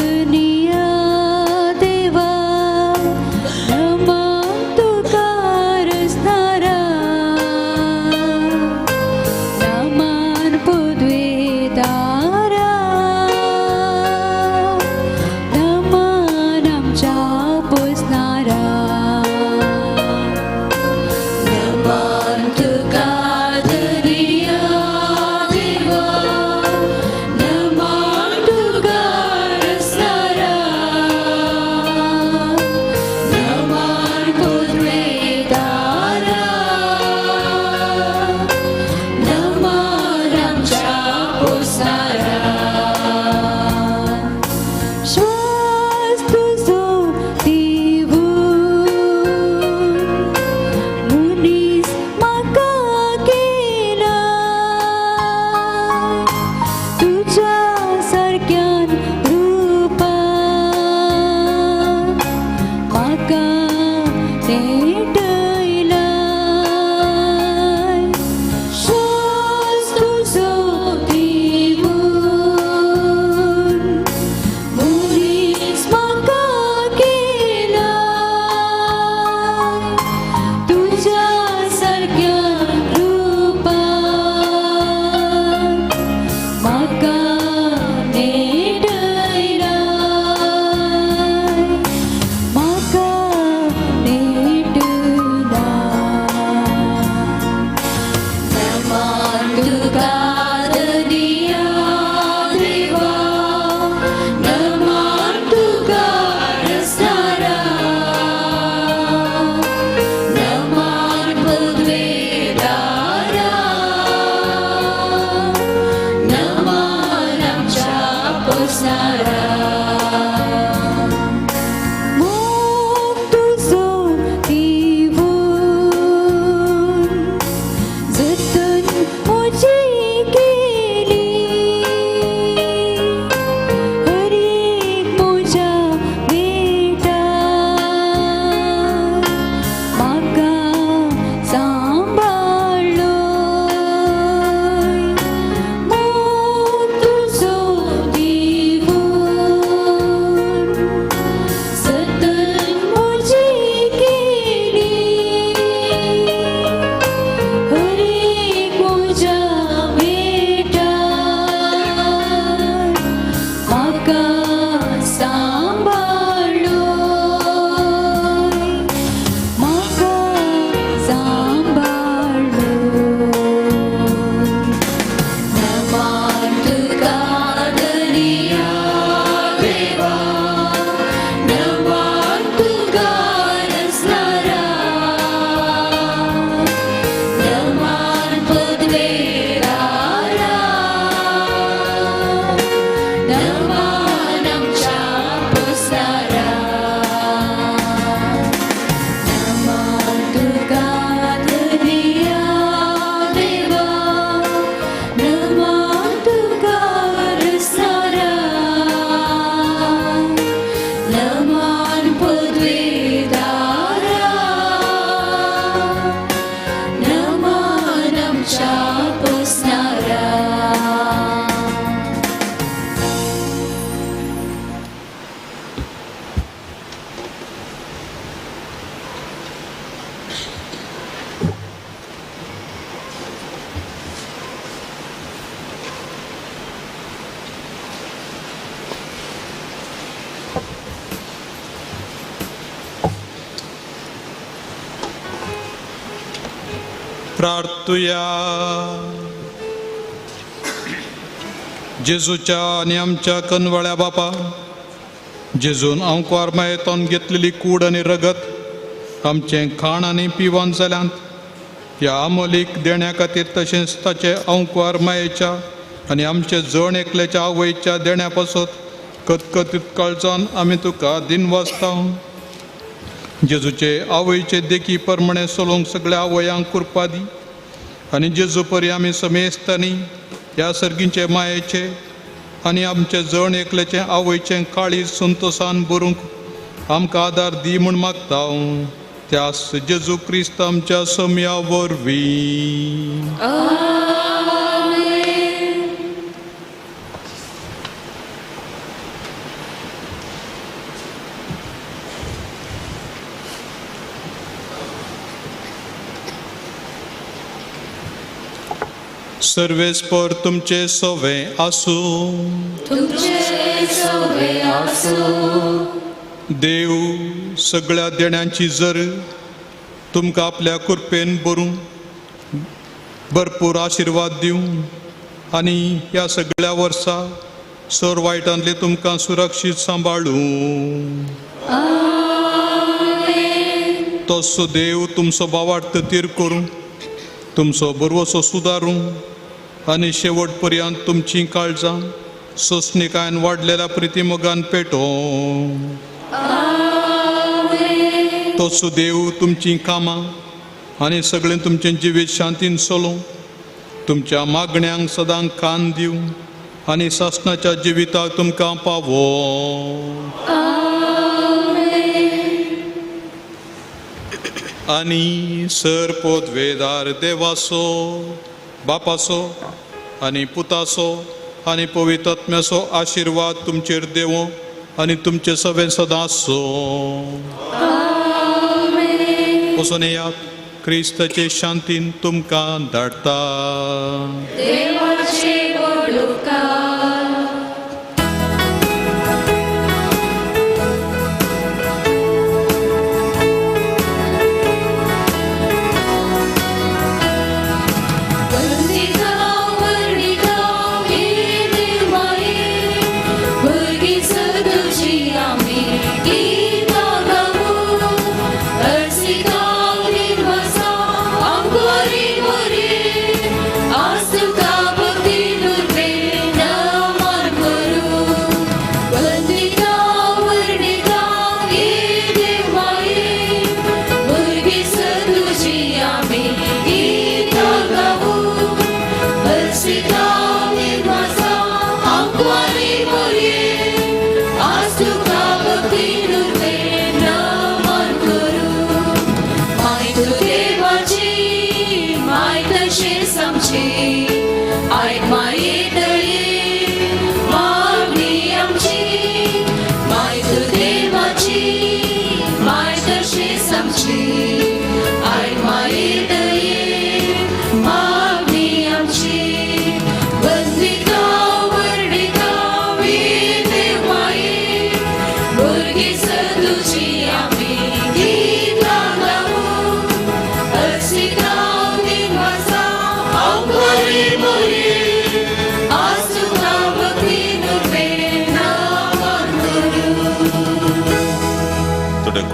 धनिया देवा नमन तुका रसनारा नमन पदवेदारा नमन आमच्या पोसनारा नमन तुका धनिया देवा नमन तुका रसनारा नमन पदवेदारा नमन आमच्या पोसनारा श्वास तुजो दिवून मनीस म्हाका केला तुज्या सारक्यान रुपान म्हाका नेटयलाय श्वास तुजो दिवून मनीस म्हाका केला तुज्या सारक्या रुपान म्हाका नेटयलाय म्हाका नेटयलाय नमन तुका धनिया देवा नमन तुका रसनारा नमन पदवेदारा नमन आमच्या पोसनारा मोग तुजो दिवून जतन म्हजी केली हर एक म्हज्या बेटा म्हाका सांबाळ्ळोय मोग तुजो दिवून जतन म्हजी केली हर एक म्हज्या बेटा म्हाका सांबाळ्ळोय म्हाका सांबाळ्ळोय नमन तुका धनिया देवा नमन तुका रसनारा नमन पदवेदारा नमन आमच्या पोसनारा नमन तुका धनिया देवा नमन तुका रसनारा नमन पदवेदारा नमन आमच्या पोसनारा. प्रार्थुया. जेजूच्या आनी आमच्या कनवळ्या बापा, जेजून आंकवार मायेतोन घेतलेली कूड आनी रगत आमचें खाण आनी पिवन जाल्यांत. ह्या अमोलीक देण्या खातीर तशेंच ताचे आंकवार मायेच्या आनी आमचे जण एकल्याच्या आवयच्या देण्या पासत कतकतीत काळजान आमी तुका दिनवासता. जेजूचे आवयचे देखी प्रमाणे चलोवंक सगळ्या आवयांक कृपा दी आनी जेजू परी आमी समेस्तांनी ह्या सर्गींचे मायेचे आनी आमचे जण एकल्याचे आवयचें काळीज संतोसान भरूंक आमकां आदार दी म्हूण मागता त्यास जेजू क्रिस्त आमच्या सम्या वरवीं. सर्वेस्पर तुमचे सोवे आसूं. तुमचे सोवे आसूं. देव सगळ्या देण्यांची जर तुमकां आपल्या कृपेन भरूं भरपूर आशिर्वाद दिवं आनी ह्या सगळ्या वर्सा सर वायटांतले तुमकां सुरक्षीत सांबाळूं. तसो देव तुमचो भावार्थ तीर करूं, तुमचो बरवसो सुदारूं आनी शेवट पर्यंत तुमचीं काळजां सोंसणिकायेन वाडलेल्या प्रितीमोगान पेटोवं. तसो देव तुमचीं कामां आनी सगळें तुमचें जिवीत शांतीन चलोवं, तुमच्या मागण्यांक सदां कान दिवं आनी सासणाच्या जिविताक तुमकां पावोवं. आनी सर पोदवेदार देवाचो, बापाचो आनी पुताचो आनी पवित्र आत्म्याचो आशिर्वाद तुमचेर देवो आनी तुमचे सगळें सदां आसूं. वचून येयात, क्रिस्ताचे शांतीन तुमकां धाडटा. देवाचे बोलुकार.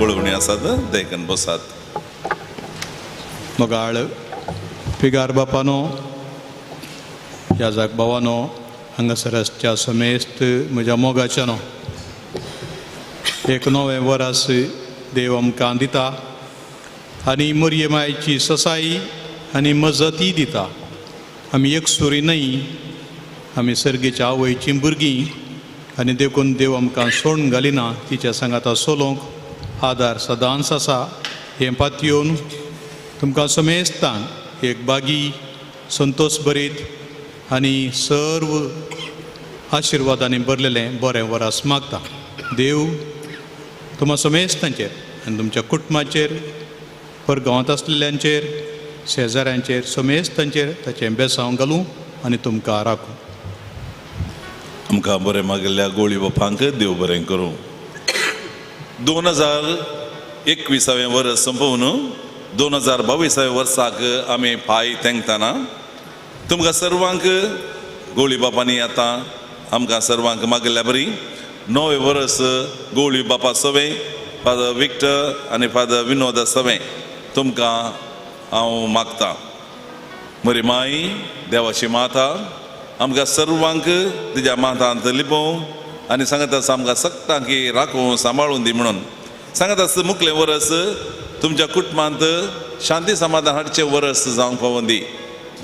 कळवणी आसात देखून बसात. मोगाळ फिगार बापानो, याजाक भावानो, हांगासर आसच्या समेस्त म्हज्या मोगाच्यानो, एक नवें वरास देव आमकां दिता आनी मोरये मायची ससाई आनी मजतीय दिता. आमी एकसुरी न्हय, आमी सर्गेच्या आवयचीं भुरगीं आनी देखून देव आमकां सोडून घालिना. तिच्या सांगाता सोलोंक आदार सदांच आसा हें पातयेवन तुमकां समेस्तांक एक बागी संतोश भरीत आनी सर्व आशिर्वादांनी भरलेलें बरें वरास मागता. देव तुमकां समेस्तांचेर आनी तुमच्या कुटुंबाचेर, परगांवांत आसलेल्यांचेर, शेजाऱ्यांचेर, समेस्तांचेर ताचें बेसांव घालूं आनी तुमकां राखूं. आमकां बरें मागिल्ल्या गोळी बापांक देव बरें करूं. 2021 वर्स सोंपोवन 2022 वर्साक आमी पांय तेंकतना तुमकां सर्वांक गोळी बापांनी आतां आमकां सर्वांक मागिल्ल्या बरी नवें वर्स गोळी बापा सवें, फादर विक्टर आनी फादर विनोद सवें तुमकां हांव मागता. म्हरी माई देवाची माता आमकां सर्वांक तिज्या मातांत लिपोवं आनी सांगत आसा आमकां सगळ्यांक राखूं सांबाळून दी म्हणून सांगत आसा. मुखलें वरस तुमच्या कुटुंबांत शांती समाधान हाडचें वरस जावंक पावोन दी.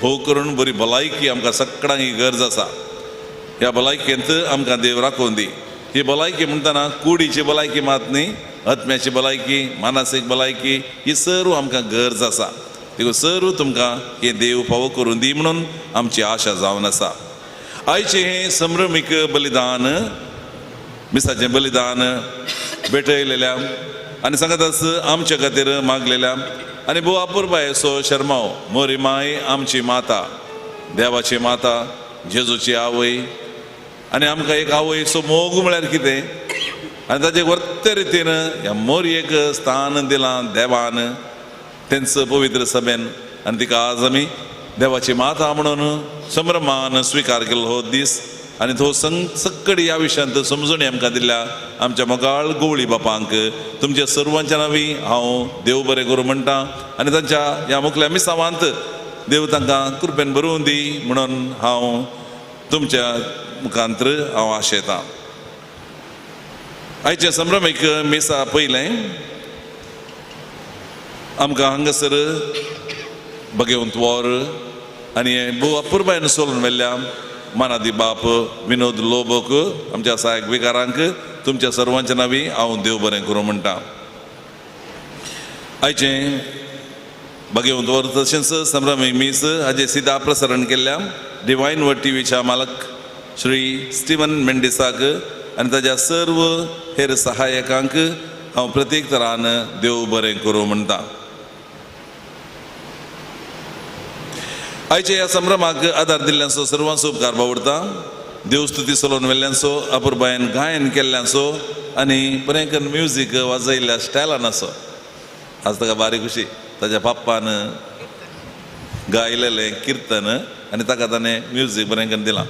भोव करून बरी भलायकी आमकां सगळ्यांक गरज आसा. ह्या भलायकेंत आमकां देव राखून दी. ही भलायकी म्हणटना कुडीची भलायकी मात न्ही, आत्म्याची भलायकी, मानसीक भलायकी ही सर्व आमकां गरज आसा. देखून सर्व तुमकां हे देव फावो करून दी म्हणून आमची आशा जावन आसा. आयचें हें संभ्रमीक बलिदान, मिसाचें बलिदान भेटयलेल्या आनी सांगत आस आमच्या खातीर मागलेल्या आनी भोव अपुरबायेचो शर्माव मोरी माय आमची माता देवाची माता, जेजूची आवय आनी आमकां एक आवयचो मोग म्हळ्यार कितें आनी ताचे वर्ते रितीन ह्या मोरयेक स्थान दिलां देवान तेंच पवित्र सभेन आनी तिका आज आमी देवाची माता म्हणून संभ्रमान स्विकार केल्लो हो दीस आनी तो सक्कडी ह्या विशयांत समजणी आमकां दिल्या आमच्या मोगाळ गवळी बापांक तुमच्या सर्वांच्या नांवी हांव देव बरें करूं म्हणटा आनी तांच्या ह्या मुखल्या मिसावांत देव तांकां कृपेन बरोवन दी म्हणून हांव तुमच्या मुखांत्र हांव आशेतां. आयचें संभ्रमीक मिसा पयलें आमकां हांगासर बगेवंत वॉर आनी भोव अपुरबायेन सोलून व्हेल्ल्या मानादी बाप विनोद लोबोक आमच्या सहायक विकारांक तुमच्या सर्वांच्या नांवी हांव देव बरें करूं म्हणटा. आयचें बगेवंत वर तशेंच संभ्रमी मीस हाजें सिदा प्रसारण केल्ल्या डिवायन वर्ड टीव्हीच्या मालक श्री स्टिवन मेंडिसाक आनी ताज्या सर्व हेर सहायकांक हांव प्रत्येक तरान देव बरें करूं म्हणटा. आयच्या ह्या संभ्रमाक आदार दिल्ल्यांचो सर्वांचो उपकार बावडटा. देवस्तुती चलोवन व्हेल्ल्यांचो, अपुरबायेन गायन केल्ल्यांचो आनी बरें करून म्युजीक वाजयल्ल्या स्टायलान आसो. आज ताका बारीक खुशी ताज्या बाप्पान गायलेलें किर्तन आनी ताका ताणें म्युजीक बरें करून दिलां.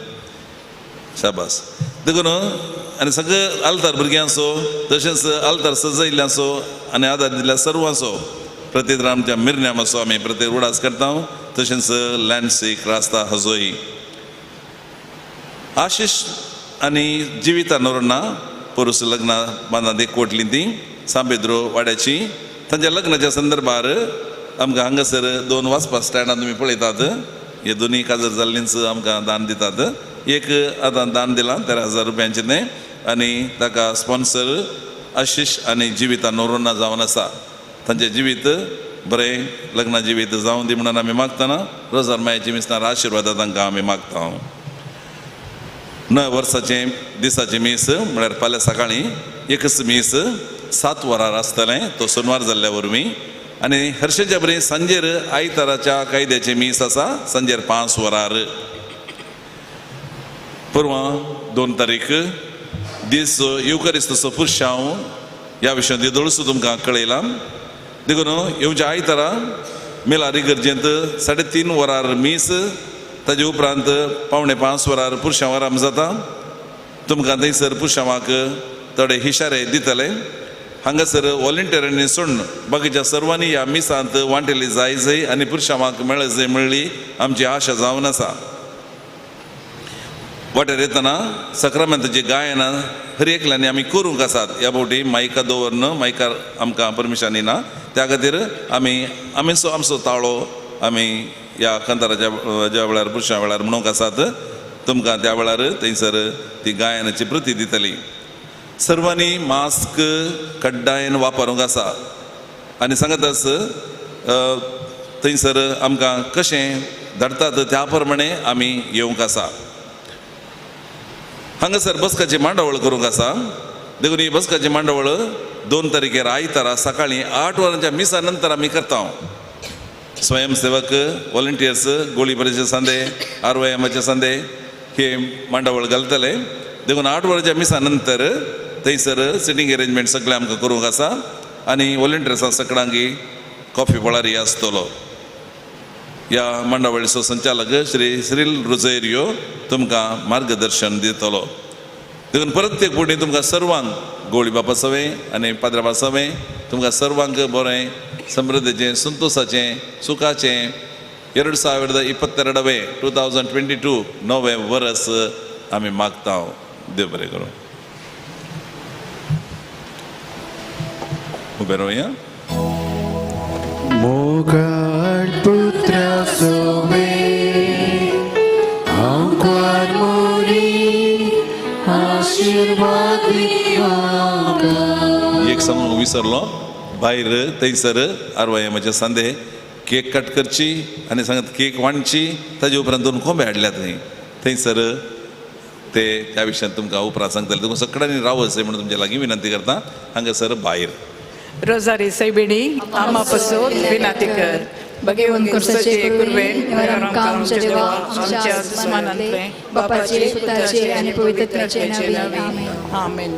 शाबास. देखून आनी सगळे आल्तार भुरग्यांचो तशेंच आल्तार सजयल्ल्यांचो आनी आदार दिल्ल्या सर्वांचो प्रत्येक आमच्या मिरन्यामाचो आमी प्रत्येक उडास करता. तशेंच लॅन्सी क्रास्ता हजोई आशिश आनी जिविता नोरना पोरूस लग्नां बांदांत एकवटली ती सांबेद्रो वाड्याची तांच्या लग्नाच्या संदर्भार आमकां हांगासर दोन वाचपा स्टँडां तुमी पळयतात. हे दोनूय काजर जाल्लींच आमकां दान दितात. एक आतां दान दिलां 13,000 रुपयांचें तें आनी ताका स्पॉन्सर आशिश आनी जिविता नोरोना जावन आसा. तांचें जिवीत बरें लग्ना जिवीत जावन दी म्हणून आमी मागतना रोजार मायेची मिसनार आशिर्वादा तांकां आमी मागता. 9 वर्साचें दिसाचें मीस म्हळ्यार फाल्यां सकाळीं एकच मीस 7 वरार आसतलें तो सोनवार जाल्ल्या वरवीं आनी हर्षेच्या बरी सांजेर आयताराच्या कायद्याचें मीस आसा सांजेर 5 वरार. परवां 2 तारीख दीस येवकारिस्तचो पुरशांव ह्या विशयांत येदोळसो तुमकां कळयलां. देखून येवच्या आयतारा मेलारी गरजेंत 3:30 वरार मीस ताजे उपरांत 4:45 वरार पुरशांव आराम जाता. तुमकां थंयसर पुरशांवाक थोडे इशारे दितले. हांगासर वॉलंटियरांनी सोडून बाकीच्या सर्वांनी ह्या मिसांत वांटेली जाय जाय आनी पुरशांवाक मेळ जाय म्हणली आमची आशा जावन आसा. वाटेर येतना सक्रामेंताची गायनां हर एकल्यांनी आमी करूंक आसात. ह्या फावटी मायका दवरन मायकार आमकां परमिशन ना त्या खातीर आमी आमीचो आमचो ताळो आमी ह्या कांताराच्या ज्या वेळार पुरशां वेळार म्हणूंक आसात. तुमकां त्या वेळार थंयसर ती गायनाची प्रती दितली. सर्वांनी मास्क कड्डायन वापरूंक आसा आनी सांगताच थंयसर आमकां कशें धाडटात त्या प्रमाणे आमी येवंक आसा. हांगासर बसकाची मांडावळ करूंक आसा. देखून ही बसकाची मांडावळ 2 तारखेर आयतारा सकाळीं 8 वरांच्या मिसा नंतर आमी करता. स्वयंसेवक वॉलंटियर्स गोळीबाराचे सांदे आरवायमाचे सांदे हे मांडावळ घालतले. देखून 8 वरांच्या मिसा नंतर थंयसर सिटींग अरेंजमेंट सगळें आमकां करूंक आसा आनी वॉलंटियर्सां सगळ्यांकी कॉफी पळारी आसतलो. ह्या मांडावळीचो संचालक श्री श्रील रोझेरियो तुमकां मार्गदर्शन दितलो. देखून प्रत्येक फावटी तुमकां सर्वांक गोळी बापा सवें आनी पाद्राबा सवें तुमकां सर्वांक बरें समृद्धीचें संतोशाचें सुखाचें 2022 2022 नवें वर्स आमी मागता. देव बरें करूं. उबें रावया. मोगाळ पुत्रा सोवे आंकवार मोरी आशीर्वाद एक सांगूंक विसरलो भायर थंयसर आरवायमाचे सांदे केक कट करची आनी सांगत केक वांटची. ताजे उपरांत 2 कोंबे हाडल्यात थंय थंयसर ते त्या विशयांत तुमकां उपरांत सांगतले. तुमकां सगळ्यांनी रावचें म्हणून तुमच्या लागीं विनंती करता. हांगासर भायर रोजारी सैबिणी आमा पसून विनाती कर. भगेवन कुर्साचे कुर्बेन आमकां आमच्या देवा आमच्या दुस्मानांतले बापाचे पुताचे आनी पवित्रत्वाचे नावे आमेन. आमेन.